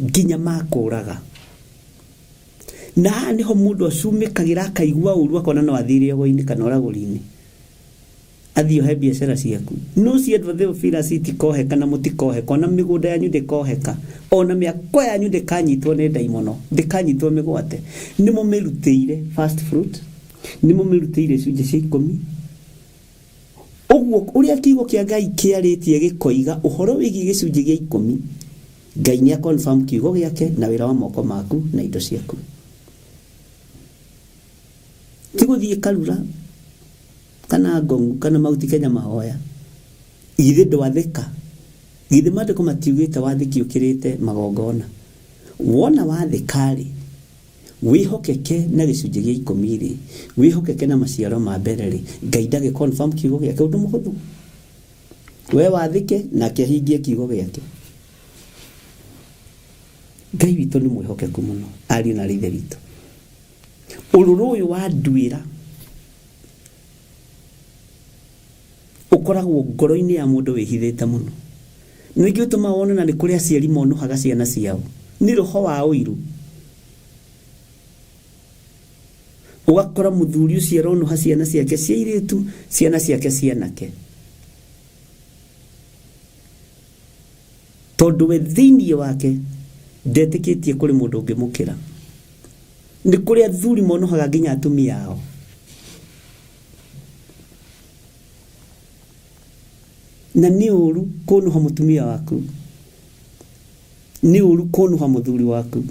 nginya makũraga. Na haha nĩho mũndũ acumĩkagĩra akaigua ũru akona no athiĩ rĩogo-inĩ kana ũragũri-inĩ athiĩ ohe biacara ciaku. No ciendwa Theophilus itikoheka na mũtikoheka, ona mĩgũnda yanyu ndĩkoheka, ona mĩako yanyu ndĩkanyitwo nĩ ndaimono, ndĩkanyitwo mĩgwate. Nĩ mũmĩrutĩire first fruit, nĩ mũmĩrutĩire icunjĩ cia ikũmi. Ũguo ũrĩa kiugo kĩa Ngai kĩarĩtie gĩkoiga ũhoro wĩgiĩ gĩcunjĩ gĩa ikũmi, Ngai nĩ confirm kiugo gĩake na wĩra wa moko maku na indo ciaku. Ti gũthiĩ Karura kana Ngong'u kana Mount Kenya mahoya. Githĩ ndwathĩka? Githĩ maandĩko matiugĩte wathĩki ũkĩrĩte magongona? Wona wathĩka-rĩ, wĩhokeke na gĩcunjĩ gĩa ikũmi rĩ, wĩhokeke na maciaro ma mbere rĩ, Ngai ndagĩ confirm kiugo gĩake ũndũ mũhũthũ. We wathĩke nake ahingie kiugo gĩake. Ngai witũ nĩ mwĩhokeku mũno, ariũ na ithe witũ. Ũrũrũ ũyũ wa nduĩra ũkoragwo ngoro-inĩ ya mũndũ wĩhithĩte mũno. Nĩkĩo gĩtũmaga wone na nĩ kũrĩ aciari monohaga ciana ciao. Nĩ roho wa ũiru. Ũgakora mũthuri ũcio aronoha ciana ciake cia airĩtu, ciana ciake cia anake. Tondũ we thĩinĩ wake ndetĩkĩtie kũrĩ mũndũ ũngĩmũkĩra. Nĩ kũrĩ athuri monohaga nginya atumia ao. Na nĩ ũru kũnũha mũtumia waku. Nĩ ũru kũnũha mũthuri waku.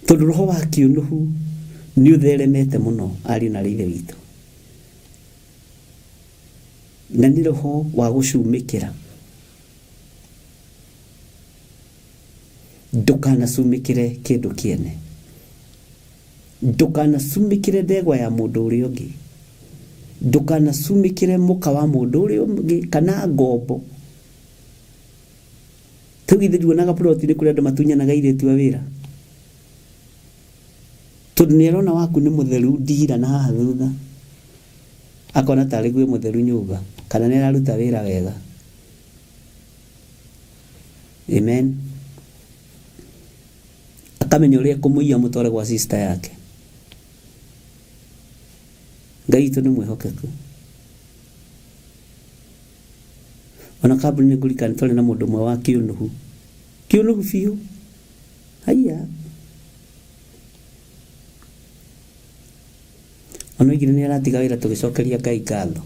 Tondũ roho wa kĩũnũhu nĩ ũtheremete mũno ariũ na ithe witũ. Na nĩ roho wa gũcumĩkĩra. Ndũkanacumĩkĩre kĩndũ kĩene. Ndũkanacumĩkĩre ndegwa ya mũndũ ũrĩa ũngĩ. Ndũkanacumĩkĩre mũka wa mũndũ ũrĩa ũngĩ kana ngombo. Rĩu githĩ nduonaga ploti nĩ kũrĩ andũ matunyanaga airĩtu a wĩra? Tondũ nĩ arona waku nĩ mũtheru ndira na haha thutha. Akona tarĩ guo mũtheru nyũmba kana nĩ araruta wĩra wega. Amen. Akamenya ũrĩa ekũmũiya mũtware gwa sister yake. Ngai witũ nĩ mwĩhokeku. Ona kambuni nĩ ngũririkana twarĩ na mũndũ ũmwe wa kĩũnũhu. Kĩũnũhu biũ. Haiya. Ona oigire nĩ aratiga wĩra tũgĩcokeria Ngai ngatho.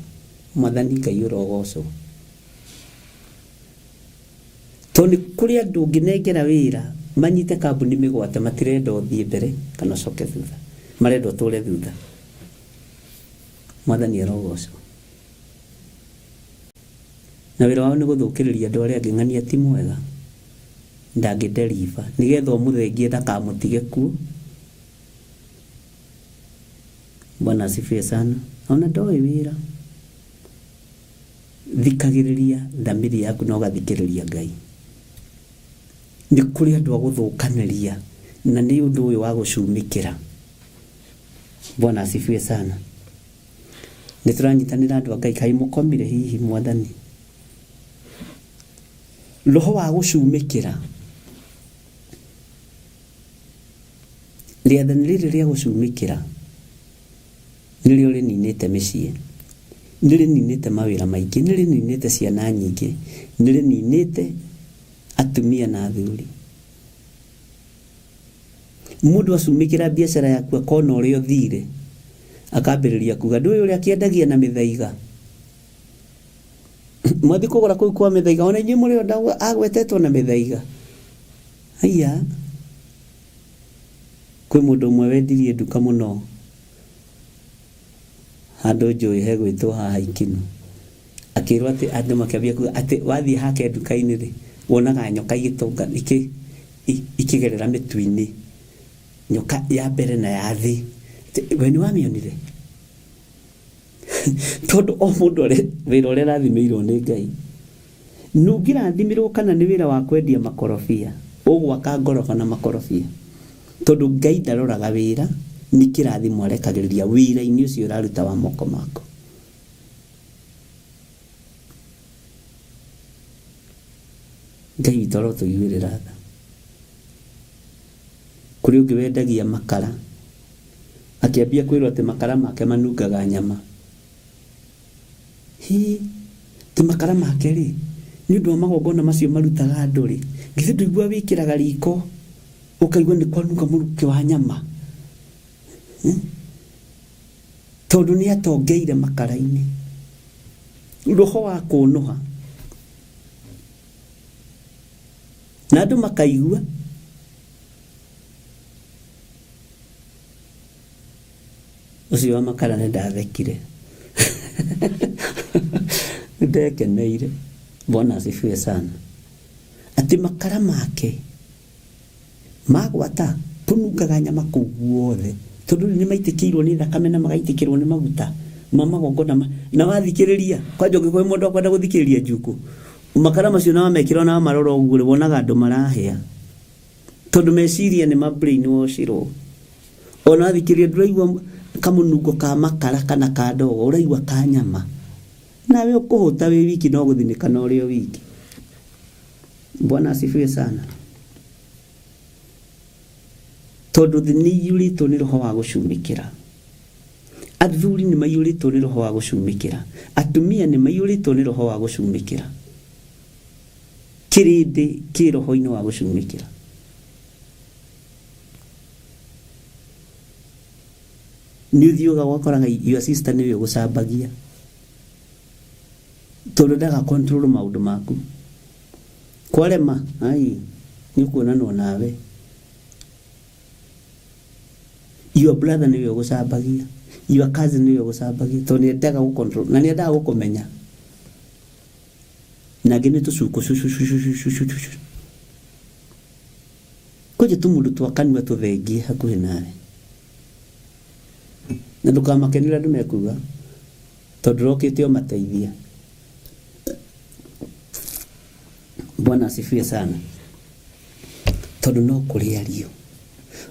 Mwathani Ngai ũrogocwo. Tondũ nĩ kũrĩ andũ ũngĩnengera wĩra manyite kambuni mĩgwate matirenda ũthiĩ mbere kana ũcoke thutha, marenda ũtũre thutha. Mwathani arogocwo. Na wĩra wao nĩ gũthũkĩrĩria andũ arĩa angĩ, ng'ania ti mwega, ndangĩ deliver nĩgetha ũmũthengie ndakamũtige kuo. Bwana asifiwe sana. Ona ndoĩ wĩra. Thikagĩrĩria thamiri yaku na ũgathikĩrĩria Ngai. Nĩ kũrĩ andũ a gũthũkanĩria na nĩ ũndũ ũyũ wa gũcumĩkĩra. Bwana asifiwe sana. Nĩ tũranyitanĩra andũ a Ngai, kaĩ mũkomire hihi Mwathani? Roho wa gũcumĩkĩra, rĩathani rĩrĩ rĩa gũcumĩkĩra nĩrĩo rĩninĩte mĩciĩ, nĩ rĩninĩte mawĩra maingĩ, nĩ rĩninĩte ciana nyingĩ, nĩ rĩninĩte atumia na athuri. Mũndũ acumĩkĩra biacara yaku akona ũrĩa ũthire, akambĩrĩria kuga ndũĩ ũrĩa akĩendagia na mĩthaiga. Mwathi kũgũra kũu kwa mĩthaiga, ona inyuĩ mũrĩ o agwetetwo na mĩthaiga. Haiya, kwĩ mũndũ ũmwe wendirie nduka mũno handũ njũĩ hegwĩtwo haha Ikinu. Akĩrwo atĩ andũ makĩambia kuga atĩ wathiĩ hake nduka-inĩ rĩ, wonaga nyoka igĩtũnga ikĩgerera mĩtu-inĩ, nyoka ya mbere na ya thĩ. We nĩ wamĩonire? Tondũ o mũndũ arĩ wĩra ũrĩa arathimĩirwo nĩ Ngai. Nũngĩrathimĩrwo kana nĩ wĩra wa kwendia makorobia, ũgwaka ngoroba na makorobia. Tondũ Ngai ndaroraga wĩra, nĩ kĩrathimo arekagĩrĩria wĩra-inĩ ũcio ũraruta wa moko mako. Ngai witũ arotũiguĩrĩra tha. Kũrĩ ũngĩ wendagia makara, akĩambia kwĩrwo atĩ makara make manungaga nyama. Hi, ti makara make rĩ, nĩ ũndũ wa magongona macio marutaga andũ rĩ, githĩ ndũigua wĩkĩraga riko ũkaigua nĩ kwanunga mũrukĩ wa nyama? Tondũ nĩ atongeire makara-inĩ. Roho wa kũnũha. Na andũ makaigua. Ũcio wa makara nĩ ndathekire. Nĩ ndekeneire. Bwana asifiwe sana. Atĩ makara make magwata kũnungaga nyama kũu guothe, tondũ rĩu nĩ maitĩkĩirwo nĩ thakame na magaitĩkĩrwo nĩ maguta ma magongona na wathikĩrĩria kwanja ũngĩkorwo mũndũ akwenda gũthikĩrĩria njuku, makara macio na wamekĩra na wamarora ũguo rĩ, wonaga andũ marahĩa tondũ meciria nĩ ma brainwashirwo. Ona wathikĩrĩria ndũraigua kamũnungo ka makara kana ka ndogo, ũraigua ka nyama. Nawe ũkũhũta wĩ wiki no gũthinĩka na ũrĩ o wiki. Bwana asifiwe sana. Tondũ thĩ nĩ iyũrĩtwo nĩ roho wa gũcumĩkĩra. Athuri nĩ maiyũrĩtwo nĩ roho wa gũcumĩkĩra. Atumia nĩ maiyũrĩtwo nĩ roho wa gũcumĩkĩra. Kĩrĩndĩ kĩ roho-inĩ wa gũcumĩkĩra. Nĩ ũthiaga ũgakoraga your sister nĩwe ũgũcambagia. Tondũ ndaga control maũndũ maku. Kwarema, ai, nĩ ũkuonanwo nawe. Your brother nĩwe ũgũcambagia. Your cousin nĩwe ũgũcambagia. Tondũ nĩ endaga gũ control na nĩ endaga gũkũmenya. Na angĩ nĩ tũcuko cucucucucucucu. Kwanja tũmũndũ twa kanua tũthengie hakuhĩ nawe. Na ndũkamakenere andũ mekuga tondũ ũrokĩte ũmateithie. Bwana asifiwe sana. Tondũ no kũrĩ ario.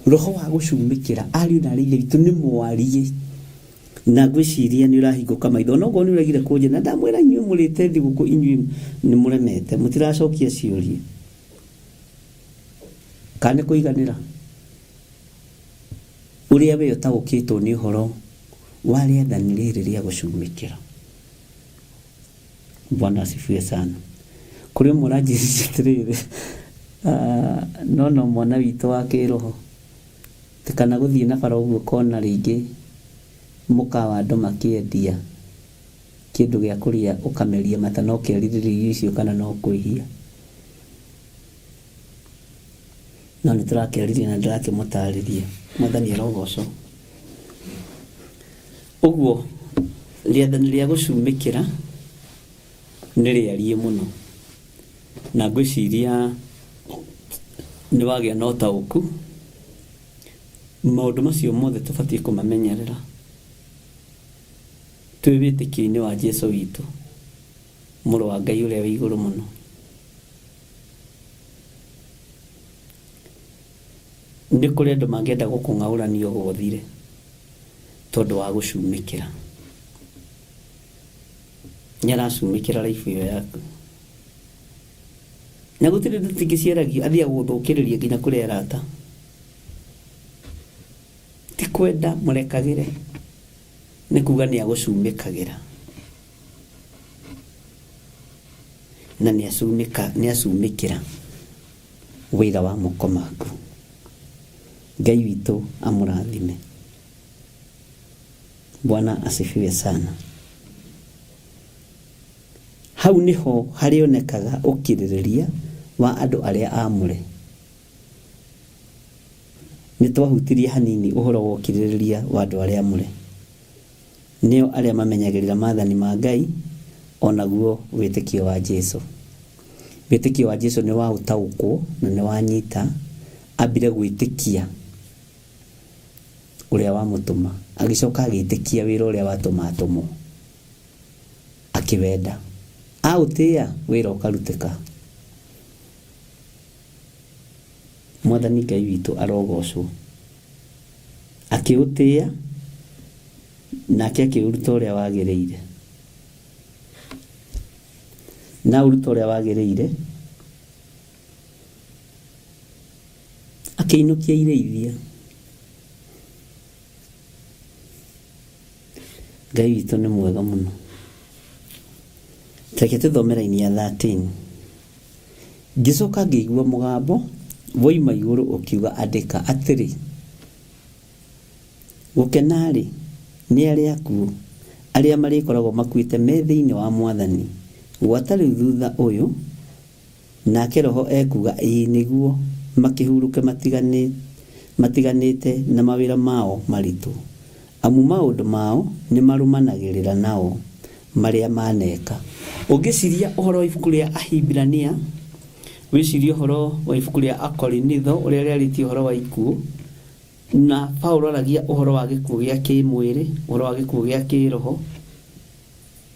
Roho wa gũcumĩkĩra ariũ na arĩ ithe witũ nĩ mwarie. Na ngwĩciria nĩ ũrahingũka maitho. Ona okorwo nĩ ũregire kũnjĩra, na ndamwĩra inyuĩ mũrĩte thigũkũ inyuĩ nĩ mũremete, mũtiracokia ciũria. Kana nĩ kũiganĩra? Ũrĩa we ũtaũkĩtwo nĩ ũhoro wa rĩathani rĩrĩ rĩa gũcumĩkĩra. Bwana asifiwe sana. Kũrĩ ũmwe ũranjĩrire atĩrĩrĩ, no no mwana witũ wa kĩroho, ti kana gũthiĩ na bara ũguo ũkona rĩngĩ mũkawa andũ makĩendia. Kĩndũ gĩa kũrĩa ũkameria mata na ũkerirĩria irio icio kana no kwĩhia. No nĩ tũrakĩaririe na ndĩrakĩmũtarĩria. Mwathani arogocwo. Ũguo rĩathani rĩa gũcumĩkĩra nĩ rĩariĩ mũno. Na ngwĩciria nĩ wagĩa na ũtaũku. Maũndũ macio mothe tũbatiĩ kũmamenyerera twĩ wĩtĩkio-inĩ wa Jesu witũ, mũrũ wa Ngai ũrĩa wĩ igũrũ mũno. Nĩ kũrĩ andũ mangĩenda gũkũng'aũrania ũguo ũthire tondũ wa gũcumĩkĩra. Nĩ aracumĩkĩra life ĩyo yaku. Na gũtirĩ ndeto ingĩ ciaragio, athiaga gũthũkĩrĩria nginya kũrĩ arata. Ti kwenda mũrekagĩre, nĩ kuga nĩ agũcumĩkagĩra. Na nĩ acumĩkĩra wĩra wa moko maku. Ngai witũ amũrathime. Bwana asifiwe sana. Hau nĩho harĩonekaga ũkirĩrĩria wa andũ arĩa aamũre. Nĩ twahutirie hanini ũhoro wa ũkirĩrĩria wa andũ arĩa aamũre. Nĩo arĩa mamenyagĩrĩra maathani ma Ngai o naguo wĩtĩkio wa Jesu. Wĩtĩkio wa Jesu nĩ wa ũtaũkwo na nĩ wanyita, ambire gwĩtĩkia ũrĩa wamũtũma, agĩcoka agĩtĩkia wĩra ũrĩa watũma atũmwo. Akĩwenda. Aũtĩĩa, wĩra ũkarutĩka. Mwathani Ngai witũ arogocwo. Akĩũtĩĩa, nake akĩũruta ũrĩa wagĩrĩire. Na aũruta ũrĩa wagĩrĩire, akĩinũkia irĩithia. Ngai witũ nĩ mwega mũno. Reke tũthome raini ya 13. Ngĩcoka ngĩigua mũgambo woima igũrũ ũkiuga, andĩka atĩrĩ, gũkena-rĩ, nĩ arĩa akuũ, arĩa marĩkoragwo makuĩte me thĩinĩ wa Mwathani, gwata rĩu thutha ũyũ. Nake Roho ekuuga, Ĩĩ nĩguo, makĩhurũke matiganĩte na mawĩra mao maritũ, amu maũndũ mao nĩmarũmanagĩrĩra nao marĩa maaneka. Ũngĩciria ũhoro wa ibuku rĩa Ahibirania, wĩcirie ũhoro wa ibuku rĩa Akorinitho ũrĩa rĩarĩtie ũhoro wa ikuũ, na Paulo aragia ũhoro wa gĩkuũ gĩa kĩĩmwĩrĩ, ũhoro wa gĩkuũ gĩa kĩĩroho.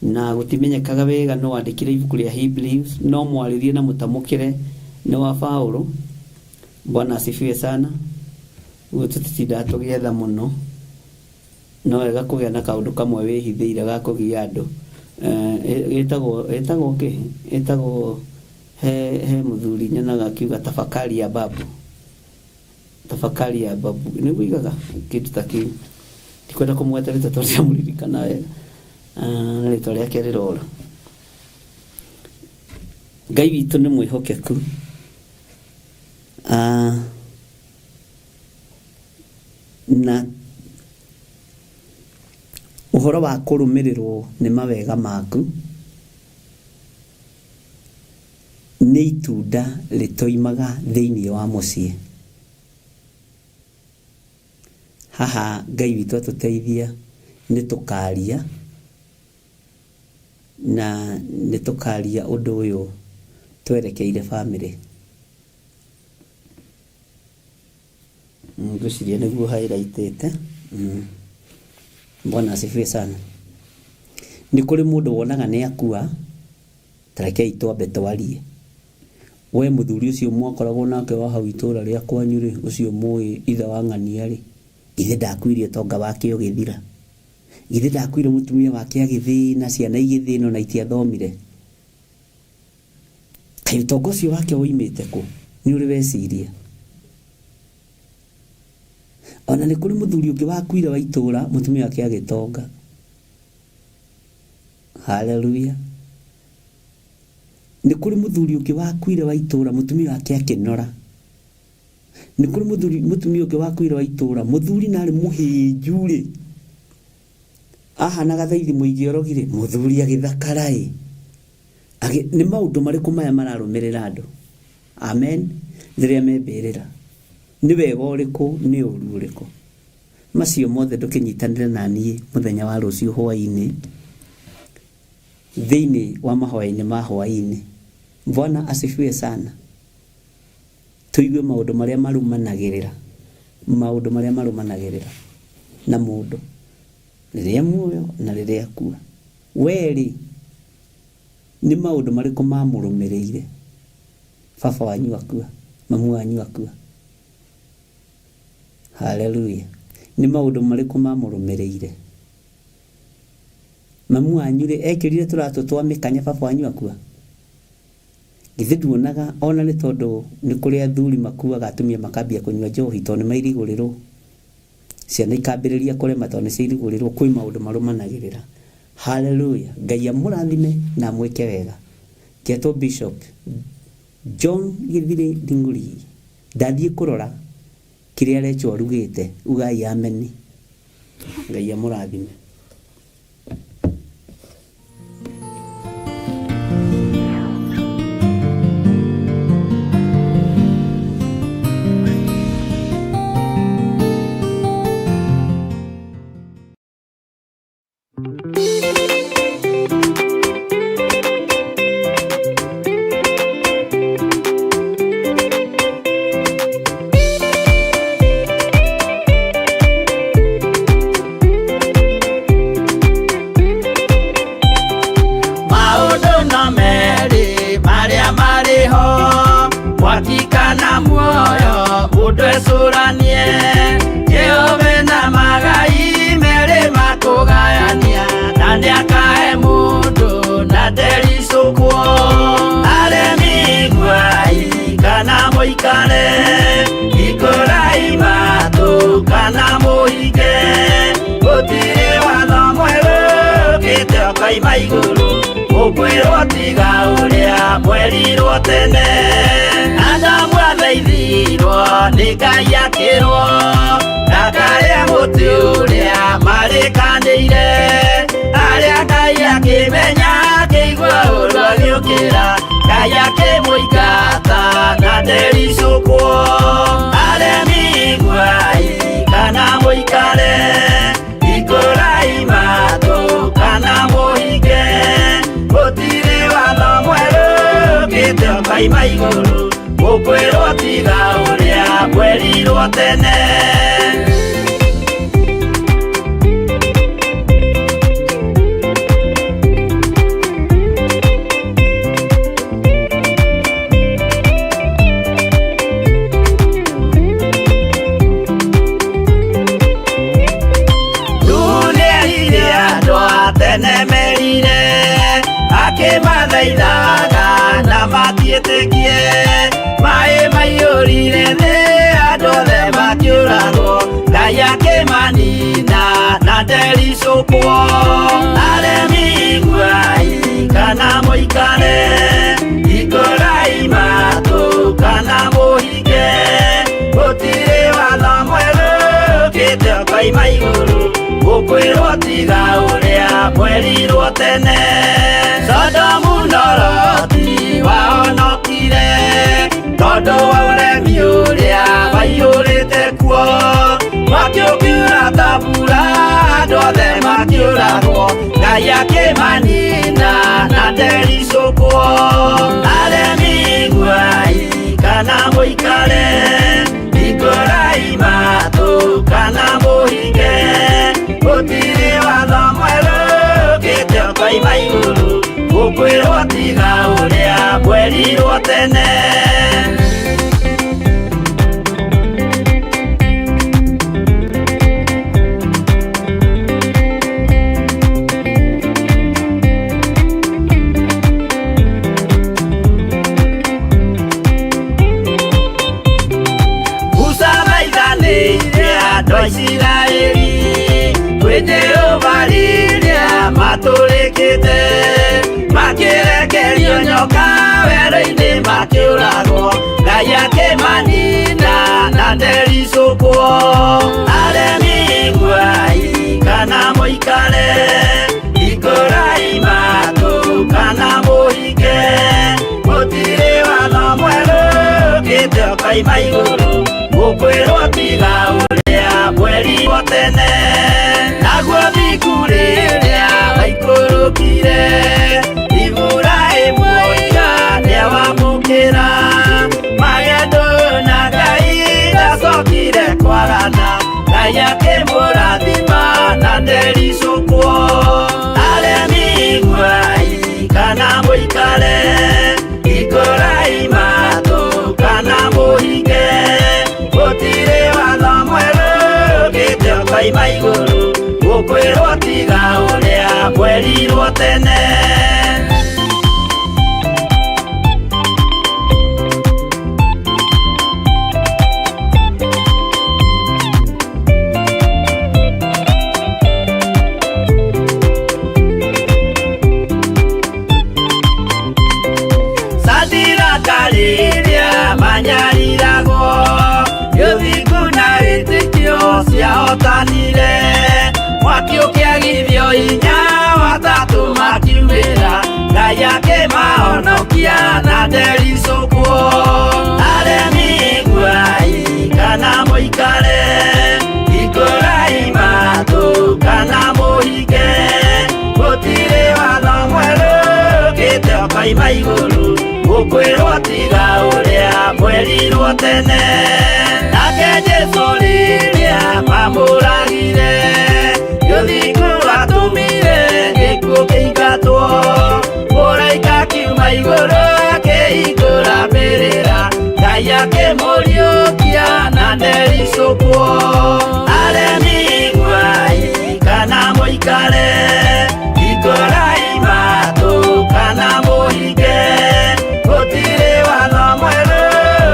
Na gũtimenyekaga wega nũ wandĩkire ibuku rĩa Hebrews, no mwarĩrie na mũtamũkĩre nĩ wa Paulo. Bwana asifiwe sana. Ũguo tũtitindaga tũgĩetha mũno. No wega kũgĩa na kaũndũ kamwe wĩhithĩire ga kũgia andũ. Gĩtagwo gĩtagwo kĩ? Gĩtagwo he he mũthuri nyonaga akiuga tafakari ya babu. Tafakari ya babu nĩguo igaga kĩndũ ta kĩu. Ndikwenda kũmũgweta rĩtwa tondũ ndiramũririkana wega. Na rĩtwa rĩake rĩrora. Ngai witũ nĩ mwĩhokeku. Na ũhoro wa kũrũmĩrĩrwo nĩ mawega maku nĩ itunda rĩtoimaga thĩinĩ wa mũciĩ. Haha Ngai witũ atũteithia nĩ tũkaria na nĩ tũkaria ũndũ ũyũ twerekeire bamĩrĩ. Ngwĩciria nĩguo highlightĩte. Bwana asifiwe sana. Nĩ kũrĩ mũndũ wonaga nĩ akua, ta rekei twambe twarie. We mũthuri ũcio mwakoragwo nake wa hau itũra rĩa kwanyu rĩ, ũcio mũĩ ithe wa ng'ania rĩ, githĩ ndakuire ũtonga wake ũgĩthira? Githĩ ndakuire mũtumia wake agĩthĩna, ciana igĩthĩna ona itiathomire? Kaĩ ũtonga ũcio wake woimĩte kũ? Nĩ ũrĩ weciria? Ona nĩ kũrĩ mũthuri ũngĩ wakuire wa itũra, mũtumia wake agĩtonga. Haleluya. Nĩ kũrĩ mũthuri ũngĩ wakuire wa itũra, mũtumia wake akĩnora. Nĩ kũrĩ mũthuri mũtumia ũngĩ wakuire wa itũra, mũthuri na arĩ mũhĩnju rĩ, Ahanaga thaithi mũingĩ orogire mũthuri agĩthakara-ĩ. Nĩ maũndũ marĩkũ maya mararũmĩrĩra andũ? Amen. Rĩrĩa membĩrĩra nĩ wega ũrĩkũ, nĩ ũru ũrĩkũ? Macio mothe ndũkĩnyitanĩre na niĩ mũthenya wa rũciũ hwaĩ-inĩ thĩinĩ wa mahoya-inĩ ma hwaĩ-inĩ. Bwana asifiwe sana. Tũigue maũndũ marĩa marumanagĩrĩra, maũndũ marĩa marumanagĩrĩra na mũndũ rĩrĩa muoyo na rĩrĩa akua. We-rĩ, nĩ maũndũ marĩkũ mamũrũmĩrĩire baba wanyu akua, mamu wanyu akua? Haleluya. Nĩ maũndũ marĩkũ mamũrũmĩrĩire? Mamu wanyu rĩ, ekĩrire tũratũ twa mĩkanya baba wanyu akua? Githĩ nduonaga ona nĩ tondũ nĩ kũrĩ athuri makuaga atumia makambia kũnyua njohi tondũ nĩ mairigũrĩrwo, ciana ikambĩrĩria kũrema tondũ nĩ ciairigũrĩrwo, kwĩ maũndũ marũmanagĩrĩra. Haleluya. Ngai amũrathime na amwĩke wega. Ngetwo Bishop John Githiri Nding'uri. Ndathiĩ kũrora kĩrĩa Rachel arugĩte. Ugai ameni. Ngai amũrathime. Maũndũ no merĩ marĩa marĩ ho, mwaki kana muoyo, mũndũ ecũranie. Jehova na magai merĩ makũgayania, na nĩakahe mũndũ na ndericũkwo. Aremi iguai kana mũikare, hingũrai matũ kana mũhinge, gũtirĩ watho mwerũ ũkĩte ũkoima igũrũ, ũkwĩrwo tiga ũrĩa mwerirwo tene. Adamu athaithirwo nĩ Ngai akĩrwo ndakarĩe mũtĩ ũrĩa marĩkanĩire, arĩa Ngai akĩmenya akĩigua ũru agĩũkĩra, Ngai akĩmũingata na ndericũkwo. Aremi iguai kana mũikare, hingũrai matũ kana mũhinge, gũtirĩ watho mwerũ ũkĩte ũkoima igũrũ, ũkwĩrwo tiga ũrĩa mwerirwo tene. Dunia andũ a tene merire, akĩmathaithaga na matiĩtĩkie, maĩ maiyũrire thĩ andũ othe makĩũragwo, Ngai akĩmanina na ndericũkwo. Aremi iguai kana mũikare, hingũrai matũ kana mũhinge, gũtirĩ watho mwerũ ũkĩte ũkoima igũrũ, ũkwĩrwo tiga ũrĩa mwerirwo tene. Sodomu na Loti wahonokire tondũ wa ũremi ũrĩa waiyũrĩte kuo, mwaki ũkiura ta mbura andũ othe makĩũragwo, Ngai akĩmanina na ndericũkwo. Aremi iguai kana mũikare, hingũrai matũ kana mũhinge, gũtirĩ watho mwerũ ũkĩte ũkoima igũrũ, ũkwĩrwo tiga ũrĩa mwerirwo tene. Musa thaithanĩire andũ a Isiraeli kwĩ Jehova rĩrĩa matũrĩkĩte, makĩrekerio nyoka werũ-inĩ makĩũragwo, Ngai akĩmanina na ndericũkwo. Aremi iguai kana Kana mũikare Hingũrai matũ kana mũhinge Gũtirĩ watho mwerũ ũkĩte ũkoima igũrũ Mũkwĩrwo tiga ũrĩa mwerirwo tene Naguo thingu rĩrĩa waikũrũkire Iburahĩmu oiga nĩawamũkĩra Magendo na Ngai ndacokire kwagana Ngai akĩmũrathima na ndericũkwo Aremi iguai kana mũikare Hingũrai matũ kana mũhinge Gũtirĩ watho mwerũ ũkĩte ũkoima igũrũ Mũkwĩrwo tiga ũrĩa mwerirwo tene Sadiraka rĩrĩa manyariragwo Gĩthingu na wĩtĩkio ciahotanire Mwaki ũkĩagithio hinya watatũ makiumĩra Ngai akĩmahonokia na ndericũkwo Aremi iguai kana mũikare Hingũrai matũ kana mũhinge Gũtirĩ watho mwerũ ũkĩte ũkoima igũrũ Mũkwĩrwo tiga ũrĩa mwerirwo tene Nake Jesũ rĩrĩa mamũragire Gĩthingu atũmire gĩkuũ kĩingatwo Mũraika akiuma igũrũ akĩhingũra mbĩrĩra Ngai akĩmũriũkia na ndericũkwo Aremi iguai kana mũikare Hingũrai matũ kana mũhinge Gũtirĩ watho mwerũ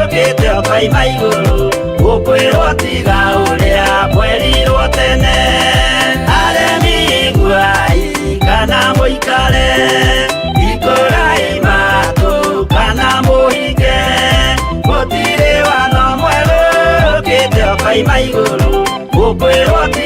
ũkĩte ũkoima igũrũ Mũkwĩrwo tiga ũrĩa mwerirwo tene Aremi iguai kana mũikare Hingũrai matũ kana mũhinge Gũtirĩ watho mwerũ ũkĩte ũkoima igũrũ Mũkwĩrwo tiga